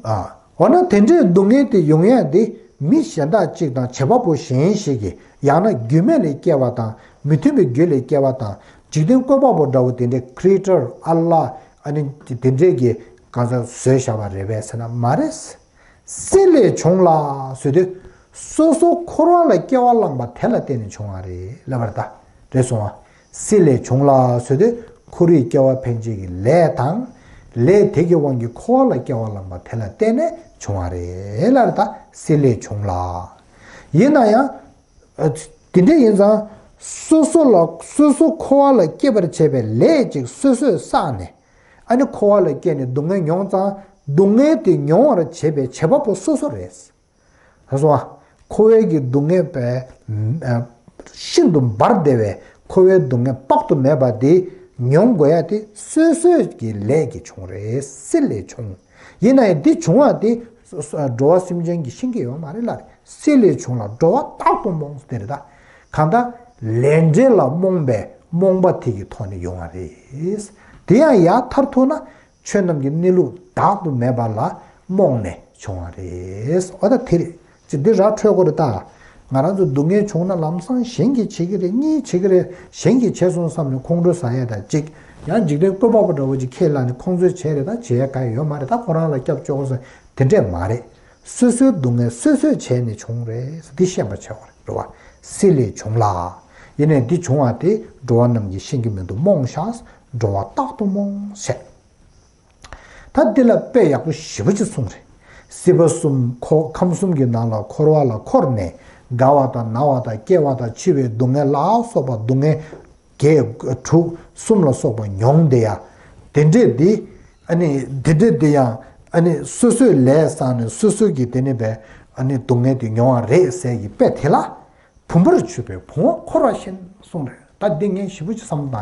ཨ། འོ་ན་དེ་འདྲའི་སྡུག་བསྔལ་དེ་ཡོང་ཡ་དེ་མི་གཞན་དག་ཅིག་དང་བྱེད་པ་པོ་གཞན་ཞིག་གིས་ཡང་ན་རྒྱུས་མེད་ལས་སྐྱེ་བ་དང་མི་མཐུན་པའི་རྒྱུ་ལས་སྐྱེ་བ་དང་འཇིག་རྟེན་བཀོད་པ་པོ་འདྲ་བོ་དེ་འདྲའི་creator ཨ་ལ་ཨ་ནི་དེ་འདྲས་ཀྱི་གང་ཟག་བཟོས་བཞག་པ་རེད་པས་ཟེར་ན་མ་རེད། སྲིད་ལས་བྱུང་ལ་ཟེར་དུས་སོ་སོ་འཁོར་བ་ལ་སྐྱེ་བ་བླངས་པ་དེ་ལ་བརྟེན་ནས་བྱུང་བ་རེད་ལབ་པ་རེད་ད། རེད་སོང་ང་། སྲིད་ལས་བྱུང་ལ་ཟེར་དུས་འཁོར་བའི་སྐྱེ་བ་འཕེན་བྱེད་ཀྱི་ལས་དང་། ལས་དེ་གི་དབང་གིས་འཁོར་བ་ལ་སྐྱེ་བ་བླངས་པ་དེ་ལ་བརྟེན་ནས་བྱུང་བ་རེད་ལབ་པ་རེད་ད། སྲིད་ལས་བྱུང་ལ། ཡིན་ན་ཡང་། ཨ། དེ་འདྲ་ཡིན་ཙང་ སོ་སོ་ལ་སོ་སོ་འཁོར་བ་ལ་སྐྱེད་པར་བྱེད་པའི་ལས་ཅིག་སོ་སོས་བསགས་ནས། ཨ་ནི་འཁོར་བ་ལ་སྐྱེས་ནས་སྡུག་བསྔལ་མྱོང་ཙང་སྡུག་བསྔལ་དེ་མྱོང་བར་བྱེད་པའི་བྱེད་པ་པོ་སོ་སོ་རེད། ད་སོང་ང་། འཁོར་བའི་གི་སྡུག་བསྔལ་པའི་ཤིན་ཏུ་འབར་བདེ་བའི་འཁོར་བའི་སྡུག་བསྔལ་དཔག་ཏུ་མེད་པ་དེ་མྱོང་དགོས་ཡ་དེ་སོ་སོའི་གི་ལས་ཀྱིས་བྱུང་རེད། སྲིད་ལས་བྱུང་། ཡིན་ན་ཡང་འདི་བྱུང་བ་དེ་འགྲོ་བ་སེམས་ཅན་གྱིས་ཤེས་ཀྱི་ཡོད་མ་རེད་ལ། སྲིད་ལས་བྱུང་ལ་འགྲོ་བ་རྟག་ཏུ་རྨོངས་ཟེར་རེད་ད། གང་ལྟར་ལས་འབྲས་ལ་རྨོངས་པའི་རྨོངས་པ་དེ་གི་ཐོག་ནས་ཡོང་བ་རེད། དེ་ཡང་ཡར་མཐར་ཐུག་ན་ཆོས་རྣམས་ཀྱི་གནས་ལུགས་བདག་ཏུ་མེད་པ་ལ་རྨོངས་ནས་བྱུང་བ་རེད། འོ་ད་དེ་རེད། ཅི་འདི་ར་འཕྲོད་དགོས་རེད་ད། ང་རང་ཚོ་སྡུག་བསྔལ་བྱུང་ན་ལམ་སང་གཞན་གྱིས་བྱེད་ཀྱི་རེད། གཉིས་བྱེད་ཀྱི་རེད། གཞན་གྱིས་བྱས་སོང་བསམ་ནས་ཁོང་ཁྲོ་ཟ་ཡས་དང་གཅིག་ཡང་འཇིག་རྟེན་བཀོད་པ་པོ་འདྲ་བོ་ཅིག་ཁས་བླངས་ནས་ཁོང་ཚོས་བྱས་རེད་ད། བྱེད་ཡས་ག་ཡོད་མ་རེད་ད། ཁོ་རང་ལ་སྐྱབས་བཅོལ་དགོས་སོང་། དེ་འདྲས་མ་རེད། སོ་སོའི་སྡུག་བསྔལ་སོ་སོས་བྱས་ནས་བྱུང་རེད། འདི་ཤེས་པ་བྱེད་དགོས་རེད། རེད་བ། སྲིད་ལས་བྱུང་ལ། ཡིན་ནས་འདི་བྱུང་བ་དེ་འགྲོ་བ་རྣམས་ཀྱིས་ཤེས་ཀྱི་མི་འདུག་རྨོངས་ཤག་འགྲོ་བ་རྟག་ཏུ་རྨོངས་བྱས། ད་འདི་ལ་དཔེ་ཡག་པོ་ཞེ་པོ་ཅིག་གསུངས་རེད། སྲིད་པ་གསུམ། འཁོར་ཁམས་གསུམ་གྱི་ནང་ལ་འཁོར་བ་ལ་འཁོར་ནས་རྒ་བ་དང་ན་བ་དང་སྐྱེ་བ་དང་འཆི་བའི་སྡུག་བསྔལ་ལ་སོགས་པ་སྡུག་བསྔལ་བརྒྱད་དྲུག་གསུམ་ལ་སོགས་པ་མྱོང་བསྡད་ཡ། དེ་འདྲས་འདི་ཨ་ནི་དེ་འདྲས་འདི་ཡང་ཨ་ནི་སོ་སོའི་ལས་བསགས་ནས་སོ་སོ་གིས་དེ་ནི་བས་ཨ་ནི་སྡུག་བསྔལ་དེ་མྱོང་བ་རེད་ཟེར་གྱི་དཔེ་དེ་ལ། བུམ་པར་ཆུད་པའི་བུང་བ་འཁོར་བ་བཞིན་གསུངས་རེད། ད་འདི་ངས་ཞིབ་པོ་ཅིག་བསམ་བློ་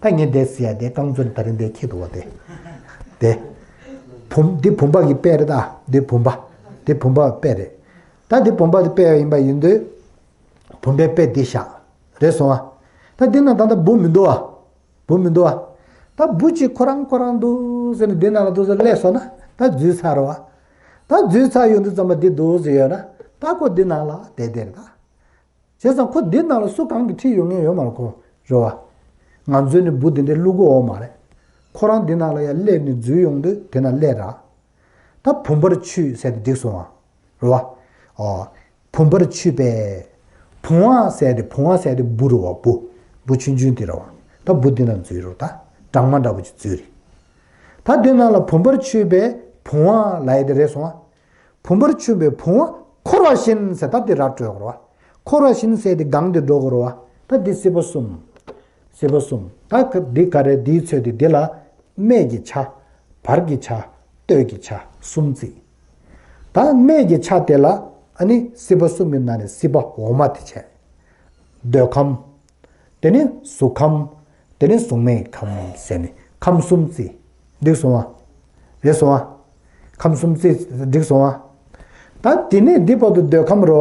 བཏང་ཡིན། ད་ངས་འདས་ཟེར་ཡ་དེ་རྐང་བཙོན་དེ་རིང་འདས་ཁྱེད་འདུག་བ་དེ། དེ། བུམ་འདི་བུམ་པ་གི་དཔེ་རེད་ད། འདི་བུམ་པ། འདི་བུམ་པ་དཔེ་རེད། ད་འདི་བུམ་པ་དེ་དཔེ་ཡིན་པ་ཡིན་དུས། བུམ་པའི་དཔེ་འདི་བཞག་རེད་སོང་ཨ། ད་འདི་ན་ད་ལྟ་འབུ་མི་འདུག་ཨ། འབུ་མི་འདུག་ཨ། ད་འབུ་གཅིག་ཁོ་རང་ཁོ་རང་འདུག་ཟེར་ནས་འདི་ནང་ལ་འདུག་ཟེར་སླེབས་སོང་ན་ད་འཛུལ་ཚར་རོ་ཨ། ད་འཛུལ་ཚར་ཡོང་དུས་ཙམ་པ་འདི་འདུག་ཟེར་ཡོད་ན་ད་ཁོ་འདི་ནང་ལ་བསྡད་བསྡད་རེད་ད། བྱས་ཙང་ཁོ་འདི་ནང་ལ་སུ་གང་གིས་ཁྲིད་ཡོང་མཁན་ཡོད་མ་རེད་ཁོ། རེད་བ། ང་ཚོས་ནི་འབུ་འདི་འདྲའི་བླུག་གི་ཡོད་མ་རེད། ཁོ་རང་འདི་ནང་ལ་ཡར་སླེབས་ནས་འཛུལ་ཡོང་དུས་དེ་ན་སླེབས་ར། ད་བུམ་པར་ཆུད་ཟེར་དེ་འགྲིག་སོང་ཨ། རེད་བ། ཨོ། བུམ་པར་ཆུད་པས། བུང་བ་ཟེར་དེ་བུང་བ་ཟེར་དེ་འབུ་རེད་བ། འབུ། འབུ་ཆུང་ཆུང་དེ་རེད་བ། ད་འབུ་འདི་ནང་འཛུལ་རོ། ད་སྦྲང་མ་འདྲ་བོ་ཅིག་འཛུལ་རེད། ད་འདི་ནང་ལ་བུམ་པར་ཆུད་པས་བུང་བ་ལབ་ཡ་དེ་རེད་སོང་ཨ། བུམ་པར་ཆུད་པའི་བུང་བ་འཁོར་བ་བཞིན་ཟེར་ད་འདི་ར་འགྲོ་དགོས་རེད་བ། འཁོར་བ་བཞིན་ཟེར་དེ་སྒང་དེ་འགྲོ་དགོས་རེད་བ། ད་འདི་སྲིད་པ་གསུམ། སྲིད་པ་གསུམ། ད་ག་འདི་ག་རེ་འདིའི་ཚོད་དེ་འདི་ལ་སྨད་ཀྱི་ཆ། བར་གྱི་ཆ། སྟོད་ཀྱི་ཆ་གསུམ་བརྩི། ད་སྨད་ཀྱི་ཆ་དེ་ལ་ཨ་ནི་སྲིད་པ་གསུམ་གྱི་ནང་ནས་སྲིད་པ་འོག་མ་དེ་བྱས། འདོད་ཁམས། དེ་ནི་གཟུགས་ཁམས། དེ་ནི་གཟུགས་མེད་ཁམས་ཟེར་ནས་ཁམས་གསུམ་བརྩི། འགྲིག་སོང་ཨ། རེད་སོང་ཨ། ཁམས་གསུམ་བརྩི། འགྲིག་སོང་ཨ། ད་དེ་ནས་འདི་བར་དུ་འདོད་ཁམས་རེད་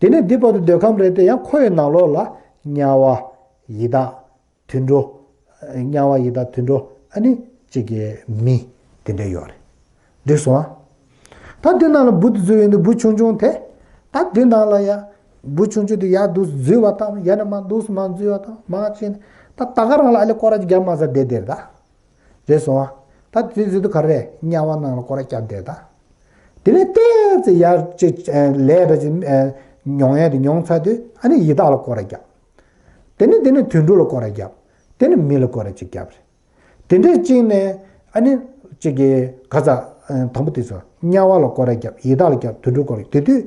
བ། དེ་ནས་འདི་བར་དུ་འདོད་ཁམས་རེད་དེ་ཡང་ཁོ་ཡི་ནང་ལོགས་ལ་དམྱལ་བ། ཡི་དྭགས། དུད་འགྲོ། དམྱལ་བ་ཡི་དྭགས་དུད་འགྲོ་ཨ་ནི་གཅིག་གི་མི་དེ་འདྲ་ཡོད་རེད། འགྲིག་སོང་ཨ། ད་འདི་ནང་ལ་འབུ་དེ་འཛུལ་ཡོང་དུས་འབུ་ཆུང་ཆུང་དེ། ད་འདི་ནང་ལ་ཡ། འབུ་ཆུང་ཆུང་དེ་ཡར་འདུག་འཛུལ་བ་དང་ཡར་ནས་མར་འདུག་མར་འཛུལ་བ་དང་མར་ཕྱིན། ད་ད་ག་རང་ལ་ཨ་ལེ་སྐོར་ར་ཅིག་རྒྱབ་མ་ཟ་བསྡད་བསྡད་རེད་ད། རེད་སོང་ཨ། ད་དེ་ཟེར་དུས་ག་རེ་དམྱལ་བ་ནང་ལ་སྐོར་ར་བརྒྱབ་བསྡད་ད། དེ་ནས་ཏོག་ཙམ་ཡར་ཅིག་ལས་ར་ཅིག་མྱོང་ཡ་དེ་མྱོང་ཚར་དུས་ཨ་ནི་ཡི་དྭགས་ལ་སྐོར་ར་བརྒྱབ། དེ་ནས་དེ་ནས་དུད་འགྲོ་ལ་སྐོར་ར་བརྒྱབ། དེ་ནས་མི་ལ་སྐོར་ར་ཅིག་བརྒྱབ་རེད། དེ་འདྲས་ཅིག་ནས་ཨ་ནི་ཅིག་གི་ག་ཚ་དང་པོ་དེ་ཚོ་དམྱལ་བ་ལ་སྐོར་ར་བརྒྱབ། ཡི་དྭགས་ལ་བརྒྱབ། དུད་འགྲོ་སྐོར་ར་བརྒྱབ། དེ་དུས་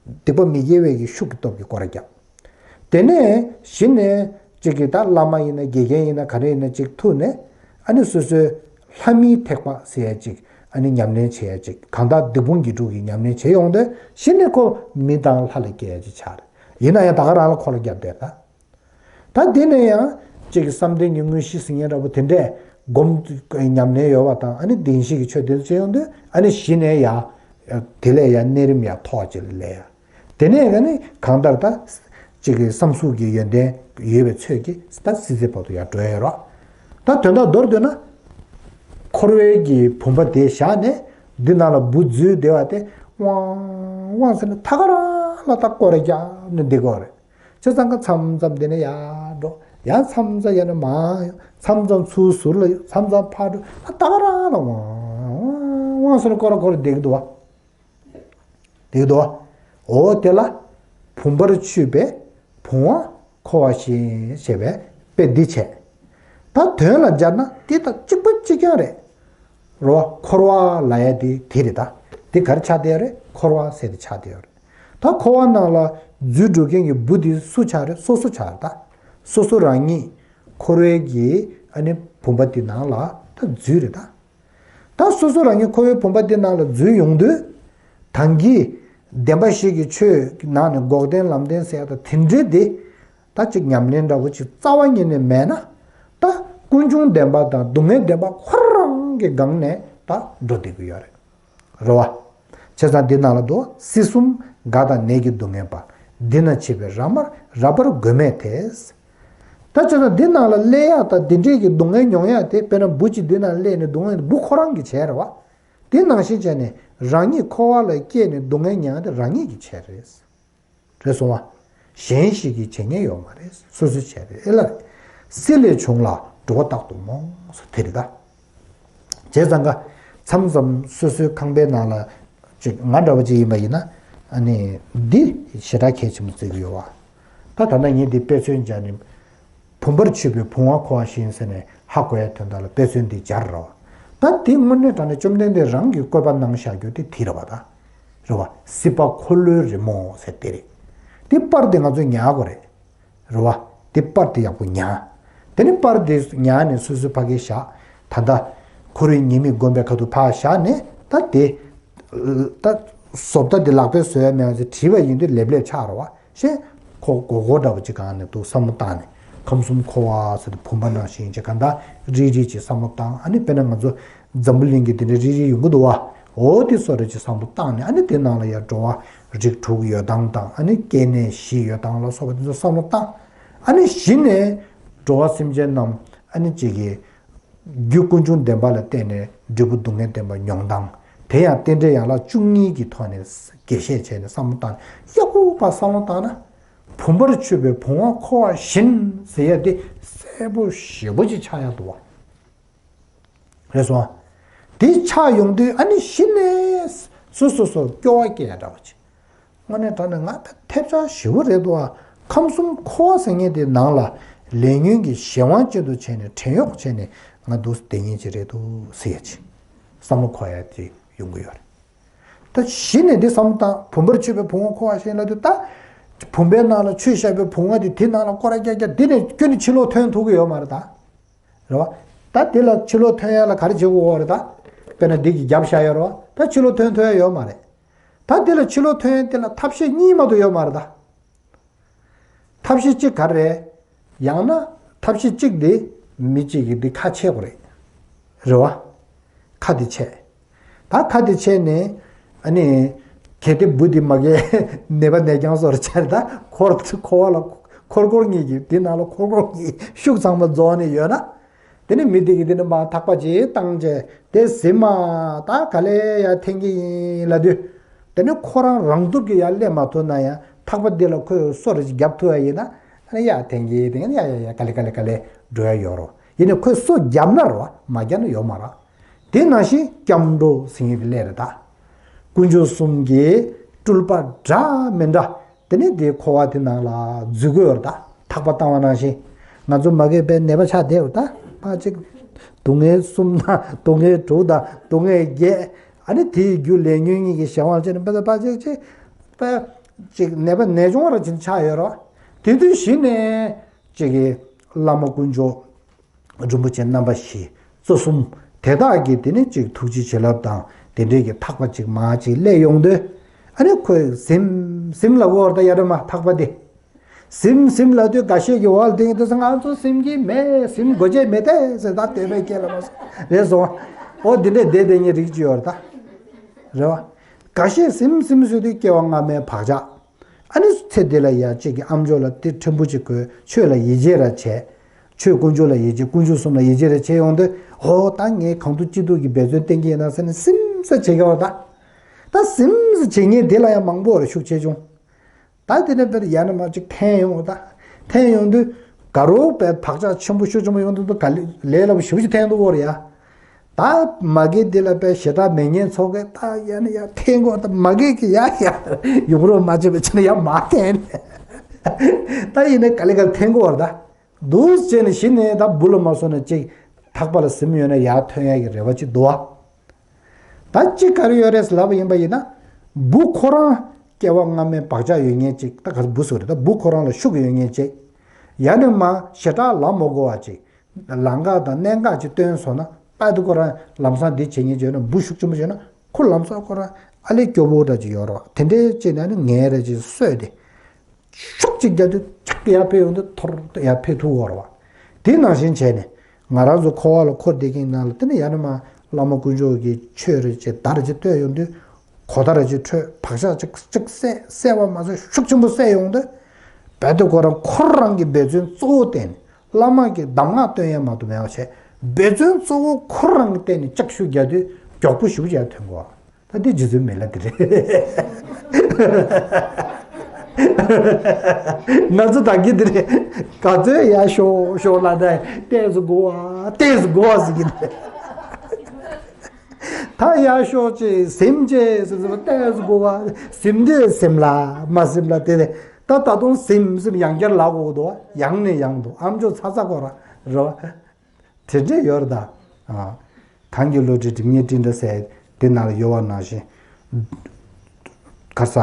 སྡིག་པ་མི་དགེ་བའི་གི་ཤུགས་ཀྱི་སྟོབས་ཀྱིས་སྐོར་ར་བརྒྱབ། དེ་ནས་གཞི་ནས་ཅིག་གི་ད་བླ་མ་ཡིན་ན་དགེ་རྒན་ཡིན་ན་ག་རེ་ཡིན་ན་ཅིག་ཐུག་ནས་ཨ་ནི་སོ་སོའི་ལྷ་མིའི་ཐེག་པ་ཟེར་ཡ་ཅིག་ཨ་ནི་ཉམས་ལེན་བྱེད་ཡ་ཅིག་གང་དག་སྡིག་སྤོང་དགེ་སྒྲུབ་ཀྱི་ཉམས་ལེན་བྱེད་ཡོང་དུས་གཞི་ནས་ཁོ་མི་དང་ལྷ་ལ་སྐྱེ་ཡ་ཅིག་ཆགས་རེད། ཡིན་ན་ཡང་ད་ག་རང་ལ་སྐོར་ར་བརྒྱབ་བསྡད་ད། ད་དེ་ནས་ཡང་གཅིག་གི་བསམ་གཏན་གྱི་དངོས་གཞི་ཟེར་མཁན་འདྲ་པོ་དེ་འདྲས་སྒོམ་ཉམས་ལེན་ཡོད་པ་དང་ཨ་ནི་བདེན་བཞི་གི་ཆོས་དེ་ཚོ་བྱེད་ཡོང་དུས་ཨ་ནི་གཞི་ནས་ཡང་དེ་ལས་ཡང་གནས་རིམ་ཡང་མཐོ་བ་ཅིག་ལ་སླེབས་ཡ། དེ་ནས་ཨ་ནི་གང་ལྟར་ད་གཅིག་གི་བསམ་གཟུགས་ཀྱི་ཡོན་ཏན་ཡོད་པའི་ཚོད་ཀྱིས་ད་སྲིད་རྩེ་བར་དུ་ཡང་འགྲོ་ཡ་རོགས། ད་དོན་དག་མདོར་བསྡུས་ན། འཁོར་བའི་གི་བུམ་པ་དེ་བཞག་ནས་འདི་ནང་ལ་འབུ་འཛུལ་བསྡད་པ་དེ་ཝང་ཝང་ཟེར་ནས་ད་ག་རང་ལ་ད་སྐོར་ར་བརྒྱབ་ནས་བསྡད་དགོས་རེད། བྱས་ཙང་ཀ་མཚམས་མཚམས་འདི་ནས་ཡར་འགྲོ། ཡང་མཚམས་མཚམས་ཡར་ནས་མར་ཡོང་། མཚམས་མཚམས་ཚུར་ཟུར་ལ་ཡོང་། མཚམས་མཚམས་ཕར་འགྲོ། ད་ད་ག་རང་ལ་ཝང་ཝང་ཟེར་ནས་སྐོར་ར་སྐོར་ར་བསྡད་ཀྱི་འདུག་བ། བསྡད་ཀྱི་འདུག་བ། འོ་དེ་ལ་བུམ་པར་ཆུད་པས་བུང་བ་འཁོར་བ་བཞིན་ཞེས་པའི་དཔེ་འདི་བྱས། ད་དོན་ལ་སྦྱར་ན་འདི་དང་གཅིག་པ་གཅིག་རྐྱང་རེད། རོ། འཁོར་བ་ལབ་ཡ་དེ་དེ་རེད་ད། དེ་ག་རེ་ཆགས་བསྡད་ཡོད་རེད། འཁོར་བ་ཟེར་དེ་ཆགས་བསྡད་ཡོད་རེད། ད་འཁོར་བ་ནང་ལ་ འཛུལ་འགྲོ་མཁན་གྱི་བུ་དེ་སུ་ཆགས་རེད། སོ་སོ་ཆགས་རེད་ད། སོ་སོ་རང་ཉིད་འཁོར་བའི་གི་ཨ་ནི་བུམ་པ་དེ་ནང་ལ་ད་འཛུལ་རེད་ད། ད་སོ་སོ་རང་ཉིད་འཁོར་བའི་བུམ་པ་དེ་ནང་ལ་འཛུལ་ཡོང་དུས། ད་གིན་བདེན་པ་བཞི་གི་ཆོས་ནང་ནས་འགོག་བདེན་ལམ་བདེན་ཟེར་ཡ་ད་དེ་འདྲའི་དེ། ད་ཅིག་ཉམས་ལེན་འདྲ་བོ་ཅིག་རྩ་བ་ཉིད་ནས་མེད་ན། ད་ཀུན་འབྱུང་བདེན་པ་དང་སྡུག་བསྔལ་བདེན་པ་ཁོ་རང་གི་སྒང་ནས་ད་འགྲོ་བསྡད་ཀྱི་ཡོད་རེད། རེད་བ། བྱས་ཙང་འདི་ནང་ལ་འདུག་སྲིད་གསུམ་རྒ་དང་ནད་ཀྱི་སྡུག་བསྔལ་པ། འདི་ན་མཆིས་པའི་རབ་མར་རབ་པར་མགོན་མེད་དེ། ད་བྱས་ཙང་འདི་ནང་ལ་སླེབས་ཡག་དང་འདི་འདྲས་ཀྱི་སྡུག་བསྔལ་མྱོང་ཡག་དེ། དཔེར་ན་འབུ་གཅིག་འདི་ནང་སླེབས་ནས་སྡུག་བསྔལ་འབུ་ཁོ་རང་གིས་བྱས་རེད་བ། དེ་ནང་བཞིན་བྱས་ནས་རང་ཉིད་འཁོར་བ་ལ་སྐྱེས་ནས་སྡུག་བསྔལ་མྱོང་ཡག་དེ་རང་ཉིད་ཀྱིས་བྱས་རེད། རེད་སོང་བ། གཞན་ཞིག་གིས་བྱེད་མཁན་ཡོད་མ་རེད། སོ་སོས་བྱས་རེད་ཨེ་ལ། སྲིད་ལས་བྱུང་ལ་འགྲོ་བ་རྟག་ཏུ་རྨོངས་སོ་དེ་རེད་ད། བྱས་ཙང་ཀ་མཚམས་མཚམས་སོ་སོའི་ཁང་པའི་ནང་ལ་ཅིག་ང་འདྲ་བ་ཅིག་ཡིན་པ་ཡིན་ན། ཨ་ནི་འདི་ཞེ་དྲག་གལ་ཆེན་པོ་བརྩི་གི་ཡོད་བ། ད་ད་ལྟ་ངས་འདི་དཔེ་མཚོན་སྦྱར་ནས། བུམ་པར་ཆུད་པའི་བུང་བ་འཁོར་བ་བཞིན་ཟེར་ནས་ཧ་གོ་ཡ་དོན་དག་ལ་དཔེ་མཚོན་འདི་སྦྱར་རོ། ད་འདི་དངོས་གནས་དྲང་གནས་བཅོམ་ལྡན་འདས་རང་གིས་བཀོད་པ་གནང་བཞག་རྒྱུ་དེ་དེ་རེད་བ་ད། རེད་བ། སྲིད་པ་འཁོར་ལོའི་རི་མོ་ཟེར་དེ་རེད། དེ་པར་དེ་ང་ཚོས་ཉར་དགོས་རེད། རེད་བ། དེ་པར་དེ་ཡག་པོ་ཉར། དེ་ནི་པར་དེ་ཉར་ནས་སོ་སོའི་ཕ་གིར་བཞག་ད་ལྟ་འཁོར་བའི་ཉེས་དམིགས་བསྒོམས་པའི་ཁ་ཐུག་ཕར་བཞག་ནས་ད་དེ། ད་བཟོ་ལྟ་དེ་ལག་པས་བཟོ་ཡ་མེད་པ་ཚོས་བྲིས་པ་ཡིན་དུས་ལེབ་ལེབ་ཆགས་རེད་བ། ཤེས། ཁོ་མགོ་སྐོར་འདྲ་པོ་ཅིག་སྒང་ནས་འདུག་བསམ་བློ་བཏང་ནས། ཁམས་གསུམ་འཁོར་བ་ཟེར་དུས་བུམ་པ་ནང་བཞིན་ཅིག་གང་ལྟར་རིལ་རིལ་ཅིག་བསམ་བློ་བཏང་། ཨ་ནི་དཔེར་ན་ང་ཚོ་འཛམ་བུ་གླིང་གི་དེ་འདྲའི་རིལ་རིལ་ཡོང་གི་འདུག་བ། འོ་དེ་བཟོ་འདྲ་ཅིག་བསམ་བློ་བཏང་ནས། ཨ་ནི་དེ་ནང་ལ་ཡང་འགྲོ་བ་རིགས་དྲུག་ཡོད་སྟངས་དང་། ཨ་ནི་སྐྱེ་གནས་བཞི་ཡོད་སྟངས་ལ་སོགས་པ་དེ་ཚོ་བསམ་བློ་བཏང་། ཨ་ནི་གཞི་ནས་འགྲོ་བ་སེམས་ཅན་རྣམས་ཨ་ནི་ཅིག་གི་རྒྱུ་ཀུན་འབྱུང་བདེན་པ་ལ་བརྟེན་ནས་འབྲས་བུ་སྡུག་བསྔལ་བདེན་པ་མྱོང་སྟངས། དེ་ཡང་རྟེན་འབྲེལ་ཡན་ལག་བཅུ་གཉིས་ཀྱི་ཐོག་ནས་རྒྱས་བཤད་བྱས་ནས་བསམ་བློ་བཏང་། ཡག་པོ་ཕར་བསམ་བློ་བཏང་ན། བུམ་པར་ཆུད་པའི་བུང་བ་འཁོར་བ་བཞིན་ཟེར་ཡ་དེ་གསལ་པོ་ཞེ་པོ་ཅིག་ཆགས་ཡག་འདུག་བ། རེད་སོང་། དེ་ཆགས་ཡོང་དུས་ཨ་ནི་གཞི་ནས་སོ་སོ་སོར་སྐྱོ་བ་སྐྱེ་ཡ་འདྲ་བ་ཅིག་དངོས་གནས་དྲང་གནས་ང་ད་ཐེབས་ཆག་ཞེ་པོ་རེད་འདུག་ཨ། ཁམས་གསུམ་འཁོར་བ་ཟེར་མཁན་དེ་ནང་ལ་ལས་ཉོན་གྱི་གཞན་དབང་ཅན་དུ་བྱས་ནས་བྲན་གཡོག་བྱས་ནས་ང་འདུག་བསྡད་མཁན་ཅིག་རེད་འདུག་ཟེར་ཡ་ཅིག་བསམ་བློ་འཁོར་ཡ་དེ་ཡོང་གི་ཡོད་རེད། ད་གཞི་ནས་འདི་བསམ་བློ་བཏང་། བུམ་པར་ཆུད་པའི་བུང་བ་འཁོར་བ་བཞིན་ལབ་དུས་ད། བུམ་པའི་ནང་ལ་ཆུད་བཞག་པའི་བུང་བ་དེ་དེ་ནང་ལ་སྐོར་ར་རྒྱག་རྒྱག་འདི་ནས་ཁྱོན་ནས་ཕྱི་ལོགས་ཐོན་ཐུབ་ཀྱི་ཡོད་མ་རེད་ད། རེད་བ། ད་དེ་ལ་ཕྱི་ལོགས་ཐོན་ཡ་ལ་ག་རེ་བྱེད་དགོས་རེད་ད། དཔེར་ན་འདི་གི་རྒྱབ་བཞག་ཡོད་རེད་བ། ད་ཕྱི་ལོགས་ཐོན་ཐུབ་ཡ་ཡོད་མ་རེད། ད་དེ་ལ་ཕྱི་ལོགས་ཐོན་ཡ་དེ་ལ་ཐབས་ཤེས་གཉིས་མ་གཏོགས་ཡོད་མ་རེད་ད། ཐབས་ཤེས་གཅིག་ག་རེ་རེད། ཡང་ན་ཐབས་ཤེས་གཅིག་དེ་མི་གཅིག་གིས་འདི་ཁ་ཕྱེ་དགོས་རེད། རེད་བ། ཁ་དེ་ཕྱེ། ད་ཁ་དེ་ཕྱེ་ནས་ཨ་ནི། གལ་ཏེ་འབུ་འདི་མ་གིའི་ནད་པ་ནད་རྐྱང་བཟོ་འདྲ་བྱས་ད། འཁོར་འཁོར་བ་ལ་འཁོར་འཁོར་གཉིས་ཀྱི་འདི་ནང་ལ་འཁོར་འཁོར་གཉིས་ཤུགས་ཚང་མ་རྫོགས་ནས་ཡོད་ན། དེ་ནི་མི་དེ་གིས་དེ་ནི་མར་ཐག་པ་ཅིག་བཏང་བྱས་དེ་ཟིན་མ། ད་ག་ལེ་ཡར་འཐེན་གྱི་ཡིན་ལབ་དུས། དེ་ནི་ཁོ་རང་རང་སྟོབས་ཀྱིས་ཡར་སླེབས་མ་ཐུབ་ན་ཡང་ཐག་པ་འདི་ལ་ཁོས་སོ་རེ་ཅིག་རྒྱབ་ཐུབ་ཡ་ཡིན་ན། ཨ་ནི་ཡར་འཐེན་གྱི་དེ་ནི་ཡ་ཡ་ཡ་ག་ལེ་ག་ལེ་ག་ལེ་འགྲོ་ཡ་ཡོད་རོ། ཡིན་ནའི་ཁོས་སོ་རྒྱབ་ན་རོ། མ་རྒྱབ་ན་ཡོད་མ་རེད། དེ་ནང་བཞིན་སྐྱབས་འགྲོ་ཟེར་མཁན་དེ་སླེབས་རེད་ད། དཀོན་མཆོག་གསུམ་གྱི་སྤྲུལ་པ་འདྲ་མི་འདྲ། དེ་ནས་དེའི་འཁོར་བ་དེ་ནང་ལ་འཛུལ་དགོས་རེད་ད། ཐག་པ་བཏང་བ་ནང་བཞིན། ང་ཚོ་མ་གིའི་པའི་ནད་པ་ཆགས་བསྡད་རེད་ད། ཕར་གཅིག་སྡུག་བསྔལ་གསུམ་དང་སྡུག་བསྔལ་དྲུག་དང་སྡུག་བསྔལ་བརྒྱད། ཨ་ནི་དེའི་རྒྱུ་ལས་ཉོན་གཉིས་ཀྱི་གཞན་དབང་བྱས་ནས་ཕར་ཕར་གཅིག་གཅིག་པའི་གཅིག་ནད་པ་ནད་གཅོང་ར་ཅིག་ཆགས་ཡོད་རེད་བ། དེ་དུས་གཞི་ནས་གཅིག་གི་བླ་མ་དཀོན་མཆོག་རིན་པོ་ཆེ་རྣམ་པ་བཞི། གཙོ་གསུམ། དེ་དག་གིས་དེ་ནི་ཅིག་ཐུགས་རྗེ་བྱིན་རླབས་དང་དེ་འདྲའི་གི་ཐག་པ་ཅིག་མར་ཅིག་སླེབས་ཡོང་དུས། ཨ་ནི་ཁོས་ཟིམ་ཟིམ་ལབ་ཀྱི་ཡོད་རེད་ད། ཡ་རེད་མ་ཐག་པ་དེ། ཟིམ་ཟིམ་ལབ་དུས་འགའ་ཤས་ཀྱིས་འོག་ལ་དེང་དུས་ང་ཚོ་ཟིམ་གྱི་མེད། ཟིམ་དགོས་ཆེད་མེད་དེ་ཟེར། ད་སྟོད་པའི་སྐད་ལ་མ་སོང་རེད་སོང་། ཨོ་འདི་འདྲས་བསྡད་བསྡད་མཁན་རིགས་ཅིག་ཡོད་རེད་ད། རེད་བ། འགའ་ཤས་ཟིམ་ཟིམ་ཟེར་དུས་སྐྱེ་བ་སྔ་མའི་བག་ཆགས། ཨ་ནི་ཚེ་འདི་ལ་ཡ་གཅིག་གི་ཨ་མཆོག་ལ་དེ་ཕྲན་བུ་ཅིག་དགོས། ཆོས་ལ་ཡིད་ཆེས་ར་བྱས། ཆོས་དཀོན་མཆོག་ལ་ཡིད་ཆེས། དཀོན་མཆོག་གསུམ་ལ་ཡིད་ཆེས་ར་བྱས་ཡོང་དུས། ཧོ་ད་ངས་གང་ཐུབ་ཅི་ཐུབ་ཀྱིས་འབད་བརྩོན་བསྟེན་གྱི་ཡིན་ན་ཟེར་ནས་སིམ་ས་བྱེད་ཀྱི་ཡོད་རེད་ད། ད་སིམ་ས་བྱེད་མཁན་དེ་ལ་ཡང་མང་པོ་རེད། ཤུགས་ཆེ་ཆུང་། ད་དེ་ནས་དཔེར་ཡ་ན་མ་ཅིག་འཐེན་ཡོང་ད། འཐེན་ཡོང་དུས་ག་རུ་དཔེ་བག་ཆགས་ཆེན་པོ་ཤུགས་ཆེན་པོ་ཡོང་དུས་ད་ག་ལེ་ལས་སླ་པོ་ཞེ་པོ་ཅིག་འཐེན་འདུག་གོ་རེད་ཡ། ད་མ་གི་འདི་ལ་དཔེ་ཞེ་དྲག་མེད་མཁན་ཚོ་གིས་ད་ཡ་ན་ཡ་འཐེན་གོ། ད་མ་གི་གི་ཡ་ཡ་ཡོང་རོགས་མ་བྱེད་པ་བྱས་ན་ཡ་མ་འཐེན། ད་ཡིན་ན་ག་ལེ་ག་ལེ་འཐེན་གོ་རེད་ད། འདུག་བྱས་ནས་གཞི་ནས་ད་འབུ་ལ་མ་སོང་ན་ཅིག་ཐག་པ་ལ་ཟིམ་ཡོད་ན་ཡར་ཐོན་ཡ་གི་རེ་བ་ཅིག་འདུག་བ། ད་ཅི་ག་རེ་ཡོད་རེད་ལབ་པ་ཡིན་པ་ཡིན་ན། འབུ་ཁོ་རང་ སྐྱེ་བ་སྔ་མའི་བག་ཆགས་ཡོད་མཁན་ཅིག་ད་ག་ཚོད་འབུ་ཟེར་རེད། ད་འབུ་ཁོ་རང་ལ་ཤུགས་ཡོད་མཁན་ཅིག་ཡང་ན་མ་ཞེ་དྲག་ལམ་མ་གོ་བ་ཅིག་ལམ་ཁ་དང་གནད་འགག་ཅིག་སྟོན་སོང་ན་པ་དེ་ཁོ་རང་ལམ་སང་འདི་བྱེད་མཁན་ཅིག་ཡོད་ན། འབུ་ཤུགས་ཆེན་པོ་ཡོད་ན་ཁོ་ལམ་སང་ཁོ་རང་ཨ་ལས་སྐྱོ་པོ་འདྲ་ཅིག་ཡོད་རེད་བ། དེ་འདྲའི་ཅིག་ན་ནི་ངལ་རེ་ཅིག་གསོས་ཏེ། ཤུགས་ཅིག་རྒྱག་དུས་ཅག་ཡར་ཕེབས་ཡོང་དུས་ཐོར་ཡར་ཕེབས་ཐུབ་ཀྱི་ཡོད་རེད་བ། དེ་ནང་བཞིན་བྱས་ནས་ང་རང་ཚོ་འཁོར་བ་ལ་འཁོར་བསྡད་མཁན་ནང་ལ་དེ་ནས་ཡང་ན་མ་བླ་མ་དཀོན་མཆོག་གི་ཆོས་རེ་ཅིག་བརྡ་རེ་ཅིག་བཏོན་ཡོང་དུས་གོ་བརྡ་རེ་ཅིག་འཕྲོད། བག་ཆགས་ཅིག་ཅིག་སད་སད་པ་མ་ཟད་ཤུགས་ཆེན་པོ་སད་ཡོང་དུས་རྦད་དེ་ཁོ་རང་ཁོ་རང་གི་འབད་བརྩོན་གཙོ་བོ་བརྟེན་ནས། བླ་མ་གི་གདམས་ངག་སྟོན་ཡ་མ་གཏོགས་མེད་པ་བྱས། འབད་བརྩོན་གཙོ་བོ་ཁོ་རང་གི་སྟེང་ནས་ལྕག་ཤུགས་རྒྱག་དུས་མགྱོགས་པོ་ཞེ་པོ་ཅིག་ཐོན་གོ། ད་འདི་རྗེ་བཙུན་མི་ལ་འདི་རེད། ང་ཚོ་ད་གི་འདི་རེད། ག་ཚོད་ཡར་ཤོག་ཤོག་ལ་ད་ཏོག་ཙམ་སྒུག་པ་ཏོག་ཙམ་སྒུག་པ་ཟེར་གི་འདི། ད་ཡར་ཤོག་ཅིག་ཟིམ་ཅིག་ཟེར་ཟེར་བ་ཏོག་ཙམ་སྒུག་པ་ཟིམ་དུས་ཟིམ་ལ་མ་ཟིམ་ལ་དེ་རེད། ད་ད་དུང་ཟིམ་ཟིམ་ཡང་བསྐྱར་ལབ་དགོས་འདུག་ཡང་ནས་ཡང་དུ་ཨ་མཆོག་ཚ་ཚ་ཁོ་ར་རེད་བ། དེ་འདྲས་ཡོད་རེད་ད། ཨ། གང་གི་བློ་གྲོས་སྒྲིབ་གཉིས་སྤྲིན་འདྲ་ཟེར་དེ་ནང་ལ་ཡོད་པ་ནང་བཞིན། ག་ས།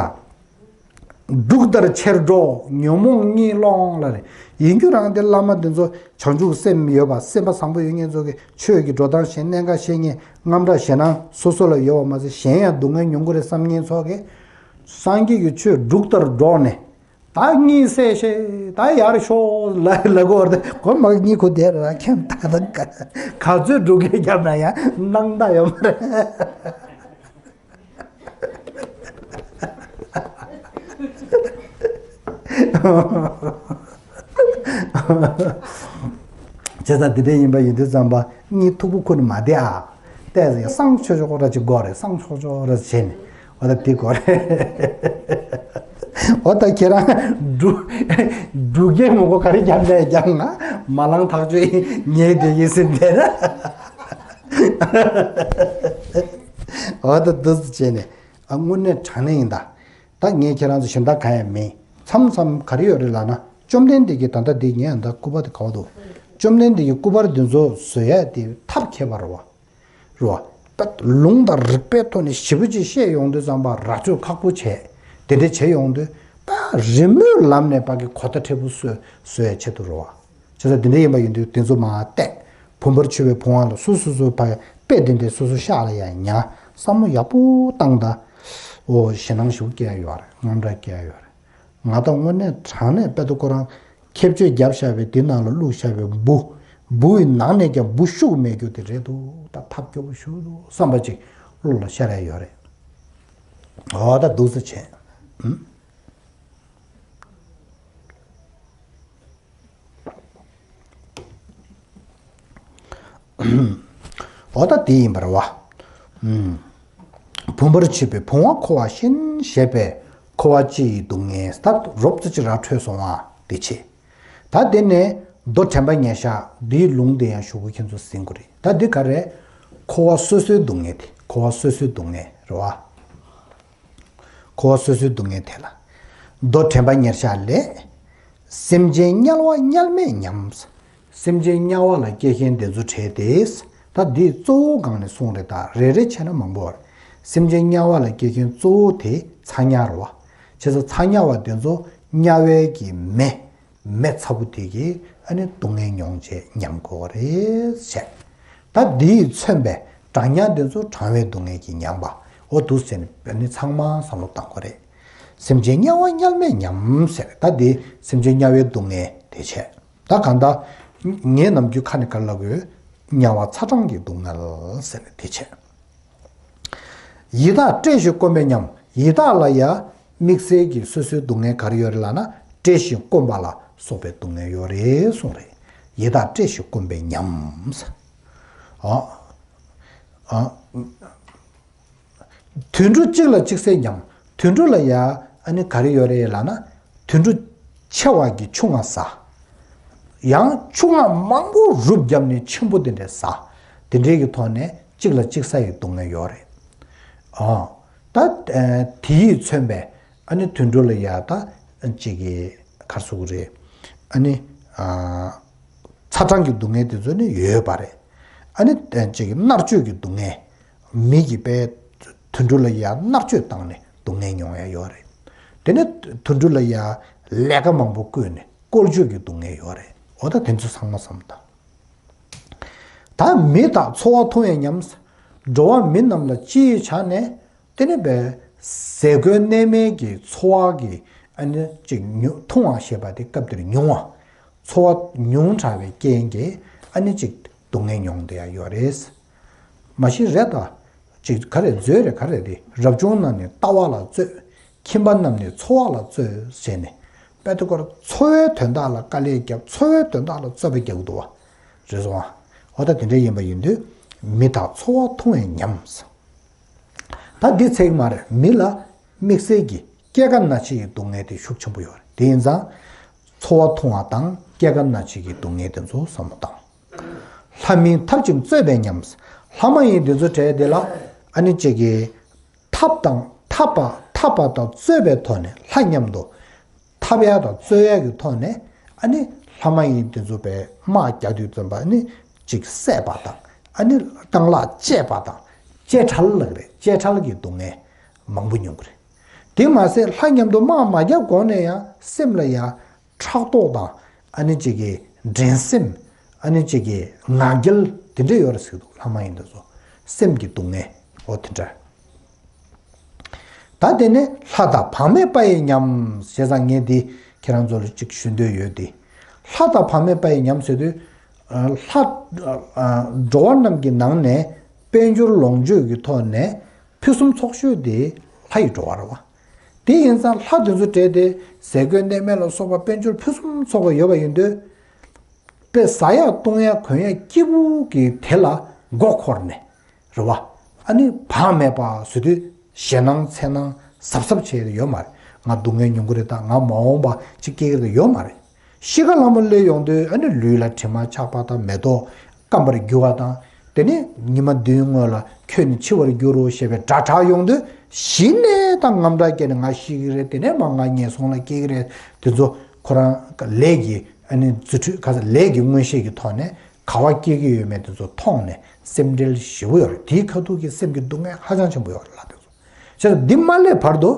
འབྲུག་ལྟར་ཆེར་སྒྲོག་ཉོན་མོངས་གཉིད་སློང་ལ་རེ། ཡིན་རྒྱུ་རང་དེ་བླ་མ་འདི་ཚོ་བྱང་ཆུབ་སེམས་ཡོད་པ་སེམས་པ་བཟང་པོ་ཡོད་མཁན་ཚོ་གི་ཆོས་ཀྱི་འགྲོ་སྟངས་ཤེས། གནད་འགག་ཤེས་མཁན། རྔམ་སྐྲག་ཞེད་སྣང་སོ་སོ་ལ་ཡོད་པ་མ་ཟད་གཞན་ཡང་སྡུག་བསྔལ་མྱོང་གི་རེད་བསམ་མཁན་ཚོ་གི་སངས་རྒྱས་ཀྱི་ཆོས་འབྲུག་ལྟར་སྒྲོག་ནས། ད་གཉིད་སད་ཤེས། ད་ཡར་ཤོག་ལ་ལ་གོ་བར་དུ་གོ་མ་གཉིད་ཁུག་བསྡད་ར་ཁྱེད་ད་ད་ག་ག་ཚོད་འབྲུག་སྐད་བརྒྱབ་ན་ཡང་སྣང་དག་ཡོད་མ་རེད། བྱས་ཙང་འདི་འདྲ་ཡིན་པ་ཡིན་དུས་ཙམ་པ་གཉིད་མཐུག་པོ་ཁུག་ནས་མ་བསྡད་ཨ། ཏོག་ཙམ་སངས་ཆོག་ཆོག་ར་ཅིག་དགོས་རེད། སངས་ཆོག་ཆོག་ར་བྱས་ནས་འོ་ད་འདི་དགོས་རེད། འོ་ད་ཁྱེད་རང་འབྲུག་འབྲུག་རྒྱལ་མོ་གོ་ག་རེ་རྒྱབ་ནས་རྒྱབ་ང་མ་ལང་ཐག་ཆོད་ཉལ་བསྡད་ཡིན་ཟིན་བསྡད་ན། འོ་ད་འདི་ཚོ་བྱས་ནས་ཨ་དངོས་གནས་དྲང་གནས་ཡིན་ད། ད་ངས་ཁྱེད་རང་ཚོ་གཞན་དག་གང་ཡང་མིན། མཚམས་མཚམས་ག་རེ་ཡོད་རེད་ལབ་ན། བཅོམ་ལྡན་འདས་ཀྱིས་ད་ལྟ་འདི་ངས་ད་སྐུ་པར་དེ་ག་བ་འདུག་བཅོམ་ལྡན་འདས་ཀྱིས་སྐུ་པར་འདི་ཚོ་བཟོ་ཡ་དེ་ཐབས་མཁས་པ་རེད་བ། རེད་བ། ད་ལུང་དང་རིགས་པའི་ཐོག་ནས་ཞིབ་པོ་ཅིག་བཤད་ཡོང་དུས་ཙམ་པ་ར་སྤྲོད་ཁག་པོ་བྱས། དེ་འདྲ་བྱས་ཡོང་དུས་ད་རི་མོའི་ལམ་ནས་ཕ་གི་གོ་བརྡ་འཕྲོད་པོ་བཟོ་བཟོ་ཡ་ཆེད་དུ་རེད་བ། བྱས་ཙང་དེ་འདྲ་ཡིན་པ་ཡིན་དུས་དེ་ཚོ་མར་བལྟས། བུམ་པར་མཆོད་པའི་བུང་བ་ལ་སོ་སོ་སོ་ཕ་དཔེ་དེ་འདྲ་སོ་སོ་ཤག་ལ་ཡང་ཉར། བསམ་བློ་ཡག་པོ་བཏང་ད། འོ་ཞེད་སྣང་ཞིག་སྐྱེ་ཡ་ཡོད་རེད། དངངས་སྐྲག་སྐྱེ་ཡ་ཡོད་རེད། ང་ད་དངོས་གནས་དྲང་གནས་དཔེ་ད་ཁོ་རང་ཁྱད་ཆོས་བརྒྱབ་བཞག་པའི་དེ་ནང་ལ་བླུགས་བཞག་པའི་འབུ། འབུ་ཡི་ནང་ནས་ཀྱང་འབུ་ཤུགས་མེད་རྒྱུ་དེ་རེད་འདུག་ད་ཐབས་སྐྱོ་པོ་ཞིག་འདུག་བསམ་པ་ཅིག་བློ་ལ་ཤར་ཡ་ཡོད་རེད། འོ་ད་འདུག་སེ་བྱས། ཨུམ། འོ་ད་དེ་ཡིན་པ་རེད་བ། ཨུམ། བུམ་པར་མཆོད་པའི་བུང་བ་འཁོར་བ་བཞིན་ཞེས་པའི་འཁོར་བ་སྤྱི་ཡི་སྡུག་བསྔལ་ད་རོབ་ཙམ་ཅིག་ར་འཕྲོད་སོང་བ་དེ་བྱས། ད་དེ་ནས་མདོ་དྲན་པ་ཉེར་བཞག་འདིའི་ལུང་དེ་ཡང་ཞུ་གི་ཁྱེད་ཚོ་ཟིན་དགོས་རེད། ད་འདི་ག་རེད། འཁོར་བ་སོ་སོའི་སྡུག་བསྔལ་དེ། འཁོར་བ་སོ་སོའི་སྡུག་བསྔལ་རེད་བ། འཁོར་བ་སོ་སོའི་སྡུག་བསྔལ་དེ་ལ། མདོ་དྲན་པ་ཉེར་བཞག་ལས། སེམས་ཅན་དམྱལ་བ་དམྱལ་མེས་ཉམས། སེམས་ཅན་དམྱལ་བ་ལ་སྐྱེ་མཁན་དེ་ཚོ་བྲལ་ཏེ། ད་འདིའི་གཙོ་བོ་སྒང་ནས་གསུངས་རེད། ད་རེ་རེ་བྱས་ན་མང་པོ་རེད། སེམས་ཅན་དམྱལ་བ་ལ་སྐྱེ་མཁན་གཙོ་བོ་དེ་ཚ་དམྱལ་རེད་བ། བྱས་ཙང་ཚ་དམྱལ་བ་དེ་ཚོ་དམྱལ་བའི་གི་མེ། མེ་ཚ་པོ་དེ་གིས་ཨ་ནི་སྡུག་བསྔལ་མྱོང་བྱས་ཉམས་དགོས་པ་རེད་བྱས། ད་འདི་ཡིས་མཚོན་པའི་གྲང་དམྱལ་དེ་ཚོ་གྲང་བའི་སྡུག་བསྔལ་གྱིས་ཉམས་པ། འོ་འདུག་ཟེར་ནས་ཨ་ནི་ཚང་མ་བསམ་བློ་བཏང་དགོས་རེད། སེམས་ཅན་དམྱལ་བ་དམྱལ་མེས་ཉམས་ཟེར། ད་འདི་སེམས་ཅན་དམྱལ་བའི་སྡུག་བསྔལ་དེ་བྱས། ད་གང་ལྟར་ངས་ནམ་རྒྱུན་ཁ་ནས་ག་རེ་ལབ་དགོས། དམྱལ་བ་ཚ་གྲང་གི་སྡུག་བསྔལ་ཟེར་ནས་དེ་བྱས། ཡི་དྭགས་བཀྲེས་ཤིང་སྐོམ་པའི་ཉམས། ཡི་དྭགས་ལ་ཡ་དམིགས་བསལ་གྱི་སོ་སོའི་སྡུག་བསྔལ་ག་རེ་ཡོད་རེད་ལབ་ན། བཀྲེས་ཤིང་སྐོམ་པ་ལ་སོགས་པའི་སྡུག་བསྔལ་ཡོད་རེད་གསུངས་རེད། ཡི་དྭགས་བཀྲེས་ཤིང་སྐོམ་པའི་ཉམས། ཨ། ཨ། དུད་འགྲོ་གཅིག་ལ་གཅིག་བསད་ཉམས། དུད་འགྲོ་ལ་ཡ་ཨ་ནི་ག་རེ་ཡོད་རེད་ལབ་ན། དུད་འགྲོ་ཆེ་བ་གི་ཆུང་བ་ཟ། ཡང་ཆུང་བ་མང་པོ་རུབ་བརྒྱབ་ནས་ཆེན་པོ་དེ་འདྲས་ཟ། དེ་འདྲས་ཀྱི་ཐོག་ནས་གཅིག་ལ་གཅིག་ཟ་ཡི་སྡུག་བསྔལ་ཡོད་རེད། ཨ། ད་ཨ་དེ་ཡིས་མཚོན་པའི་ཨ་ནི་དུད་འགྲོ་ལ་ཡ་ད་གཅིག་གི་ག་རེ་ཟེར་དགོས་རེད། ཨ་ནི་ཨ་ཚ་གྲང་གི་སྡུག་བསྔལ་དེ་ཚོ་ནི་ཡོད་པ་རེད། ཨ་ནི་གཅིག་གི་མནར་གཅོད་ཀྱི་སྡུག་བསྔལ། མི་གིས་དཔེ་དུད་འགྲོ་ལ་ཡ་མནར་གཅོད་བཏང་ནས་སྡུག་བསྔལ་མྱོང་ཡ་ཡོད་རེད། དེ་ནས་དུད་འགྲོ་ལ་ཡ་ལས་ཀ་མང་པོ་བསྐོས་ནས་བཀོལ་སྤྱོད་ཀྱི་སྡུག་བསྔལ་ཡོད་རེད། འོ་ད་དེ་ཚོ་ཚང་མ་བསམ་དང་། ད་མི་དག་འཚོ་བ་ཐུང་བས་ཉམས། འགྲོ་བ་མི་རྣམས་ལ་སྤྱིའི་ཆ་ནས། དེ་ནི་བས་ཟས་གོས་གནས་མལ་གྱི་འཚོ་བ་གི་ཨ་ནི་ཅིག་ཉུ་ཐུང་བ་ཞེས་པ་དེ་སྐབས་དེར་ཉུང་བ། འཚོ་བ་ཉུང་དྲགས་པའི་རྐྱེན་གྱིས་ཨ་ནི་ཅིག་སྡུག་བསྔལ་མྱོང་བསྡད་ཡ་ཡོད་རེད། མ་གཞི་རེད་ད། ཅིག་ག་རེ་མཛོད་རེད་ག་རེ་རེད། རབ་བྱུང་རྣམས་ནི་ལྟ་བ་ལ་རྩོད། ཁྱིམ་པ་རྣམས་ནི་འཚོ་བ་ལ་རྩོད་ཟེར་ནས། དཔེ་དེ་སྐོར་འཚོ་བའི་དོན་དག་ལ་དཀའ་ལས་བརྒྱབ། འཚོ་བའི་དོན་དག་ལ་རྩོད་པ་རྒྱག་གི་འདུག་བ། རེད་སོང་ཨ། འོ་ད་དེ་འདྲ་ཡིན་པ་ཡིན་དུས། མི་དག་འཚོ་བ་ཐུང་བས་ཉམས། ད་འདི་ཚད་མ་རེད། མི་ལ་དམིགས་བསལ་གྱི་སྐྱེ་རྒ་ན་འཆི་ཡི་སྡུག་བསྔལ་དེ་ཤུགས་ཆེན་པོ་ཡོད་རེད། དེ་ཡིན་ཙང་། འཚོ་བ་ཐུང་བ་དང་སྐྱེ་རྒ་ན་འཆི་གི་སྡུག་བསྔལ་དེ་ཚོ་བསམ་བློ་བཏང་། ལྷ་མིན་འཐབ་ཅིང་རྩོད་པས་ཉམས། ལྷ་མ་ཡིན་དེ་ཚོ་གྲས་དེ་ལ་ཨ་ནི་ཅིག་གི་འཐབ་དང་འཐབ་པ་འཐབ་པ་དང་རྩོད་པའི་ཐོག་ནས་ལྷ་མཉམ་དུ་འཐབ་ཡ་དང་རྩོད་ཡ་གི་ཐོག་ནས་ཨ་ནི་ལྷ་མ་ཡིན་དེ་ཚོ་པའི་དམག་རྒྱག་དུས་ཙམ་པ་ཨ་ནི་ཅིག་བསད་པ་དང་ཨ་ནི་རྐང་ལག་བཅད་པ་དང་བཅད་ཁྲལ་ལབ་རེད། བཅད་ཁྲལ་གྱི་སྡུག་བསྔལ་མང་པོ་མྱོང་གི་རེད། དེ་མ་ཟད་ལྷ་མཉམ་དུ་དམག་མ་རྒྱག་གོང་ནས་ཡང་སེམས་ལ་ཡང་ཕྲག་དོག་དང་ཨ་ནི་ཅིག་གི་འགྲན་སེམས། ཨ་ནི་ཅིག་གི་ང་རྒྱལ་དེ་འདྲ་ཡོད་རེད་ཟེར་གི་འདུག་ལྷ་མ་ཡིན་དེ་ཚོ་སེམས་ཀྱི་སྡུག་བསྔལ་འོ་དེ་འདྲ། ད་དེ་ནས་ལྷ་དང་བག་མེད་པ་ཡི་ཉམས་ཞེས་ཙང་ངས་འདི་ཁྱེད་རང་ཚོ་ལ་ཅིག་ཞུ་འདོད་ཡོད་དེ། ལྷ་དང་བག་མེད་པ་ཡི་ཉམས་ཟེར་དུས། ལྷ། འགྲོ་བ་རྣམས་ཀྱི་ནང་ནས་དཔལ་འབྱོར་ལོངས་སྤྱོད་ཀྱི་ཐོག་ནས་ཕུན་སུམ་ཚོགས་ཤོས་དེ་ལྷ་ཡི་འགྲོ་བ་རེད་བ། དེ་ཡིན་ཙང་ལྷ་དེ་ཚོ་གྲས་དེ་ཟས་གོས་གནས་མལ་ལ་སོགས་པ་དཔལ་འབྱོར་ཕུན་སུམ་ཚོགས་པ་ཡོད་པ་ཡིན་དུས། དཔེ་ཟ་ཡག་བཏུང་ཡག་གོན་ཡག་སྐྱིད་པོ་གི་དེ་ལ་མགོ་འཁོར་ནས་རེད་བ། ཨ་ནི་བག་མེད་པ་ཟེར་དུས་ཞེད་སྣང་འཚེར་སྣང་གཟབ་གཟབ་བྱས་ཡོད་མ་རེད། ང་སྡུག་བསྔལ་མྱོང་གི་རེད་ད། ང་མ་འོངས་པ་ཅིག་སྐྱེ་གི་རེད་ཡོད་མ་རེད། ཤི་ཁ་ལྷ་མོ་སླེབས་ཡོང་དུས་ཨ་ནི་ལུས་ལ་དྲི་མ་ཆགས་པ་དང་མེ་ཏོག་སྐམ་པར་འགྱུར་བ་དང་། དེ་ནས་ཉི་མ་བདུན་སྔོན་ལ་ཁྱོད་ནི་འཆི་བར་འགྱུར་རོ་ཞེས་པའི་སྒྲ་གྲགས་ཡོང་དུས་གཞི་ནས་ད་དངངས་སྐྲག་སྐྱེས་ནས་ང་ཤི་གི་རེད། དེ་ནས་མ་ང་ངན་སོང་ལ་སྐྱེ་གི་རེད། དེ་ཚོ་ཁོ་རང་ལས་ཀྱི་ཨ་ནི་རྫུ་འཕྲུལ་ཁ་ས་ལས་ཀྱི་མངོན་ཤེས་ཀྱི་ཐོག་ནས་ག་བ་སྐྱེ་གི་ཡོད་མེད་དེ་ཚོ་མཐོང་ནས་སེམས་ཁྲལ་ཞེ་པོ་ཡོད་རེད། དེའི་ཁ་ཐུག་གི་སེམས་ཀྱི་སྡུག་བསྔལ་ཧ་ཅང་ཆེན་པོ་ཡོད་རེད་ལ་དེ་ཚོ། བྱས་ཙང་འདི་མ་སླེབས་བར་དུ་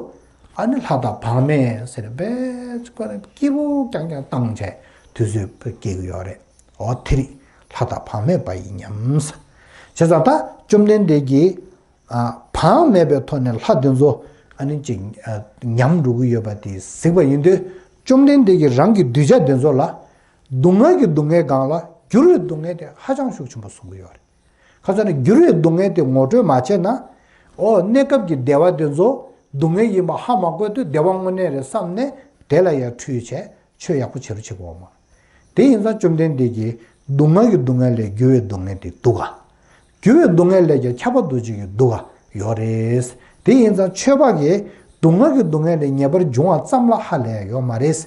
ཨ་ནི་ལྷ་དང་བག་མེད་ཟེར་ནས་དཔེ་ཁོ་ནས་སྐྱིད་པོ་རྐྱང་རྐྱང་བཏང་བྱས་དུས་ཚོད་དཔེ་སྐྱེལ་གི་ཡོད་རེད། འོ་དེ་རིགས་ལྷ་དང་བག་མེད་པ་ཡི་ཉམས། བྱས་ཙང་ད་བཅོམ་ལྡན་འདས་ཀྱིས་ཨ་བག་མེད་པའི་ཐོག་ནས་ལྷ་དེ་ཚོ་ཨ་ནི་ཅིག་ཨ་ཉམས་འགྲོ་གི་ཡོད་པ་དེ་གཟིགས་པ་ཡིན་དུས་བཅོམ་ལྡན་འདས་ཀྱིས་རང་གི་གདུལ་བྱ་དེ་ཚོ་ལ་སྡུག་བསྔལ་གྱི་སྡུག་བསྔལ་སྒང་ལ་འགྱུར་བའི་སྡུག་བསྔལ་དེ་ཧ་ཅང་ཤུགས་ཆེན་པོ་གསུང་གི་ཡོད་རེད། ཁ་སང་ནས་འགྱུར་བའི་སྡུག་བསྔལ་དེ་ངོ་སྤྲོད་མ་བྱས་ན། ཨོ་གནས་སྐབས་ཀྱི་བདེ་བ་དེ་ཚོ་སྡུག་བསྔལ་ཡིན་པ་ཧ་མ་གོ་དུས་བདེ་བ་དངོས་གནས་རེད་བསམ་ནས་དེ་ལ་ཡར་ཁྲུས་བྱས་ཆོས་ཡག་པོ་བྱེད་རོགས་བྱེད་དགོས་མ། དེ་ཡིན་ཙང་བཅོམ་ལྡན་འདས་ཀྱིས་སྡུག་བསྔལ་གྱི་སྡུག་བསྔལ་ལས་འགྱུར་བའི་སྡུག་བསྔལ་དེ་སྡུག་ག་འགྱུར་བའི་སྡུག་བསྔལ་ལས་ཀྱང་ཁྱབ་པ་འདུ་བྱེད་ཀྱི་སྡུག་ག་ཡོད་རེད། དེ་ཡིན་ཙང་ཆོས་པ་གིས་སྡུག་བསྔལ་གྱི་སྡུག་བསྔལ་ལས་ངེས་པར་འབྱུང་བ་ཙམ་ལ་ཧ་ལས་ཡ་ཡོད་མ་རེད།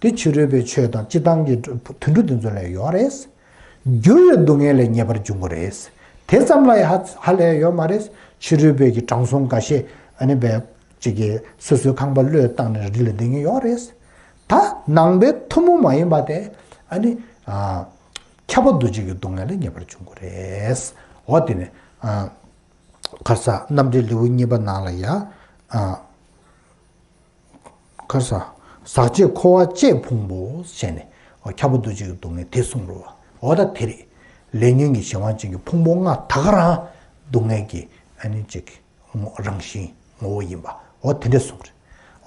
དེ་ཕྱི་རོལ་པའི་ཆོས་དང་སྤྱི་བཏང་གི་དུད་འགྲོ་དེ་ཚོ་ལ་ཡོད་རེད། འགྱུར་བའི་སྡུག་བསྔལ་ལས་ངེས་པར་འབྱུང་གི་རེད། དེ་ཙམ་ལ་ཡང་ཧ་ཧ་ལས་ཡོད་མ་རེད། ཕྱི་རོལ་པའི་གི་དྲང་སྲོང་འགའ་ཤས་ཨ་ནི་བས་ཅིག་གིས་སོ་སོའི་ཁང་པ་བློས་བཏང་ནས་རི་ལ་བསྡད་མཁན་ཡོད་རེད། ད་ནང་པའི་ཐུན་མོང་མ་ཡིན་པ་དེ་ཨ་ནི་ཨ་ཁྱབ་པ་འདུ་བྱེད་ཀྱི་སྡུག་བསྔལ་ལས་ངེས་པར་འབྱུང་གི་རེད། འོ་དེ་ནས་ཨ་ཁར་ས་རྣམ་འགྲེལ་ལེའུ་གཉིས་པ་ནང་ལ་ཡ་ཨ། ཁར་ས། ཟག་བཅས་འཁོར་བ་བཅས་ཕུང་པོ་ཞེས་ནས་ཁྱབ་པ་འདུ་བྱེད་ཀྱི་སྡུག་བསྔལ་དེ་གསུངས་རོ། འོ་ད་དེ་རེད། ལས་ཉོན་གྱི་གཞན་དབང་ཅན་གྱི་ཕུང་པོ་ལྔ་ད་ག་རང་སྡུག་བསྔལ་གྱི་ཨ་ནི་གཅིག་རང་བཞིན་ངོ་བོ་ཡིན་པ་འོ་དེ་འདྲ་གསུངས་རེད།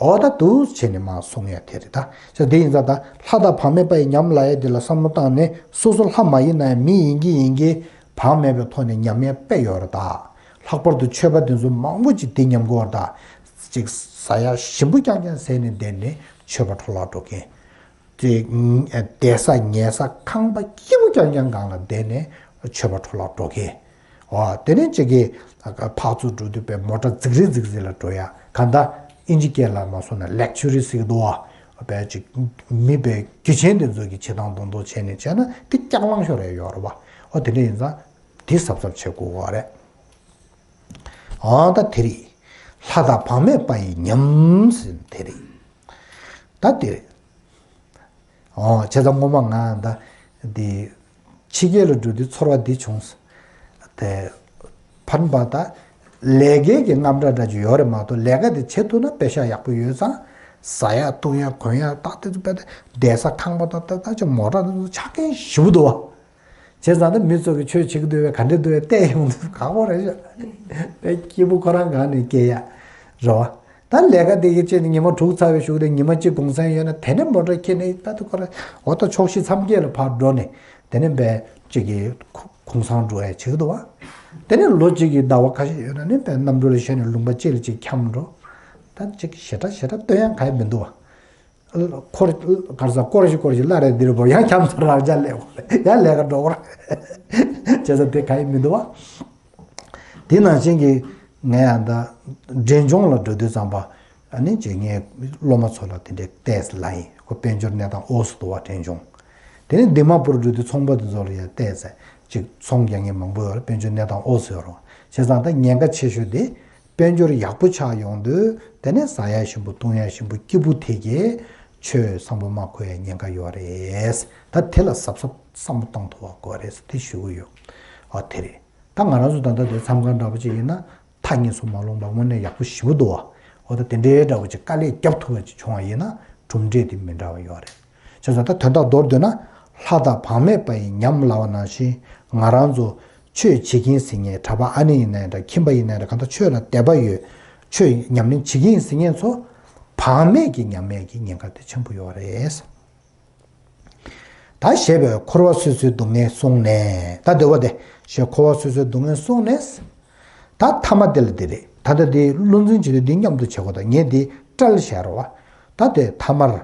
འོ་ད་འདུག་བྱས་ནས་མ་གསུང་ཡ་དེ་རེད་ད། ཅེས་དེ་ཡིན་ཙང་ད་ལྷ་དང་བག་མེད་པ་ཡི་ཉམས་ལ་ཡ་དེ་ལ་བསམ་བློ་བཏང་ནས་སོ་སོ་ལྷ་མ་ཡིན་ན་ཡང་མི་ཡིན་གྱི་ཡིན་གྱི་བག་མེད་པའི་ཐོག་ནས་ཉམས་ཡ་དཔེ་ཡོད་རེད་ད། ལྷག་པར་དུ་ཆོས་པ་དེ་ཚོ་མང་པོ་ཅིག་དེ་ཉམས་གོ་བར་ད། ཅིག་ཟ་ཡ་ཞིམ་པོ་རྐྱང་རྐྱང་ཟས་ནས་བསྡད་ནས་ཆོས་པ་འཕྲོ་བརླག་འགྲོ་མཁན། ཅིག་བསྡད་ས་ཉལ་ས་ཁང་པ་སྐྱིད་པོ་རྐྱང་རྐྱང་སྒང་ལ་བསྡད་ནས་ཆོས་པ་འཕྲོ་བརླག་འགྲོ་མཁན། འོ་དེ་ནས་ཅིག་གིས་ཕར་ཚུར་འགྲོ་དུས་པའི་མོ་ཊ་རྫིག་རིག་རྫིག་རིག་ལ་འགྲོ་ཡ་གང་ལྟར་ཨིན་ཇི་སྐད་ལ་མ་སོང་ན་ལེག་ཆུ་རི་ཟེར་གི་འདུག་བ། བས་ཅིག་མི་པའི་རྒྱུ་ཆེན་དེ་ཚོ་གི་བྱེད་སྟངས་མདོག་མདོག་བྱས་ནས་བྱས་ན་དེ་སྐྱག་ལང་ཤོར་རེ་ཡོད་རེད་བ། འོ་དེ་འདྲ་ཡིན་ཙང་དེ་གཟབ་གཟབ་བྱེད་དགོས་བ་རེད། འོ་ད་དེ་རེད། ལྷ་དང་བག་མེད་པ་ཡི་ཉམས་ཟེར་དེ་རེད། ད་དེ་རེད། འོ་བྱས་ཙང་སྔོན་མ་ང་ད་འདི་ཕྱི་རྒྱལ་ལ་འགྲོ་དུས་ཚོར་བ་འདི་བྱུང་། དེ་ཕན་པ་ད་ལས་ཀའི་གི་རྔམ་སྐྲག་འདྲ་ཅིག་ཡོད་རེད་མ་གཏོགས་ལས་ཀ་དེ་བྱེད་ཐུབ་ན་པེ་ཤག་ཡག་པོ་ཡོད་ཙང་ ཟ་ཡག་འཐུང་ཡག་གོན་ཡག་ད་དེ་ཚོ་དཔེ་བསྡད་ས་ཁང་པ་དང་ད་ད་ཅིག་མོ་ཊ་དེ་ཚོ་ཆ་རྐྱེན་ཞེ་པོ་འདུག་བ། བྱས་ཙང་ད་མི་ཚོ་གིས་ཆོས་བྱེད་ཀྱི་འདུག་པས་ག་འདྲ་འདུག་པས་བལྟས་ཡོང་དུས་ཁག་པོ་རེད་ཤག་དཔེ་སྐྱིད་པོ་ཁོ་རང་སྒང་ནས་སྐྱེལ་ཡག་རེད་བ། ད་ལས་ཀ་དེ་གི་ཆེད་དུ་ཉི་མ་དྲུག་ཚར་བའི་གཞུག་དེ་ཉི་མ་གཅིག་གུང་སེང་ཡོད་ན་དེ་ནས་མོ་ཊ་ཁྱེར་ནས་ད་དུ་ཁོ་རང་འོ་ད་ཕྱོགས་བཞི་མཚམས་བརྒྱད་ལ་ཕར་འགྲོ་ནས་དེ་ནས་བས་གཅིག་གི་གུང་སེང་འགྲོ་ཡ་བྱེད་ཀྱི་འདུག་བ། དེ་ནས་ལོ་གཅིག་གི་ཟླ་བ་ཁ་ཤས་ཡོད་ན་ནི་བས་གནམ་གྲུ་ལ་བཞོན་ནས་ལུང་པ་གཅིག་ལ་གཅིག་འཁྱམས་འགྲོ། ད་གཅིག་ཞེ་དྲག་ཞེ་དྲག་སྟོན་ཡ་ག་ཡི་མི་འདུག་བ། འཁོར་གར་ས་སྐོར་ཞིག་སྐོར་ཞིག་བླ་རེ་འདིར་བོར་ཡང་འཁྱམས་ཚར་རང་ཅག་སླེབས་ཡང་ལས་ཀ་འགྲོ་གོ་བྱས་ཙང་དེ་ག་ཡི་མི་འདུག་བ། དེ་ནང་བཞིན་གྱི་ངས་ཡང་ད་འབྲས་ལྗོངས་ལ་འགྲོ་དུས་ཙམ་པ་ཨ་ནི་ཅིག་ངས་སློབ་མ་ཚོ་ལ་དེ་འདྲའི་བལྟས་ལ་ཡིན་ཁོ་དཔལ་འབྱོར་གནས་སྟངས་འོ་སུ་འདུག་བ་འབྲས་ལྗོངས། དེ་ནས་དི་མ་པུར་འགྲོ་དུས་ཚོང་པ་དེ་ཚོ་ལ་ཡང་བལྟས་ཚེ་ཅིག་ཚོང་རྒྱག་མཁན་མང་པོ་ཡོད་རེད། དཔལ་འབྱོར་གནས་སྟངས་འོ་སུ་ཡོད་རེད། བྱས་ཙང་ད་ཉེན་ཁ་ཆེ་ཤོས་དེ་དཔལ་འབྱོར་ཡག་པོ་ཆགས་ཡོང་དུས་དེ་ནས་ཟ་ཡ་ཞིམ་པོ་འཐུང་ཡ་ཞིམ་པོ་སྐྱིད་པོ་དེ་གས་ཆོས་བཟང་པོ་མ་གོ་ཡ་ཉེན་ཁ་ཡོད་རེད། ད་དེ་ལ་གཟབ་གཟབ་བསམ་བློ་གཏོང་ཐུབ་པ་དགོས་རེད་དེ་ཞུ་གི་ཡོད། ཨ་དེ་རེད། ད་ང་རང་ཚོ་ད་ལྟ་དེ་མཚམས་ཁང་འདྲ་པོ་ཅིག་ཡིན་ན་ཐག་ཉེ་སུ་མ་ལོངས་པ་དངོས་གནས་ཡག་པོ་ཞེ་པོ་འདུག་བ། འོ་ད་དེ་འདྲའི་འདྲ་པོ་ཅིག་དཀའ་ལས་རྒྱབ་ཐུབ་པ་ཅིག་བྱུང་བ་ཡིན་ན་གྲུབ་འབྲས་དེ་མི་འདྲ་བ་ཡོད་རེད། བྱས་ཙང་ད་དོན་དག་མདོར་བསྡུས་ན་ལྷ་དང་བག་མེད་པ་ཡི་ཉམས་ལབ་པ་ནང་བཞིན་ང་རང་ཚོ་ཆོས་བྱེད་ཀྱིན་ཟིན་མཁན་གྲྭ་པ་ཨ་ནེ་ཡིན་ན་ཡང་འདྲ་ཁྱིམ་པ་ཡིན་ན་ཡང་འདྲ་གང་ལྟར་ཆོས་ལ་དད་པ་ཡོད་ཆོས་ཉམས་ལེན་བྱེད་ཀྱིན་ཟིན་མཁན་ཚོ་བག་མེད་ཀྱི་ཉམས་ལེན་གྱི་ཉེན་ཁ་དེ་ཆེན་པོ་ཡོད་རེད། ད་ཞེས་པའི་འཁོར་བ་སོ་སོའི་སྡུག་བསྔལ་གསུངས་ནས་ད་འདོད་པ་དེ་ཞེས་འཁོར་བ་སོ་སོའི་སྡུག་བསྔལ་གསུངས་ནས། ད་ཐ་མ་དེ་ལ་དེ་རེད། ད་ལྟ་དེ་བློ་འཛིན་བྱེད་དུས་འདི་མཉམ་དུ་བྱེད་དགོས་ད་ངས་འདི་བཀྲལ་བཞག་རོགས། ད་དེ་ཐ་མར།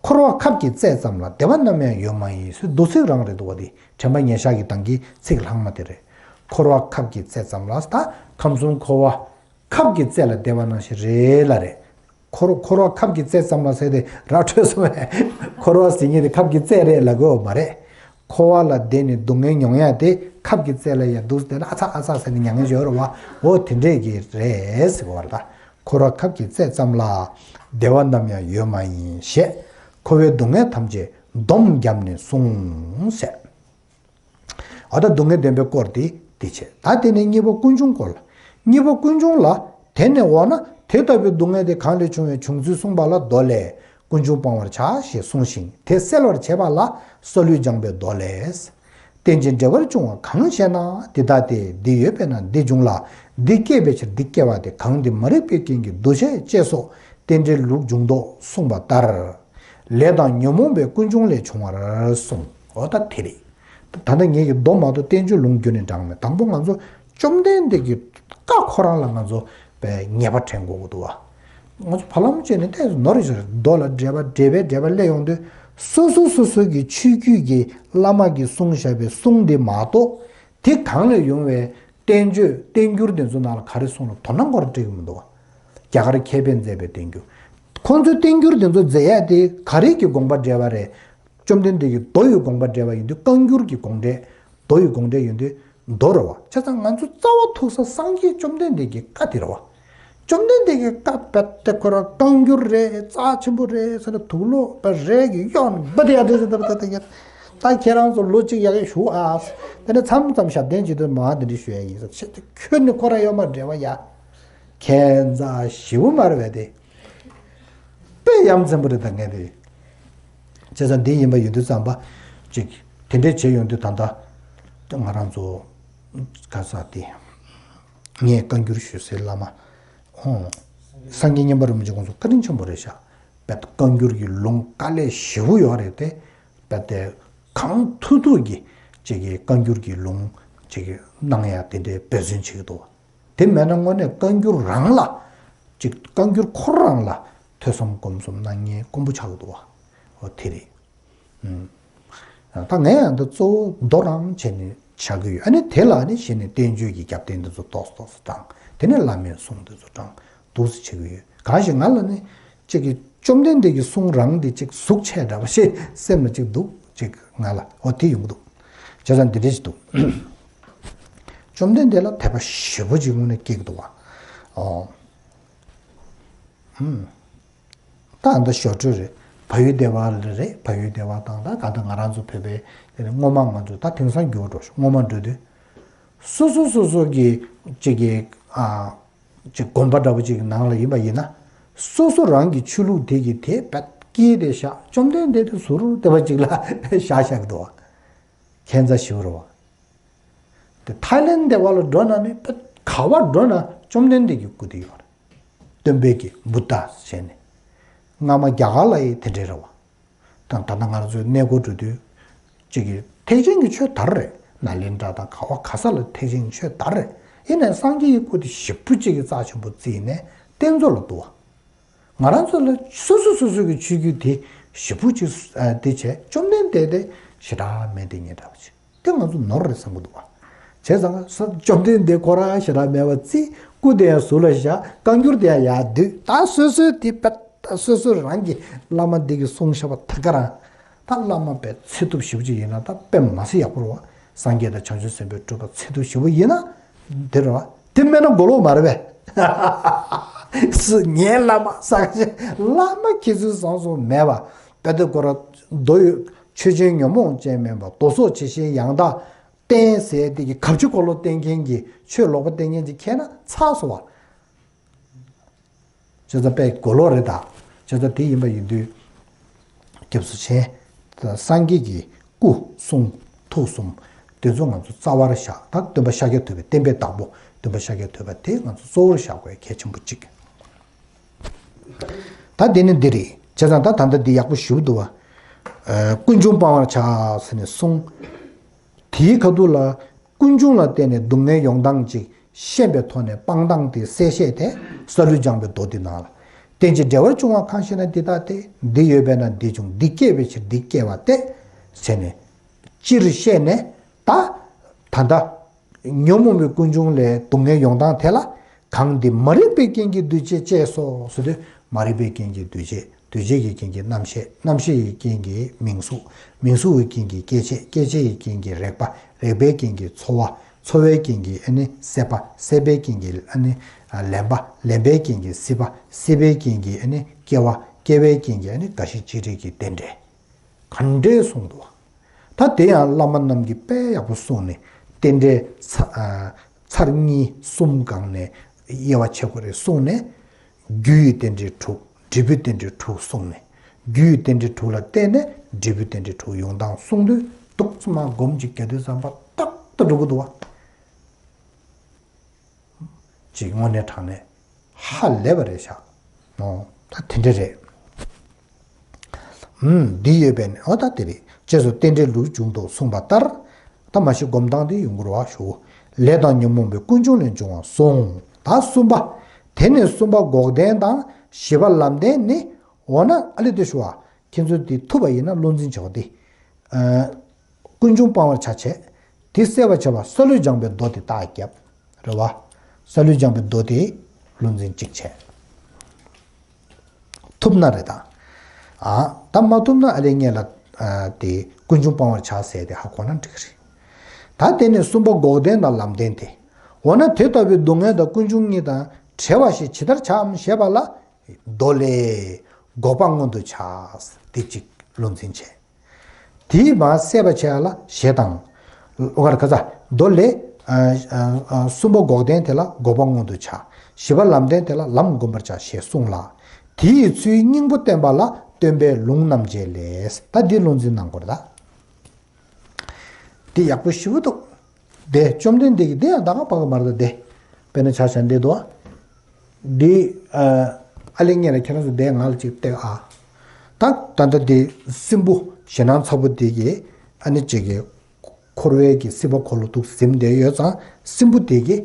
འཁོར་བ་ཁབ་ཀྱི་རྩེ་ཙམ་ལ་བདེ་བ་ནམ་ཡང་ཡོད་མ་ཡིན་ཟེར་འདུག་ཚིག་རང་རེད་འདུག་བ་དེ་དྲན་པ་ཉེར་བཞག་གི་སྟེང་གི་ཚིག་ལྷག་མ་དེ་རེད། འཁོར་བ་ཁབ་ཀྱི་རྩེ་ཙམ་ལ་ད་ཁམས་གསུམ་འཁོར་བ། ཁབ་ཀྱི་རྩེ་ལ་བསྡད་པ་ནང་བཞིན་རེད་ལ་རེད། འཁོར་འཁོར་བ་ཁབ་ཀྱི་རྩེ་ཙམ་ལ་ཟེར་ཏེ་ར་འཕྲོད་སོང་བས། འཁོར་བ་ཟེར་མཁན་དེ་ཁབ་ཀྱི་རྩེ་རེད་ལབ་དགོས་པ་མ་རེད། འཁོར་བ་ལ་བསྡད་ནས་སྡུག་བསྔལ་མྱོང་ཡ་དེ་ཁབ་ཀྱི་རྩེ་ལ་ཡ་འདུག་བསྡད་ན་ཨ་ཚ་ཨ་ཚ་ཟེར་ནས་མྱ་ངན་འབྱོར་བ་འོ་དེ་འདྲས་ཀྱི་རེད་ཟེར་བ་རེད་ད། འཁོར་བ་ཁབ་ཀྱི་རྩེ་ཙམ་ལ་བདེ་བ་ནམ་ཡང་ཡོད་མ་ཡིན་ཞེས་འཁོར་བའི་སྡུག་བསྔལ་ཐམས་ཅད་སྡོམ་བརྒྱབ་ནས་གསུངས་ཟེར། འོ་ད་སྡུག་བསྔལ་བདེན་པའི་སྐོར་དེ་དེ་བྱས། ད་དེ་ནས་གཉིས་པ་ཀུན་འབྱུང་སྐོར་ལ། གཉིས་པ་ཀུན་འབྱུང་ལ། དེ་ནས་འོ་ན་དེ་ལྟ་བུའི་སྡུག་བསྔལ་དེ་གང་ལས་བྱུང་བའི་བྱུང་ཚུལ་གསུངས་པ་ལ་མདོ་ལས། ཀུན་འབྱུང་སྤང་བར་བྱ་ཞེས་གསུངས་ཤིང་དེ་སེལ་བར་བྱེད་པ་ལ་སོ་ལུས་སྦྱངས་པའི་མདོ་ལས། རྟེན་ཅིང་འབྲེལ་བར་འབྱུང་བ་གང་ཞེ་ན། འདི་ལྟ་སྟེ། འདི་ཡོད་པས་ན་འདི་འབྱུང་ལ། འདི་སྐྱེས་པའི་ཕྱིར་འདི་སྐྱེ་བ་སྟེ། གང་འདི་མ་རིག་པའི་རྐྱེན་གྱིས་འདུ་བྱེད་ཅེས་སོགས་རྟེན་འབྲེལ་ལུགས་འབྱུང་ལྡོག་གསུངས་པ་ལྟར། ལས་དང་ཉོན་མོངས་པའི་ཀུན་འབྱུང་ལས་བྱུང་བར་གསུངས། འོ་ད་དེ་རེད། ད་ལྟ་ངེད་ཀྱི་མདོ་མ་གཏོགས་བསྟན་བཅོས་ལུང་རྒྱུན་ནས་དྲངས་མེད། དང་པོ་ང་ཚོ་བཅོམ་ལྡན་འདས་ཀྱི་བཀའ་ཁོ་རང་ལ་ང་ཚོ་ངེས་པ་དྲན་དགོས་ཀྱི་འདུག་བ། ང་ཚོ་བར་ལམ་བཅད་ནས་ཏོག་ཙམ་ནོར་ཞིག་རེད། མདོ་ལ་འགྲེལ་པ་འགྲེལ་པའི་འགྲེལ་པ་སླེབས་ཡོང་དུས་སོ་སོ་སོ་སོ་གི་ཆོས་བརྒྱུད་ཀྱི་བླ་མ་གིས་གསུངས་བཞག་པའི་གསུང་དེ་མ་གཏོགས་དེ་གང་ལས་ཡོང་བའི་བསྟན་བཅོས་བསྟན་འགྱུར་དེ་ཚོ་ནང་ལ་ག་རེ་གསུངས་ལ་དོ་སྣང་སྐོར་སྤྲད་ཀྱི་མི་འདུག་བ། རྒྱ་གར་མཁས་པས་མཛད་པའི་བསྟན་འགྱུར། ཁོང་ཚོའི་བསྟན་འགྱུར་དེ་ཚོ་མཛད་ཡ་དེ་ག་རེ་གི་དགོངས་པ་འགྲེལ་བ་རེད། བཅོམ་ལྡན་འདས་ཀྱི་མདོ་ཡི་དགོངས་པ་འགྲེལ་བ་ཡིན་དུས་བཀའ་འགྱུར་གྱི་དགོངས་འགྲེལ། མདོ་ཡི་དགོངས་འགྲེལ་ཡིན་དུས་མདོ་རེད་བ། བྱས་ཙང་ང་ཚོ་རྩ་བ་ཐུག་ས་སངས་རྒྱས་བཅོམ་ལྡན་འདས་ཀྱི་བཀའ་དེ་རེད་བ། བཅོམ་ལྡན་འདས་ཀྱི་བཀའ་རྦད་དེ་ཁོ་རང་བཀའ་འགྱུར་རེད་རྩ་ཆེན་པོ་རེད་ཟེར་ན་དུག་ལོག་པ་རེད་ཀྱི་གཡོག་ནི་འབུ་དེ་ཡ་དེ་ཟེར་ད་ད་ད་ཡ། ད་ཁྱེད་རང་ཚོ་ལོ་གཅིག་ཡག་གི་བཞུགས་ཨ། དེ་ནས་མཚམས་མཚམས་ཞབས་བརྟན་བྱེད་དུས་མ་འདི་འདྲ་ཞུ་ཡ་ཡིན་ཟེར་བྱས་ཏེ་ཁྱོད་ནི་ཁོ་རང་གཡོག་མ་འབྲེལ་བ་ཡ། ཁྱད་མཚར་ཞེ་པོ་མ་རེད་བས་དེ། དཔེ་ཡ་མཚན་པོ་རེད་ད་ངས་དེ། བྱས་ཙང་འདི་ཡིན་པ་ཡིན་དུས་ཙམ་པ། ཅིག་དེ་འདྲས་བྱས་ཡོང་དུས་ད་ལྟ། ང་རང་ཚོ། ག་ས་དེ། ངས་བཀའ་འགྱུར་ཞུ་སའི་བླ་མ། ཨོ། སངས་རྒྱས་མཉན་པ་རིན་པོ་ཆེ་ཁོང་ཚོ་བཀའ་དྲིན་ཆེན་པོ་རེད་ཤག་རྦད་དེ་བཀའ་འགྱུར་གྱི་ལུང་དཀའ་ལས་ཞེ་པོ་ཡོད་རེད་དེ། རྦད་དེ། གང་ཐུབ་ཐུབ་ཀྱིས་ཅིག་གི་བཀའ་འགྱུར་གྱི་ལུང་ཅིག་གི་གནང་ཡ་དེ་འདྲའི་འབད་བརྩོན་བྱེད་ཀྱི་འདུག་དེ་མེད་ན་དངོས་གནས་བཀའ་འགྱུར་རང་ལ། ཅིག་བཀའ་འགྱུར་ཁོ་རང་ལ་ཐོས་བསམ་སྒོམ་གསུམ་གནང་མཁན་དཀོན་པོ་ཆགས་ཀྱི་འདུག་བ། འོ་དེ་རེད། ཨུམ། ད་ངས་ཡང་ད་གཙོ་བོ་མདོ་རང་བྱས་ནས་བྱ་གི་ཡོད། ཨ་ནི་དེ་ལ་ནི་གཞི་ནས་བསྟན་བཅོས་ཀྱི་རྒྱབ་རྟེན་འདི་ཚོ་ཏོག་ཙམ་ཏོག་ཙམ་དྲངས། དེ་ནས་བླ་མའི་གསུང་འདི་ཚོ་དྲངས་འདུག་སེ་བྱེད་ཀྱི་ཡོད། གང་ཞིག་ང་ལ་ནི་གཅིག་གི་བཅོམ་ལྡན་འདས་ཀྱི་གསུང་རང་འདི་གཅིག་གཟུགས་ཆེ་འདྲ་པོ་ཞིག་སེམས་ལ་གཅིག་འདུག་གཅིག་ང་ལ་འོ་དེ་ཡོང་གི་འདུག་བྱས་ཙང་འདི་འདྲ་ཞིག་འདུག་བཅོམ་ལྡན་འདས་ལ་དད་པ་ཞེ་པོ་ཅིག་དངོས་གནས་སྐྱེ་གི་འདུག་བ། ཨོ། ཧུམ། ད་འདི་ཞོར་འཕྲོས་རེད། བལ་ཡུལ་སྡེ་བ་ལ་རེད། བལ་ཡུལ་སྡེ་བ་དང་ད་ག་ད་ང་རང་ཚོ་བོད་པའི་དེ་ནས་སྔོན་མ་ང་ཚོ་ད་དེང་སང་འགྱུར་བ་འགྲོ་ཤག་སྔོན་མ་འགྲོ་དུས། སོ་སོ་སོ་སོ་གི་གཅིག་གི་ཨ། གཅིག་དགོན་པ་འདྲ་པོ་གཅིག་གི་ནང་ལ་ཡིན་པ་ཡིན་ན། སོ་སོ་རང་གི་ཆོས་ལུགས་དེ་གི་དེ་བད་སྐྱེས་དེ་བཞག་བཅོམ་ལྡན་འདས་དེ་ཟུར་དེ་བ་ཅིག་ལ་བཞག་བཞག་འདུག་བ། ཁྱད་མཚར་ཞིག་རེད་བ། དེ་ཐའི་ལན་དེ་བ་ལ་འགྲོ་ན་ནི་བད་ག་བ་འགྲོ་ན་བཅོམ་ལྡན་འདས་ཀྱི་སྐུ་དེ་ཡོད་རེད། སྟོན་པའི་གི་བུདྡྷ་ཟེར་ནས། སྔ་མ་རྒྱ་གར་ལ་ཡི་དེ་འདྲས་རེད་བ། དང་ད་ལྟ་ང་རང་ཚོའི་གནས་སྐོར་འགྲོ་དུས། གཅིག་གིས་ཐེག་ཆེན་གྱི་ཆོས་དར་རེད། ནཱ་ལེནྡྲ་དང་ག་བ་ག་ས་ལ་ཐེག་ཆེན་གྱི་ཆོས་དར་རེད། ཡིན་ནའི་སངས་རྒྱས་ཀྱི་སྐུ་དེ་ཞེ་པོ་གཅིག་གིས་རྩ་ཆེན་པོ་བརྩིས་ནས་རྟེན་གཙོ་ལ་འདུག་བ། ང་རང་ཚོ་ལ་སོ་སོ་སོ་སོ་གི་ཆོས་བརྒྱུད་དེ་ཞེ་པོ་གཅིག་དེ་བྱས་བཅོམ་ལྡན་འདས་དེ་ཞེ་དྲག་མེད་དེ་ཉེ་དྲག་པ་ཅིག་དེ་ང་ཚོ་ནོར་རེད་བསམ་གི་འདུག་བ། བྱས་ཙང་ས་བཅོམ་ལྡན་འདས་ཁོ་རང་ཞེ་དྲག་མེད་པ་བརྩིས། སྐུ་དེ་ཡང་ཟུར་ལ་བཞག་བཀའ་འགྱུར་དེ་ཡང་ཡར་བསྡུས། ད་སོ་སོའི་དེ་པད། ད་སོ་སོ་རང་གི་བླ་མ་འདི་གི་གསུང་བཤད་པ་ད་ག་རང་། ད་བླ་མ་པའི་ཚེ་ཐུབ་ཞེ་པོ་ཅིག་ཡིན་ན་ད་དཔེ་མ་སྲིད་ཡག་པོ་རེད་བ། སངས་རྒྱས་དང་བྱང་ཆུབ་སེམས་དཔའི་སྤྲུལ་པ་ཚེ་ཐུབ་ཞེ་པོ་ཡིན་ན། དེ་རེད་བ། དེ་མེད་ན་མགོ་ལོག་མ་རེད་པས། སུ་ངའི་བླ་མ་སངས་རྒྱས་བླ་མ་ཁྱེད་ཚོའི་བཟང་སོང་མེད་པ། དཔེ་དེ་ཁོ་ར་མདོ་ཡོད། ཆོས་ཅན་ཉོན་མོངས་ཅན་མིན་པ། མདོ་སོགས་ཇི་བཞིན་ཡང་དག་བསྟན་ཟེར་དེ་གི་གབ་ཆུ་འཁོར་ལོ་བསྟན་མཁན་གྱི་ཆོས་ལོག་པ་བསྟན་མཁན་ཅིག་མཁྱེན་ན་ཚར་སོང་བ། བྱས་ཙང་དཔེ་མགོ་ལོག་རེད་ད། བྱས་ཙང་དེ་ཡིན་པ་ཡིན་དུས། སྐྱབས་སུ་མཆི། ད་སངས་རྒྱས་ཀྱི་སྐུ་གསུང་ཐུགས་གསུམ། དེ་ཚོ་ང་ཚོ་རྩ་བར་བཞག་ད་སྟོན་པ་ཤཱཀྱ་ཐུབ་པའི་བསྟན་པའི་བདག་པོ་སྟོན་པ་ཤཱཀྱ་ཐུབ་པ་དེ་ང་ཚོ་གཙོ་བོར་བཞག་དགོས་གལ་ཆེན་པོ་གཅིག་ད་དེ་ནི་འདི་རེད། བྱས་ཙང་ད་ད་ལྟ་འདི་ཡག་པོ་ཞུ་འདུག་བ། ཀུན་འབྱུང་སྤང་བར་བྱ་ཟེར་ནས་གསུངས། དེའི་ཁ་ཐུག་ལ། ཀུན་འབྱུང་ལ་བརྟེན་ནས་སྡུག་བསྔལ་ཡོང་སྟངས་ཅིག་ཤེས་པའི་ཐོག་ནས་སྤང་སྟངས་དེ་གསལ་བཤད་དེ་སཱ་ལུ་ལྗང་པའི་མདོ་འདི་ནང་ལ། རྟེན་ཅིང་འབྲེལ་བར་འབྱུང་བ་གང་ཞེ་ན། འདི་ལྟ་སྟེ། འདི་ཡོད་པས་ན་འདི་འབྱུང་། འདི་སྐྱེས་པའི་ཕྱིར་འདི་སྐྱེ་བ་སྟེ། ཟེར་ནས་སྤྱིར་བཤད་ནས་ད། ད་ལྟ་ཉོན་མོངས་པའི་ཀུན་འབྱུང་ལས་སྡུག་བསྔལ་ཡོང་སྟངས་དེ་ལ། གང་འདི་མ་རིག་པའི་རྐྱེན་གྱིས་འདུ་བྱེད་ཅེས་སོ་ཟེར་དུས། མ་རིག་པའི་རྐྱེན་གྱིས་འདུ་བྱེད། འདུ་བྱེད་ཀྱི་རྐྱེན་གྱིས་རྣམ་ཤེས། རྣམ་ཤེས་ཀྱི་རྐྱེན་གྱིས་མིང་གཟུགས། མིང་གཟུགས་ཀྱི་རྐྱེན་གྱིས་སྐྱེ་མཆེད། སྐྱེ་མཆེད་ཀྱི་རྐྱེན་གྱིས་རེག་པ། རེག་པའི་རྐྱེན་གྱིས་ཚོར་བ། ཚོར་བའི་རྐྱེན་གྱིས་ཨ་ནི་སྲེད་པ། སྲེད་པའི་རྐྱེན་གྱིས་ཨ་ནི་ལེན་པ། ལེན་པའི་རྐྱེན་གྱིས་སྲིད་པ། སྲིད་པའི་རྐྱེན་གྱིས་ཨ་ནི་སྐྱེ་བ། སྐྱེ་བའི་རྐྱེན་གྱིས་ཨ་ནི་རྒ་ཤི་ཅི་རིགས་ཀྱི་རྟེན་འབྲེལ། ག་འདྲས་གསུངས་འདུག་བ། ད་དེ་ཡང་བླ་མ་རྣམས་ཀྱིས་དཔེ་ཡག་པོ་གསུངས་ནས་རྟེན་འབྲེལ་ཚ་ཨ་ཚར་གཉིས་གསུམ་སྒང་ནས་དབྱེ་བ་ཕྱེ་དགོས་རེད་གསུངས་ནས། རྒྱུ་ཡི་རྟེན་འབྲེལ་དྲུག་འབྲས་བུའི་རྟེན་འབྲེལ་དྲུག་གསུངས་ནས། རྒྱུ་ཡི་རྟེན་འབྲེལ་དྲུག་ལ་བརྟེན་ནས་འབྲས་བུའི་རྟེན་འབྲེལ་དྲུག་ཡོང་སྟངས་གསུངས་དུས་ཏོག་ཙམ་མ་སྒོམ་ཅིག་རྒྱག་དུས་ཙམ་པ་ཏག་ཏག་འགྲོ་གི་འདུག་བ། ཅིག་དངོས་གནས་དྲང་གནས་ཧ་ལས་པ་རེད་ཤག་ཨོ་ད་དེ་འདྲ་རེད། ཨུམ། འདི་ཡོད་པས་ནི་ཨོ་ད་དེ་རེད། ཅེས་སོགས་རྟེན་འབྲེལ་ལུགས་འབྱུང་ལྡོག་གསུངས་པ་ལྟར། ད་མ་གཞི་སྒོམ་སྟངས་དེ་ཡོང་གི་རེད་བ་ཞུ། ལས་དང་ཉོན་མོངས་པའི་ཀུན་འབྱུང་ལས་འབྱུང་བ་གསུངས། ད་གསུམ་པ། དེ་ནི་གསུམ་པ་འགོག་བདེན་དང་བཞི་པ་ལམ་བདེན་ནི། འོ་ན་ཨ་ལེ་དེ་ཞུ་བ། ཁྱེད་ཚོས་དེ་ཐུབ་པ་ཡིན་ན་བློ་འཛིན་བྱ་བ་དེ། ཀུན་འབྱུང་སྤང་བར་བྱ་བྱས། དེ་གསལ་བར་བྱ་བ་སཱ་ལུ་ལྗང་པའི་མདོ་དེ་རྟགས་བརྒྱབ། རེད་བ། སཱ་ལུ་ལྗང་པའི་མདོ་དེ་བློ་འཛིན་གཅིག་བྱས། ཐུབ་ན་རེད་ད། ཨ་ད་མ་ཐུབ་ན་ཨ་ལེ་ངེད་ལ་ཨ་དེ་ཀུན་འབྱུང་སྤང་བར་བྱ་ཟེར་དེ་ཧ་གོ་ན་འགྲིག་གི་རེད། ད་དེ་ནས་གསུམ་པ་འགོག་བདེན་དང་ལམ་བདེན་ཏེ། འོ་ན་དེ་ལྟ་བུའི་སྡུག་བསྔལ་དང་ཀུན་འབྱུང་གཉིས་དང་བྲལ་བ་ཞིག་ཇི་ལྟར་བྱའམ་ཞེས་པ་ལ། མདོ་ལས། འགོག་པ་མངོན་དུ་བྱ། དེ་གཅིག་བློ་འཛིན་བྱས། དེའི་མར་གསལ་བར་བྱ་ལ་ཞེས་དང་། ལོགས་ཀར་ཁ་ཚ་མདོ་ལས། གསུམ་པ་འགོག་བདེན་དེ་ལ་འགོག་པ་མངོན་དུ་བྱ། བཞི་པ་ལམ་བདེན་དེ་ལ་ལམ་བསྒོམ་པར་བྱ་ཞེས་གསུངས་ལ། དེ་ཡི་ཚུལ་སྙིང་པོ་བསྟན་པ་ལ་སྟོན་པའི་ལུང་རྣམ་འབྱེད་ལས། ད་འདི་བློ་འཛིན་གནང་དགོས་རེད་ད། འདི་ཡག་པོ་ཞེ་པོ་འདུག་དེ་བཅོམ་ལྡན་འདས་ཀྱིས་དེ་ཡང་ད་ག་པ་ག་མར་ད་དེ། དཔེར་ན་ཆ་བཞག་འདི་དོ། འདི་ཨ་ལེ་ངེད་ལ་ཁྱེད་རང་ཚོ་དེ་ང་ལ་ཅིག་བལྟས་ཨ། ད་ད་ལྟ་དེ་སྲིན་པོ་ཞེད་སྣང་ཚ་པོ་དེ་གིས་ཨ་ནི་ཅིག་གི་འཁོར་བའི་གི་སྲིད་པ་འཁོར་ལོ་འདུག་ཟིན་བསྡད་ཡོད་ཙང་སྲིན་པོ་དེ་གིས་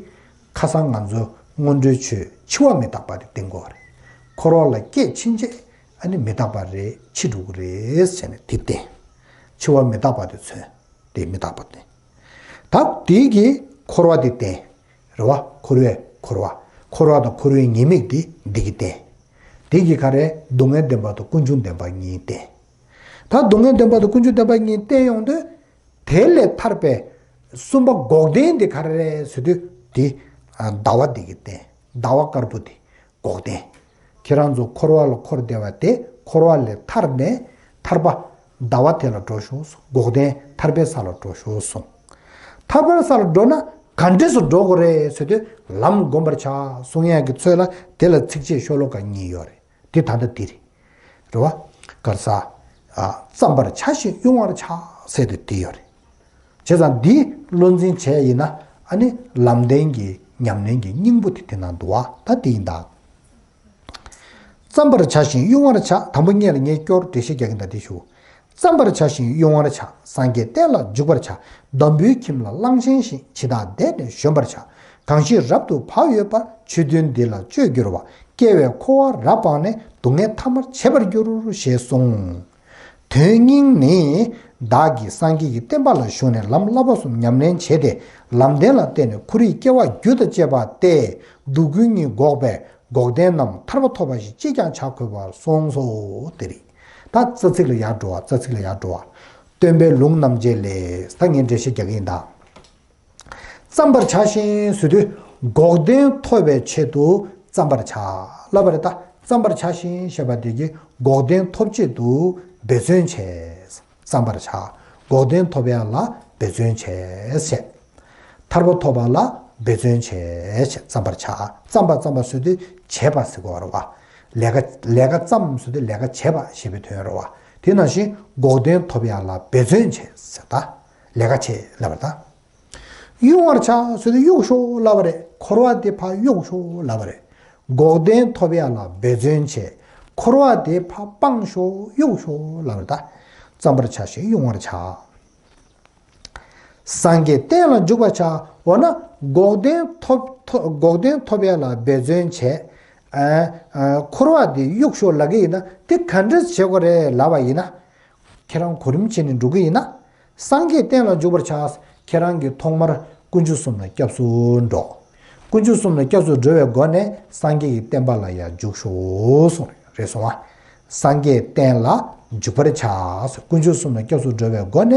ཁ་སང་ང་ཚོ་སྔོན་འགྲོའི་ཆོས་འཆི་བ་མི་རྟག་པ་དེ་བསྟན་དགོས་པ་རེད། འཁོར་བ་ལ་སྐྱེས་ཕྱིན་ཆད་ཨ་ནི་མི་རྟག་པ་རེད་འཆི་འགྲོ་གི་རེད་ཟེར་ནས་དེ་བསྟན། འཆི་བ་མི་རྟག་པ་དེ་མཚོན། དེ་མི་རྟག་པ་བསྟན། ད་དེ་གིས་འཁོར་བ་དེ་བསྟན། རེད་བ། འཁོར་བའི་འཁོར་བ། འཁོར་བ་དང་འཁོར་བའི་ཉེས་དམིགས་དེ་འདི་གིས་བསྟན། དེ་གིས་ག་རེ་སྡུག་བསྔལ་བདེན་པ་དང་ཀུན་འབྱུང་བདེན་པ་གཉིས་བསྟན། ད་སྡུག་བསྔལ་བདེན་པ་དང་ཀུན་འབྱུང་བདེན་པ་གཉིས་བསྟན་ཡོང་དུས། དེ་ལས་ཐར་པའི་གསུམ་པ་འགོག་བདེན་དེ་ག་རེ་རེད་ཟེར་དུས་དེ་ཟླ་བ་དེ་གིས་བསྟན། ཟླ་བ་དཀར་པོ་དེ། འགོག་བདེན། ཁྱེད་རང་ཚོ་འཁོར་བ་ལ་འཁོར་བསྡད་པ་དེ་འཁོར་བ་ལས་ཐར་ནས་ཐར་པ་ཟླ་བ་དེ་ལ་འགྲོ་ཤོག་གསུངས། འགོག་བདེན་ཐར་པའི་ས་ལ་འགྲོ་ཤོག་གསུངས། ཐར་པའི་ས་ལ་འགྲོ་ན་ག་འདྲས་སུ་འགྲོ་དགོས་རེད་ཟེར་དུས་ལམ་བསྒོམ་པར་བྱ་གསུང་ཡག་གི་ཚོད་ལ་དེ་ལ་ཚིགས་བཅད་ཤོ་ལོ་ཀ་གཉིས་ཡོད་རེད། དེ་ད་ལྟ་འདི་རེད། རེད་བ། ག་རེ་ཟ། ཨ། བརྩམ་པར་བྱ་ཞིང་དབྱུང་བར་བྱ་ཟེར་དུས་དེ་ཡོད་རེད། བྱས་ཙང་འདི་བློ་འཛིན་བྱས་ཡིན་ན། ཨ་ནི་ལམ་བདེན་གྱི་ཉམས་ལེན་གྱི་སྙིང་པོ་དེ་དེ་ན་འདུག་བ། ད་དེ་ཡིན་ད། བརྩམ་པར་བྱ་ཞིང་དབྱུང་བར་བྱ། དང་པོ་ཉིད་ལ་ངས་སྐྱོར་འགྲེལ་བཤད་རྒྱག་གིན་ད་དེ་ཞུ། བརྩམ་པར་བྱ་ཞིང་དབྱུང་བར་བྱ། སངས་རྒྱས་བསྟན་ལ་འཇུག་པར་བྱ། འདམ་བུའི་ཁྱིམ་ལ་གླང་ཆེན་བཞིན། འཆི་བདག་འདས་ནས་གཞོན་པར་བྱ། གང་ཞིག་རབ་ཏུ་བག་ཡོད་པར། ཆོས་འདུལ་འདི་ལ་སྤྱོད་འགྱུར་བ། སྐྱེ་བའི་འཁོར་བ་རབ་སྤངས་ནས། སྡུག་བསྔལ་ཐ་མར་བྱེད་པར་འགྱུར། ཞེས་གསུངས། དོན་སྙིང་ནི། བདག་གིས་སངས་རྒྱས་ཀྱི་བསྟན་པ་ལ་ཞུགས་ནས་ལམ་བསླབ་པ་གསུམ་ཉམས་ལེན་བྱས་ཏེ། ལམ་བདེན་ལ་བརྟེན་ནས་འཁོར་བའི་སྐྱེ་བ་རྒྱུ་དང་བཅས་པ་སྟེ། སྡུག་ཀུན་གཉིས་འགོག་པའི་འགོག་བདེན་རྣམས་ཐར་པ་ཐོབ་པ་ཞིག་ཅིས་ཀྱང་བྱ་དགོས་པར་གསུངས་སོ། དེ་རེད། ད་རྩ་ཚིག་ལ་ཡར་འགྲོ་བ། རྩ་ཚིག་ལ་ཡར་འགྲོ་བ། སྟོན་པའི་ལུང་རྣམ་འབྱེད་ལས། ད་ངས་འགྲེལ་བཤད་རྒྱག་གི་ཡིན་ད། བརྩམ་པར་བྱ་ཞིང་ཟེར་དུས། འགོག་བདེན་ཐོབ་པའི་ཆེད་དུ་བརྩམ་པར་བྱ་ལབ་པ་རེད་ད། བརྩམ་པར་བྱ་ཞིང་ཞེས་པ་དེ་གིས་འགོག་བདེན་ཐོབ་ཆེད་དུ་འབད་བརྩོན་བྱས། བརྩམ་པར་བྱ། འགོག་བདེན་ཐོབ་ཡ་ལ་འབད་བརྩོན་བྱས་ཟེར། ཐར་པ་ཐོབ་པ་ལ་འབད་བརྩོན་བྱས། བརྩམ་པར་བྱ། བརྩམ་པ་བརྩམ་པ་ཟེར་དུས་བྱས་པ་ཟེར་དགོས་པ་རེད་བ། ལས་ཀ་ལས་ཀ་བརྩམ་ཟེར་དུས་ལས་ཀ་བྱས་པ་ཞེས་པའི་དོན་རེད་བ། དེ་ནང་བཞིན་འགོག་བདེན་ཐོབ་ཡ་ལ་འབད་བརྩོན་བྱས་ཟེར་ད། ལས་ཀ་བྱས་ལབ་པ་ད། དབྱུང་བར་བྱ་ཟེར་དུས་གཡུག་ཤོག་ལབ་པ་རེད། འཁོར་བ་འདི་ཕར་གཡུག་ཤོག་ལབ་པ་རེད། འགོག་བདེན་ཐོབ་ཡ་ལ་འབད་བརྩོན་བྱས། འཁོར་བ་འདི་ཕར་སྤང་ཤོག་གཡུག་ཤོག་ལབ་པ་རེད་ད། བརྩམ་པར་བྱ་ཞིང་དབྱུང་བར་བྱ། སངས་རྒྱས་བསྟན་ལ་འཇུག་པར་བྱ། འོ་ན་འགོག་བདེན་ཐོབ་ཐོབ་འགོག་བདེན་ཐོབ་ཡ་ལ་འབད་བརྩོན་བྱས། ཨ་ཨ་འཁོར་བ་འདི་གཡུག་ཤོག་ལབ་ཀྱི་ཡིན་ན། དེ་ག་འདྲས་བྱེད་དགོས་རེད་ལབ་པ་ཡིན་ན། ཁྱེད་རང་གོ་རིམ་བྱས་ནས་འགྲོ་གི་ཡིན་ན། སངས་རྒྱས་བསྟན་ལ་འཇུག་པར་བྱ། ཁྱེད་རང་གིས་ཐོག་མར་དཀོན་མཆོག་གསུམ་ལ་སྐྱབས་སུ་འགྲོ། དཀོན་མཆོག་གསུམ་ལ་སྐྱབས་སུ་འགྲོ་བའི་སྒོ་ནས་སངས་རྒྱས་ཀྱི་བསྟན་པ་ལ་ཡང་འཇུག་ཤོག་གསུངས་རེད་སོང་ང་། སངས་རྒྱས་བསྟན་ལ་འཇུག་པར་བྱ། དཀོན་མཆོག་གསུམ་ལ་སྐྱབས་སུ་འགྲོ་བའི་སྒོ་ནས་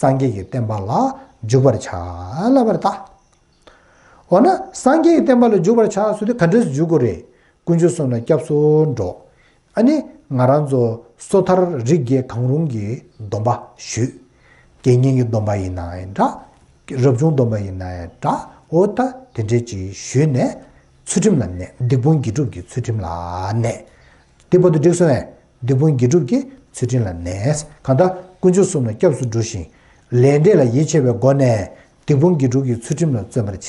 སངས་རྒྱས་ཀྱི་བསྟན་པ་ལ་འཇུག་པར་བྱ་ལབ་པར་ད། འོ་ན་སངས་རྒྱས་ཀྱི་བསྟན་པ་ལ་འཇུག་པར་བྱ་ཟེར་དུས་ག་འདྲས་འཇུག་དགོས་རེད། དཀོན་མཆོག་གསུམ་ལ་སྐྱབས་སུ་འགྲོ། ཨ་ནི་ང་རང་ཚོ་སོ་ཐར་རིགས་བརྒྱད་གང་རུང་གི་སྡོམ་པ་ཞུས། དགེ་བསྙེན་གྱི་སྡོམ་པ་ཡིན་ན་ཡང་འདྲ། རབ་བྱུང་སྡོམ་པ་ཡིན་ན་ཡང་འདྲ། འོ་ད་དེ་འདྲས་ཅིག་ཞུས་ནས་ཚུལ་ཁྲིམས་ལ་གནས། སྡིག་སྤོང་དགེ་སྒྲུབ་ཀྱི་ཚུལ་ཁྲིམས་ལ་གནས། དེ་བར་དུ་འགྲིག་སོང་ངས། སྡིག་སྤོང་དགེ་སྒྲུབ་ཀྱི་ཚུལ་ཁྲིམས་ལ་གནས། གང་ལྟར་དཀོན་མཆོག་གསུམ་ལ་སྐྱབས་སུ་འགྲོ་ཞིང་། ལས་འབྲས་ལ་ཡིད་ཆེས་པའི་སྒོ་ནས་སྡིག་སྤོང་དགེ་སྒྲུབ་ཀྱི་ཚུལ་ཁྲིམས་ལ་བརྩོན་པར་བྱས་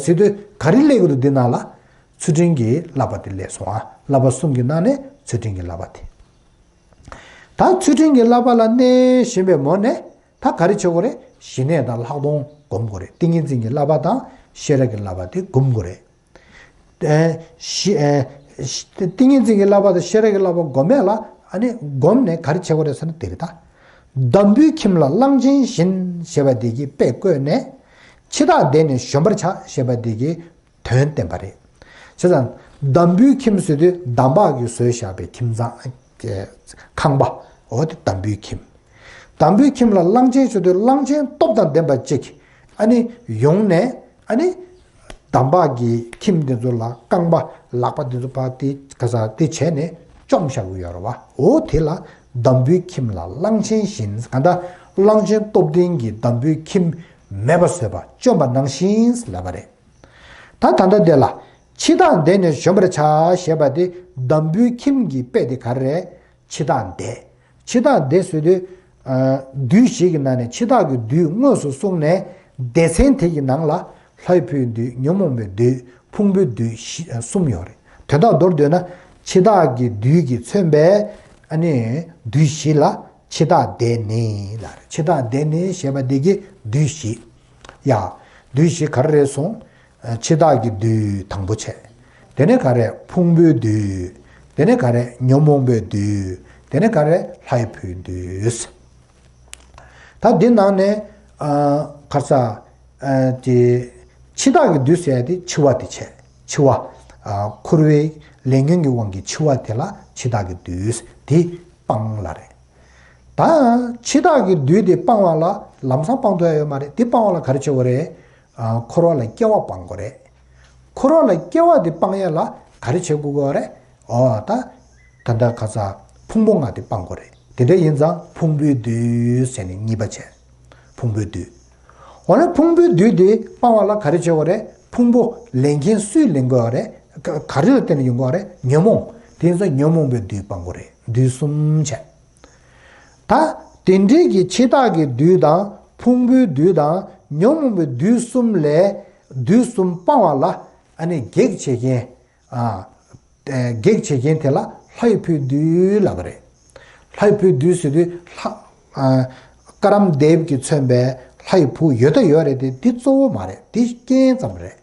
ཟེར་དུས་ག་རེ་སླེབས་ཀྱི་འདུག་འདི་ནང་ལ། ཚུལ་ཁྲིམས་ཀྱི་བསླབ་པ་དེ་སླེབས་སོང་ང་། བསླབ་པ་གསུམ་གྱི་ནང་ནས་ཚུལ་ཁྲིམས་ཀྱི་བསླབ་པ་དེ། ད་ཚུལ་ཁྲིམས་ཀྱི་བསླབ་པ་ལ་གནས་བཞིན་པའི་མོ་ནས་ད་ག་རེ་བྱེད་དགོས་རེད། ཞི་གནས་དང་ལྷག་མཐོང་སྒོམ་དགོས་རེད། ཏིང་ངེ་འཛིན་གྱི་བསླབ་པ་དང་ཤེས་རབ་ཀྱི་བསླབ་པ་དེ་སྒོམ་དགོས་རེད། ཨེ་ཤི་ཨེ་ཤི་ཏིང་ངེ་འཛིན་གྱི་བསླབ་པ་དང་ཤེས་རབ་ཀྱི་བསླབ་པ་སྒོམ་ཡ་ལ། ཨ་ནི་སྒོམ་ནས་ག་རེ་བྱེད་དགོས་རེད་ཟེར་ན་དེ་རེད་ད། འདམ་བུའི་ཁྱིམ་ལ་གླང་ཆེན་བཞིན་ཞེས་པ་དེ་གི་དཔེ་བཀོད་ནས། འཆི་བདག་འདས་ནས་གཞོན་པར་བྱ་ཞེས་པ་དེ་གི་དོན་བསྟན་པ་རེད། བྱས་ཙང་འདམ་བུའི་ཁྱིམ་ཟེར་དུས་འདམ་བག་གིས་བཟོས་བཞག་པའི་ཁྱིམ་ཚང་། ཁང་པ། འོ་དེ་འདམ་བུའི་ཁྱིམ། འདམ་བུའི་ཁྱིམ་ལ་གླང་ཆེན་ཟེར་དུས་གླང་ཆེན་སྟོབས་དང་ལྡན་པ་གཅིག་ཨ་ནི་ཡོང་ནས། ཨ་ནི་འདམ་བག་གི་ཁྱིམ་དེ་ཚོ་ལ་རྐང་པ་ལག་པ་དེ་ཚོ་ཕར་དེ་ག་ས་དེ་བྱས་ནས་བཅོམ་བཞག་གི་ཡོད་རེད་བ། འོ་དེ་ལ་འདམ་བུའི་ཁྱིམ་ལ་གླང་ཆེན་བཞིན། གང་ལྟར་གླང་ཆེན་སྟོབས་ལྡན་གྱིས་འདམ་བུའི་ཁྱིམ་མེད་པ་བཟོས་པ་བཅོམ་པ་ནང་བཞིན་ལབ་པ་རེད། ད་ད་ལྟ་དེ་ལ་འཆི་བདག་འདས་ནས་གཞོན་པར་བྱ་ཞེས་པ་དེ་འདམ་བུའི་ཁྱིམ་གྱི་དཔེ་དེ་ག་རེ་རེད། འཆི་བདག་འདས། འཆི་བདག་འདས་ཟེར་དུས། ཨ་བདུད་བཞི་གི་ནང་ནས་འཆི་བདག་གི་བདུད་དངོས་སུ་གསུངས་ནས། སྡེ་ཚན་དེ་གི་ནང་ལ་ལྷའི་བུའི་བདུད། ཉོན་མོངས་པའི་བདུད། ཕུང་པོའི་བདུད་བཞི་ཨ་གསུམ་ཡོད་རེད། དོན་དག་མདོར་བསྡུས་ན་འཆི་བདག་གི་བདུད་ཀྱིས་མཚོན་པའི་ཨ་ནི་བདུད་བཞི་ལ་འཆི་བདག་འདས་ནི་ལ་རེད། འཆི་བདག་འདས་ནི་ཞེས་པ་འདི་གི་བདུད་བཞི། ཡ། བདུད་བཞི་ག་རེ་རེད་གསུངས། འཆི་བདག་གི་བདུད་དང་པོ་བྱས། དེ་ནས་ག་རེ་ཕུང་པོའི་བདུད། དེ་ནས་ག་རེ་ཉོན་མོངས་པའི་བདུད། དེ་ནས་ག་རེ་ལྷའི་བུའི་བདུད། ད་འདི་ནང་ནས་ཨ་ག་རེ་ཟ། ཨ་དེ་འཆི་བདག་གི་བདུད་ཟེར་ཡ་དེ་འཆི་བ་དེ་བྱས། འཆི་བ། ཨ་འཁོར་བའི་ལས་ཉོན་གྱི་དབང་གིས་འཆི་བ་དེ་ལ་འཆི་བདག་གི་བདུད་དེ་སྤང་ལ་རེད། ད་འཆི་བདག་གི་བདུད་དེ་སྤང་བ་ལ་ལམ་སང་སྤང་ཐུབ་ཡ་ཡོད་མ་རེད། དེ་སྤང་བ་ལ་ག་རེ་བྱེད་དགོས་རེད། ཨ་འཁོར་བ་ལ་སྐྱེ་བ་སྤང་དགོས་རེད། འཁོར་བ་ལ་སྐྱེ་བ་དེ་སྤང་ཡ་ལ་ག་རེ་བྱེད་དགོས་ཀྱི་རེད། ཨོ་ད། ད་ལྟ་ཁ་ཚ་ཕུང་པོ་ལྔ་དེ་སྤང་དགོས་རེད། དེ་འདྲ་ཡིན་ཙང་ཕུང་པོའི་བདུད་ཟེར་ནས་གཉིས་པ་བྱས། ཕུང་པོའི་བདུད། འོ་ན་ཕུང་པོའི་བདུད་དེ་སྤང་བ་ལ་ག་རེ་བྱེད་དགོས་རེད། ཕུང་པོ་ལེན་མཁན་སུས་ལེན་དགོས་རེད། ག་ག་རེ་ལ་བརྟེན་ནས་ཡོང་དགོས་རེད། ཉོན་མོངས། དེ་ཚོ་ཉོན་མོངས་པའི་བདུད་སྤང་དགོས་རེད། བདུད་གསུམ་བྱས། ད་དེ་འདྲའི་གི་འཆི་བདག་གི་བདུད་དང་ཕུང་པོའི་བདུད་དང་ཉོན་མོངས་པའི་བདུད་གསུམ་ལས་བདུད་གསུམ་སྤང་བ་ལ་ཨ་ནི་གེགས་བྱེད་མཁན། ཨ། གེགས་བྱེད་མཁན་དེ་ལ་ལྷ་ཡི་བུའི་བདུད་ལབ་པ་རེད། ལྷ་ཡི་བུའི་བདུད་ཟེར་དུས་ལྷ། ཨ། ཀ་རམ་དེབ་ཀྱིས་མཚོན་པའི་ལྷ་ཡི་བུ་ཡོད་ད་ཡོད་རེད་དེ། འདི་གཙོ་བོ་མ་རེད། འདི་རྐྱེན་ཙམ་རེད།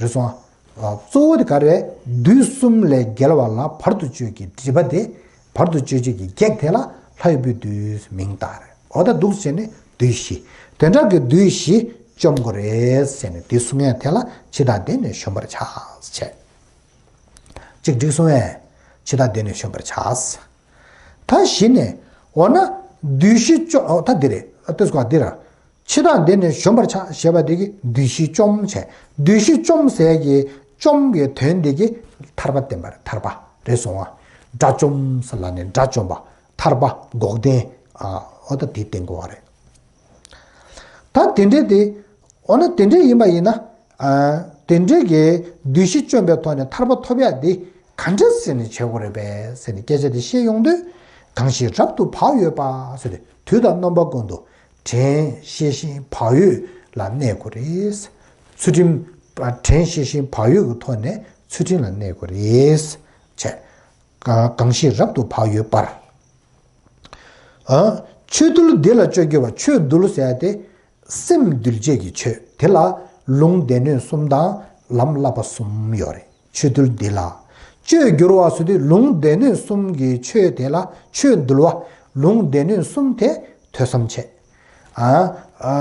རེད་སོང་ཨ། གཙོ་བོ་དེ་ག་རེད། བདུད་གསུམ་ལས་རྒྱལ་བ་ལ་བར་དུ་གཅོད་ཀྱི་སྒྲིབ་པ་དེ། བར་དུ་གཅོད་བྱེད་ཀྱི་གེགས་དེ་ལ་ལྷ་ཡི་བུའི་བདུད་མིང་བཏགས་རེད། འོ་ད་འདུག་བྱས་ནས་བདུད་བཞི། དེ་འདྲ་གི་བདུད་བཞི་བཅོམ་དགོས་རེད་ཟེར་ནས་དེ་གསུང་ཡ་དེ་ལ་འཆི་བདག་འདི་ནས་གཞོམ་པར་བྱ་བྱས། གཅིག་འགྲིག་སོང་ངས། འཆི་བདག་འདི་ནས་གཞོམ་པར་བྱ། ད་གཞི་ནས། འོ་ན། བདུད་བཞི་བཅོམ། འོ་ད་འདི་རེད། ལྟོས་སོ་འདི་ར། འཆི་བདག་འདི་ནས་གཞོམ་པར་བྱ་ཞེས་པ་འདི་གིས་བདུད་བཞི་བཅོམ་བྱས། བདུད་བཞི་བཅོམ་ཟེར་གྱི་བཅོམ་གྱི་དོན་འདི་གིས་ཐར་པ་བསྟན་པ་རེད། ཐར་པ་རེད་སོང་ཨ། དགྲ་བཅོམ་ཟེར་ལབ་ནས་དགྲ་བཅོམ་པ། ཐར་པ་འགོག་བདེན། ཨ། འོ་ད་དེ་བསྟན་དགོས་པ་རེད། ད་དེ་འདྲས་དེ། འོ་ན་དེ་འདྲས་ཡིན་པ་ཡིན་ན། ཨ། དེ་འདྲས་ཀྱི་བདུད་བཞི་བཅོམ་པའི་ཐོག་ནས་ཐར་པ་ཐོབ་ཡ་དེ་ག་འདྲས་ཟེར་ནས་བྱེད་དགོས་རེད་པས་ཟེར་ནས་སྐད་ཆ་དེ་བཤད་ཡོང་དུས། གང་ཞིག་རབ་ཏུ་བག་ཡོད་པ་ཟེར་ཏེ། དུས་དང་རྣམ་པ་ཀུན་ཏུ་དྲན་ཤེས་ཤིང་བག་ཡོད་ལ་གནས་དགོས་རེད། ཚུལ་ཁྲིམས། དྲན་ཤེས་ཤིང་བག་ཡོད་ཀྱི་ཐོག་ནས་ཚུལ་ཁྲིམས་ལ་གནས་དགོས་རེད། བྱས། གང་ཞིག་རབ་ཏུ་བག་ཡོད་པར། ཨ། ཆོས་འདུལ་འདི་ལ་སྤྱོད་དགོས་པ། ཆོས་འདུལ་ཟེར་ཡ་དེ་སེམས་འདུལ་བྱེད་ཀྱི་ཆོས་དེ་ལ་ལུང་སྡེ་སྣོད་གསུམ་དང་ལམ་བསླབ་པ་གསུམ་ཡོད་རེད། ཆོས་འདུལ་འདི་ལ་སྤྱོད་འགྱུར་བ་ཟེར་དུས་ལུང་སྡེ་སྣོད་གསུམ་གྱི་ཆོས་དེ་ལ་ཆོས་འདུལ་བ། ལུང་སྡེ་སྣོད་གསུམ་དེ་ཐོས་བསམ་བྱེད། ཨ། ཨ།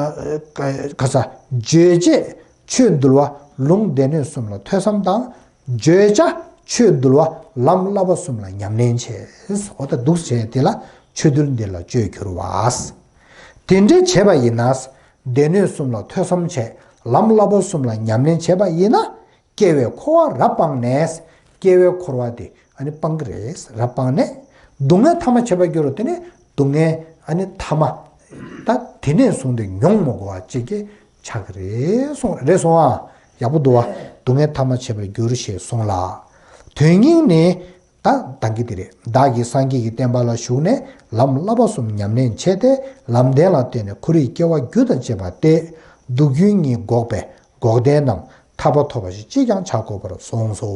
ག་ས། བརྗོད་བྱེད་ཆོས་འདུལ་བ་ལུང་སྡེ་སྣོད་གསུམ་ལ་ཐོས་བསམ་དང་། བརྗོད་བྱ་ཆོས་འདུལ་བ་ལམ་བསླབ་པ་གསུམ་ལ་ཉམས་ལེན་བྱེད། འོ་ད་འདུག་བྱས་དེ་ལ་ཆོས་འདུལ་འདི་ལ་སྤྱོད་འགྱུར་བ། དེ་འདྲའི་བྱས་པ་ཡིན་ན། སྡེ་སྣོད་གསུམ་ལ་ཐོས་བསམ་བྱས། ལམ་བསླབ་པ་གསུམ་ལ་ཉམས་ལེན་བྱས་པ་ཡིན་ན། སྐྱེ་བའི་འཁོར་བ་རབ་སྤངས་ནས། སྐྱེ་བའི་འཁོར་བ་དེ་ཨ་ནི་སྤང་གི་རེད། རབ་སྤངས་ནས། སྡུག་བསྔལ་ཐ་མ་བྱེད་པར་འགྱུར་རོ། དེ་ནི་སྡུག་བསྔལ་ཨ་ནི་ཐ་མ། ད་དེ་ནས་བཟུང་སྟེ་མྱོང་མི་དགོས་པ་ཅིག་གི་ཆགས་ཀྱི་རེད་གསུངས། རེད་སོང་ཨ། ཡག་པོ་འདུག་བ། སྡུག་བསྔལ་ཐ་མ་བྱེད་པར་འགྱུར་ཞེས་གསུངས་ལ། དོན་སྙིང་ནི། ད་ད་གིན་དེ་རེད། བདག་གིས་སངས་རྒྱས་ཀྱི་བསྟན་པ་ལ་ཞུགས་ནས་ལམ་བསླབ་པ་གསུམ་ཉམས་ལེན་བྱས་ཏེ། ལམ་བདེན་ལ་བརྟེན་ནས་འཁོར་བའི་སྐྱེ་བ་རྒྱུ་དང་བཅས་པ་སྟེ། སྡུག་ཀུན་གཉིས་འགོག་པའི་འགོག་བདེན་ནམ་ཐར་པ་ཐོབ་པ་ཞིག་ཅིས་ཀྱང་བྱ་དགོས་པར་གསུངས་སོ།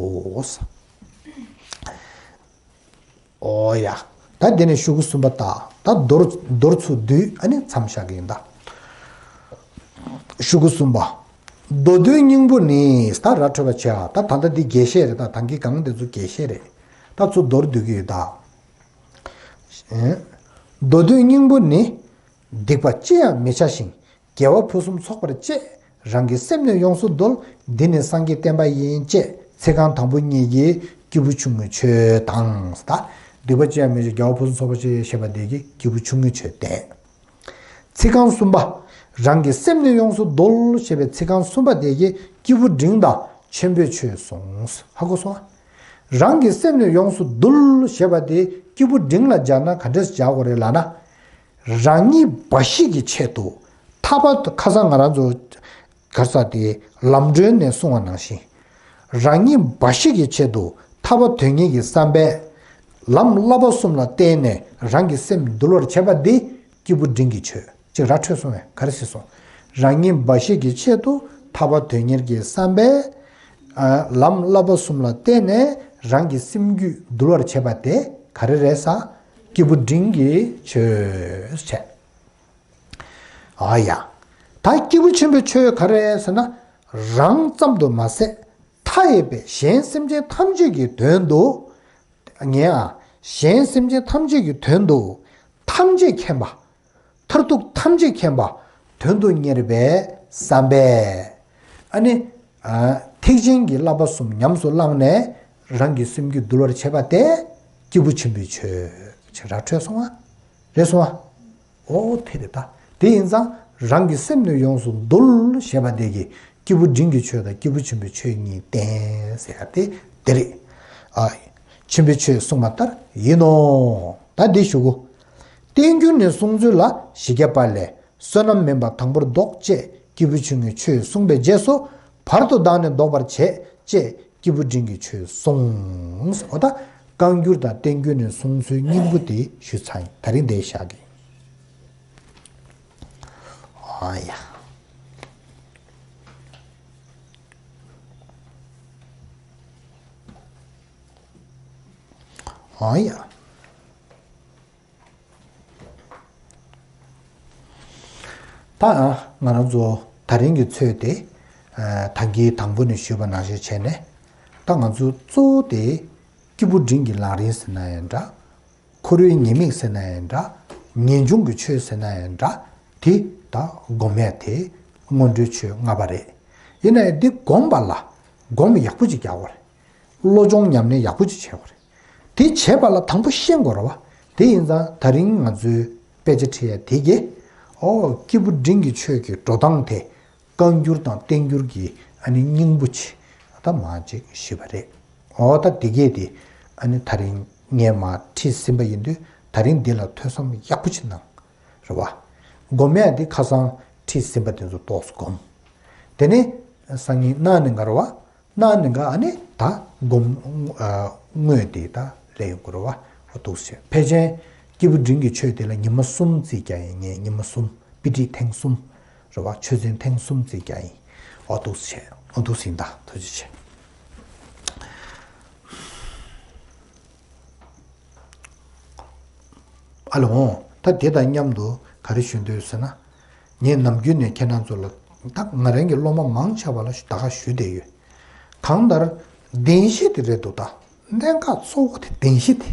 ཨོ་ཡ། ད་འདི་ནས་ཤོག་གུ་གསུམ་པ་ད། ད་མདོར་མདོར་ཚུར་བསྡུས་ཨ་ནི་མཚམས་བཞག་གི་ཡིན་ད། ཤོག་གུ་གསུམ་པ། མདོ་སྡུད་སྙིང་པོ་ནི་ད་ར་འཕྲོད་པ་བྱས་ཨ། ད་ད་ལྟ་འདི་རྒྱས་བཤད་རེད། ད་ད་གིན་གང་དེ་ཚོ་རྒྱས་བཤད་རེད། ད་ཚུར་མདོར་བསྡུས་ཀྱི་ཡོད་ད། མདོ་སྡུད་སྙིང་པོ་ནི། སྡིག་པ་ཅི་ཡང་མི་བྱ་ཞིང་། དགེ་བ་ཕུན་སུམ་ཚོགས་པར་སྤྱད། རང་གི་སེམས་ནི་ཡོངས་སུ་འདུལ། འདི་ནི་སངས་རྒྱས་བསྟན་པ་ཡིན། ཅེས་ཚིག་རྐང་དང་པོ་གཉིས་ཀྱིས་སྐྱེས་བུ་ཆུང་ངུའི་ཆོས་དང་། ད་སྡིག་པ་ཅི་ཡང་མི་བྱ། དགེ་བ་ཕུན་སུམ་ཚོགས་པར་སྤྱད་ཞེས་པ་འདི་གིས་སྐྱེས་བུ་ཆུང་ངུའི་ཆོས་བསྟན། ཚིག་རྐང་གསུམ་པ། རང་གི་སེམས་ནི་ཡོངས་སུ་འདུལ་ཞེས་པའི་ཚིག་རྐང་གསུམ་པ་དེ་གིས་སྐྱེས་བུ་འབྲིང་དང་ཆེན་པོའི་ཆོས་གསུངས། ཧ་གོ་སོང་ཨ། རང་གི་སེམས་ནི་ཡོངས་སུ་འདུལ་ཞེས་པ་དེ་སྐྱེས་བུ་འབྲིང་ལ་སྦྱར་ན་ག་འདྲས་སྦྱར་དགོས་རེད་ལབ་ན། རང་ཉིད་འབའ་ཞིག་གི་ཆེད་དུ་ཐར་པ། ཁ་སང་ང་རང་ཚོ་ག་རེ་ཟེར་དེ་ལམ་སྒྲོན་ནས་གསུངས་པ་ནང་བཞིན། རང་ཉིད་འབའ་ཞིག་གི་ཆེད་དུ་ཐར་པ་དོན་གཉེར་གྱི་བསམ་པས་ལམ་བསླབ་པ་གསུམ་ལ་བརྟེན་ནས་རང་གི་སེམས་འདུལ་བར་བྱེད་པ་འདི་སྐྱེས་བུ་འབྲིང་གི་ཆོས་ཅིག་ར་འཕྲོད་སོང་བས་ག་རེ་ཟེར་སོང་། རང་ཉིད་འབའ་ཞིག་གི་ཆེད་དུ་ཐར་པ་དོན་གཉེར་གྱི་བསམ་པས། ཨ། ལམ་བསླབ་པ་གསུམ་ལ་བརྟེན་ནས་རང་གི་སེམས་རྒྱུད་འདུལ་བར་བྱེད་པ་དེ་ག་རེ་རེད་ཟེར། སྐྱེས་བུ་འབྲིང་གི་ཆོས་བྱས། ཨ་ཡ། ད་སྐྱེས་བུ་ཆེན་པོའི་ཆོས་ག་རེ་ཟེར་ན། རང་ཙམ་དུ་མ་ཟད་མཐའ་ཡས་པའི་གཞན་སེམས་ཅན་ཐམས་ཅད་ཀྱི་དོན་དུ། ངས་ཨ། གཞན་སེམས་ཅན་ཐམས་ཅད་ཀྱི་དོན་དུ་ཐམས་ཅད་མཁྱེན་པ། མཐར་ཐུག་ཐམས་ཅད་མཁྱེན་པ་དོན་དུ་གཉེར་བའི་བསམ་པས། ཨ་ནི། ཨ། ཐེག་ཆེན་གྱི་བསླབ་པ་གསུམ་ཉམས་སུ་བླངས་ནས་རང་གི་སེམས་རྒྱུད་འདུལ་བར་བྱེད་པ་དེ་སྐྱེས་བུ་ཆེན་པོའི་ཆོས་ཅིག་ར་འཕྲོད་སོང་ཨ། རེད་སོང་ཨ། ཨོ་དེ་རེད་ད། དེ་ཡིན་ཙང་རང་གི་སེམས་ནི་ཡོངས་སུ་འདུལ་ཞེས་པ་དེ་གིས་སྐྱེས་བུ་འབྲིང་གི་ཆོས་དང་སྐྱེས་བུ་ཆེན་པོའི་ཆོས་གཉིས་བསྟན་ཟེར་ཡ་དེ་དེ་རེད། ཨ། ཆེན་པོའི་ཆོས་གསུངས་པ་ལྟར་ཡིན་ནོ། ད་འདི་ཞུ་གོ། བསྟན་འགྱུར་ནས་གསུངས་ཚུལ་ལ་བཞི་བརྒྱ་པ་ལས་བསོད་ནམས་མིན་པ་དང་པོར་བཟློག་ཅེས་སྐྱེས་བུ་ཆུང་ངུའི་ཆོས་གསུངས་པའི་རྗེས་སུ་བར་དུ་བདག་ནི་བཟློག་པར་བྱེད་ཅེས་སྐྱེས་བུ་འབྲིང་གི་ཆོས་གསུངས། འོ་ད་ བཀའ་འགྱུར་དང་བསྟན་འགྱུར་ནས་གསུངས་ཚུལ་སྙིང་པོ་དེ་ཞུས་ཚར་ཡིན། ད་རིང་འདིར་བཞག་གི། ཨ་ཡ། ཨ་ཡ། ད་ང་རང་ཚོ་ད་རིང་གི་ཚོད་དེ། ད་གིན་དང་པོ་ནས་ཞུས་པ་ནང་བཞིན་བྱས་ནས། ད་ང་ཚོ་གཙོ་བོ་དེ་སྐྱེས་བུ་འབྲིང་གི་ལམ་རིམ་ཟེར་ན་ཡང་འདྲ། འཁོར་བའི་ཉེས་དམིགས་ཟེར་ན་ཡང་འདྲ། ངེས་འབྱུང་གི་ཆོས་ཟེར་ན་ཡང་འདྲ། དེ་ད་སྒོམ་ཡ་དེ་སྔོན་འགྲོའི་ཆོས་ལྔ་པ་རེད། ཡིན་ན་ཡང་འདི་སྒོམ་པ་ལ་སྒོམ་ཡག་པོ་ཅིག་རྒྱག་དགོས་རེད། བློ་སྦྱོང་ཉམས་ལེན་ཡག་པོ་ཅིག་བྱེད་དགོས་རེད། དེ་བྱེད་པ་ལ་དང་པོ་ཤེས་དགོས་རེད་བ། དེ་ཡིན་ཙང་ད་རིང་ང་ཚོའི་དཔེ་ཆ་ཁྲིད་ཡ་དེ་གས། ཨོ་སྐྱེས་བུ་འབྲིང་གི་ཆོས་ཀྱི་འགྲོ་སྟངས་དེ་བཀའ་འགྱུར་དང་བསྟན་འགྱུར་གྱི་ཨ་ནི་སྙིང་པོ་ཆེ་ད་མ་ཅིག་ཞུས་པ་རེད། ཨོ་ད་དེ་གས་དེ་ཨ་ནི་ད་རིང་ངས་མར་ཁྲིད་ཟིན་པ་ཡིན་དུས་ད་རིང་འདི་ལ་ཐོས་བསམ་ཡག་པོ་ཅིག་གནང་། རེད་བ། སྒོམ་ཡ་འདི་ཁ་སང་ཁྲིད་ཟིན་པ་དེ་ཚོ་ཏོག་ཙམ་སྒོམ། དེ་ནས་སང་ཉིན་གནངས་ཉིན་ག་རེད་བ། གནངས་ཉིན་ག་ཨ་ནི་ད་སྒོམ། ཨ། དངོས་དེ་ད་ལས་ཡོང་གི་རེད་བ། འོ་འདུག་སེ་བྱས། ཕལ་ཆེར་སྐྱེས་བུ་འབྲིང་གི་ཆོས་དེ་ལ་ཉི་མ་གསུམ་རྩིས་རྒྱག་ཡིན། ངས་ཉི་མ་གསུམ་དཔེ་ཁྲིད་ཐེངས་གསུམ། རེད་བ། ཆོས་ཚན་ཐེངས་གསུམ་རྩིས་རྒྱག་ཡིན། འོ་འདུག་སེ་བྱས། འོ་འདུག་སེ་ཡིན། ད་ཐུགས་རྗེ་ཆེ། ཨ་ལོ། ད་དེ་དང་མཉམ་དུ་ག་རེ་ཞུ་འདོད་ཟེར་ན། ངས་ནམ་རྒྱུན་ནས་ཁྱེད་རང་ཚོ་ལ་ད་ང་རང་གི་སློབ་མ་མང་ཆེ་བ་ལ་ད་ག་ཞུ་བསྡད་ཡོད། གང་ལྟར་བདེན་བཞི་དེ་རེད་འདུག་ད་གནད་འགག་གཙོ་བོ་དེ་བདེན་བཞི་དེ།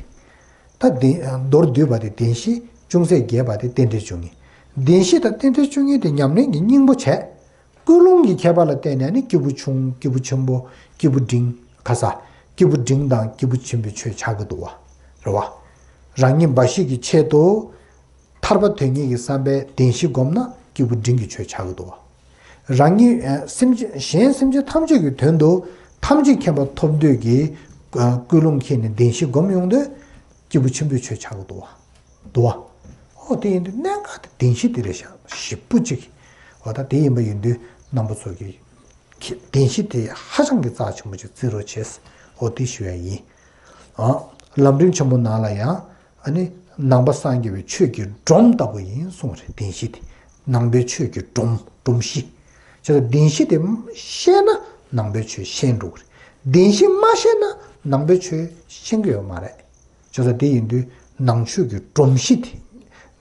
ད་བདེན། མདོར་བསྡུས་པ་དེ་བདེན་བཞི། ཅུང་ཟད་རྒྱས་པ་དེ་རྟེན་འབྲེལ་བཅུ་གཉིས། བདེན་བཞི་དང་རྟེན་འབྲེལ་བཅུ་གཉིས་དེ་ཉམས་ལེན་གྱི་སྙིང་པོ་བྱས། ཀུན་སློང་གི་ཁྱད་པར་ལ་བརྟེན་ནས་ནི་སྐྱེས་བུ་ཆུང་། སྐྱེས་བུ་ཆེན་པོ། སྐྱེས་བུ་འབྲིང་། ག་ས། སྐྱེས་བུ་འབྲིང་དང་སྐྱེས་བུ་ཆེན་པོའི་ཆོས་ཆགས་ཀྱི་འདུག་བ། རེད་བ། རང་ཉིད་འབའ་ཞིག་གི་ཆེད་དུ་ཐར་པ་དོན་གཉེར་གྱི་བསམ་པའི་བདེན་བཞི་བསྒོམས་ན་སྐྱེས་བུ་འབྲིང་གི་ཆོས་ཆགས་ཀྱི་འདུག་བ། རང་ཉིད་སེམས་ཅན། གཞན་སེམས་ཅན་ཐམས་ཅད་ཀྱི་དོན་དུ་ཐམས་ཅད་མཁྱེན་པ་ཐོབ་འདོད་ཀྱི་ཀུན་སློང་འཁྱེར་ནས་བདེན་བཞི་བསྒོམས་ཡོང་དུས་སྐྱེས་བུ་ཆེན་པོའི་ཆོས་ཆགས་ཀྱི་འདུག་བ། འདུག་བ། ཨོ་དེ་ཡིན་དུས་གནད་འགག་དེ་བདེན་བཞི་དེ་རེད་ཤག་ཞིབ་པོ་ཅིག་འོ་ད་དེ་ཡིན་པ་ཡིན་དུས་རྣམ་པ་ཚོ་གིས་བདེན་བཞི་དེ་ཧ་ཅང་གི་རྩ་ཆེན་པོ་ཅིག་བརྩི་རོགས་བྱས། ཨོ་དེ་ཞུ་ཡ་ཡིན། ཨ། ལམ་རིམ་ཆེན་མོ་ནང་ལ་ཡང་ཨ་ནི་ནང་པ་སངས་རྒྱས་པའི་ཆོས་ཀྱི་སྒྲོམ་ལྟ་བུ་ཡིན་གསུངས་རེད། བདེན་བཞི་དེ་ནང་པའི་ཆོས་ཀྱི་སྒྲོམ། སྒྲོམ་གཞི། བྱས་ཙང་བདེན་བཞི་དེ་ཤེས་ན་ནང་པའི་ཆོས་ཤེས་འགྲོ་གི་རེད། བདེན་བཞི་མ་ཤེས་ན་ནང་པའི་ཆོས་ཤེས་ཀྱི་ཡོད་མ་རེད། བྱས་ཙང་དེ་ཡིན་དུས་ནང་ཆོས་ཀྱི་སྒྲོམ་གཞི་དེ།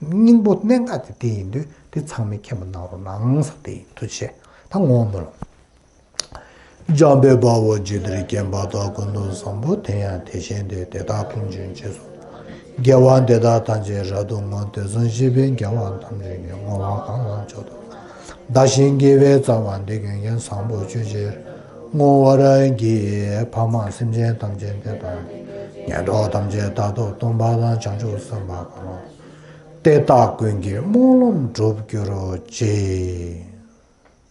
སྙིང་པོ་གནད་འགག་དེ་དེ་ཡིན་དུས་དེ་ཚང་མས་མཁྱེན་པ་གནང་རོགས་གནང་ཟེར། དེ་ཡིན། ཐུགས་རྗེ་ཆེ། ད་ངོ་བོ་སྨོན་ལམ། འཇམ་དཔལ་དཔའ་བོས་ཇི་ལྟར་མཁྱེན་པ་དང་། ཀུན་ཏུ་བཟང་པོ་དེ་ཡང་དེ་བཞིན་ཏེ། དེ་དག་ཀུན་གྱི་རྗེས་སུ། དགེ་བ་འདི་དག་ཐམས་ཅད་རབ་ཏུ་བསྔོ། དུས་གསུམ་གཤེགས་པའི་རྒྱལ་བ་ཐམས་ཅད་ཀྱིས། བསྔོ་བ་གང་ལ་མཆོག་ཏུ། བདག་གཞན་དགེ་བའི་རྩ་བ་འདི། ཀུན་གྱི་བཟང་པོ་སྤྱོད་ཕྱིར་བསྔོ་བར་བགྱི། ཕ་མ་སེམས་ཅན་ཐམས་ཅད་འདི་ལྟ་སྟེ། ངན་འགྲོ་ཐམས་ཅད་རྟག་ཏུ་སྟོངས་པ་དང་། བྱང་ཆུབ་སེམས་དཔའ་འཁོར་ལོ་དེ་དག་ཀུན་གྱི་སྨོན་ལམ་འགྲུབ་གྱུར་ཅིག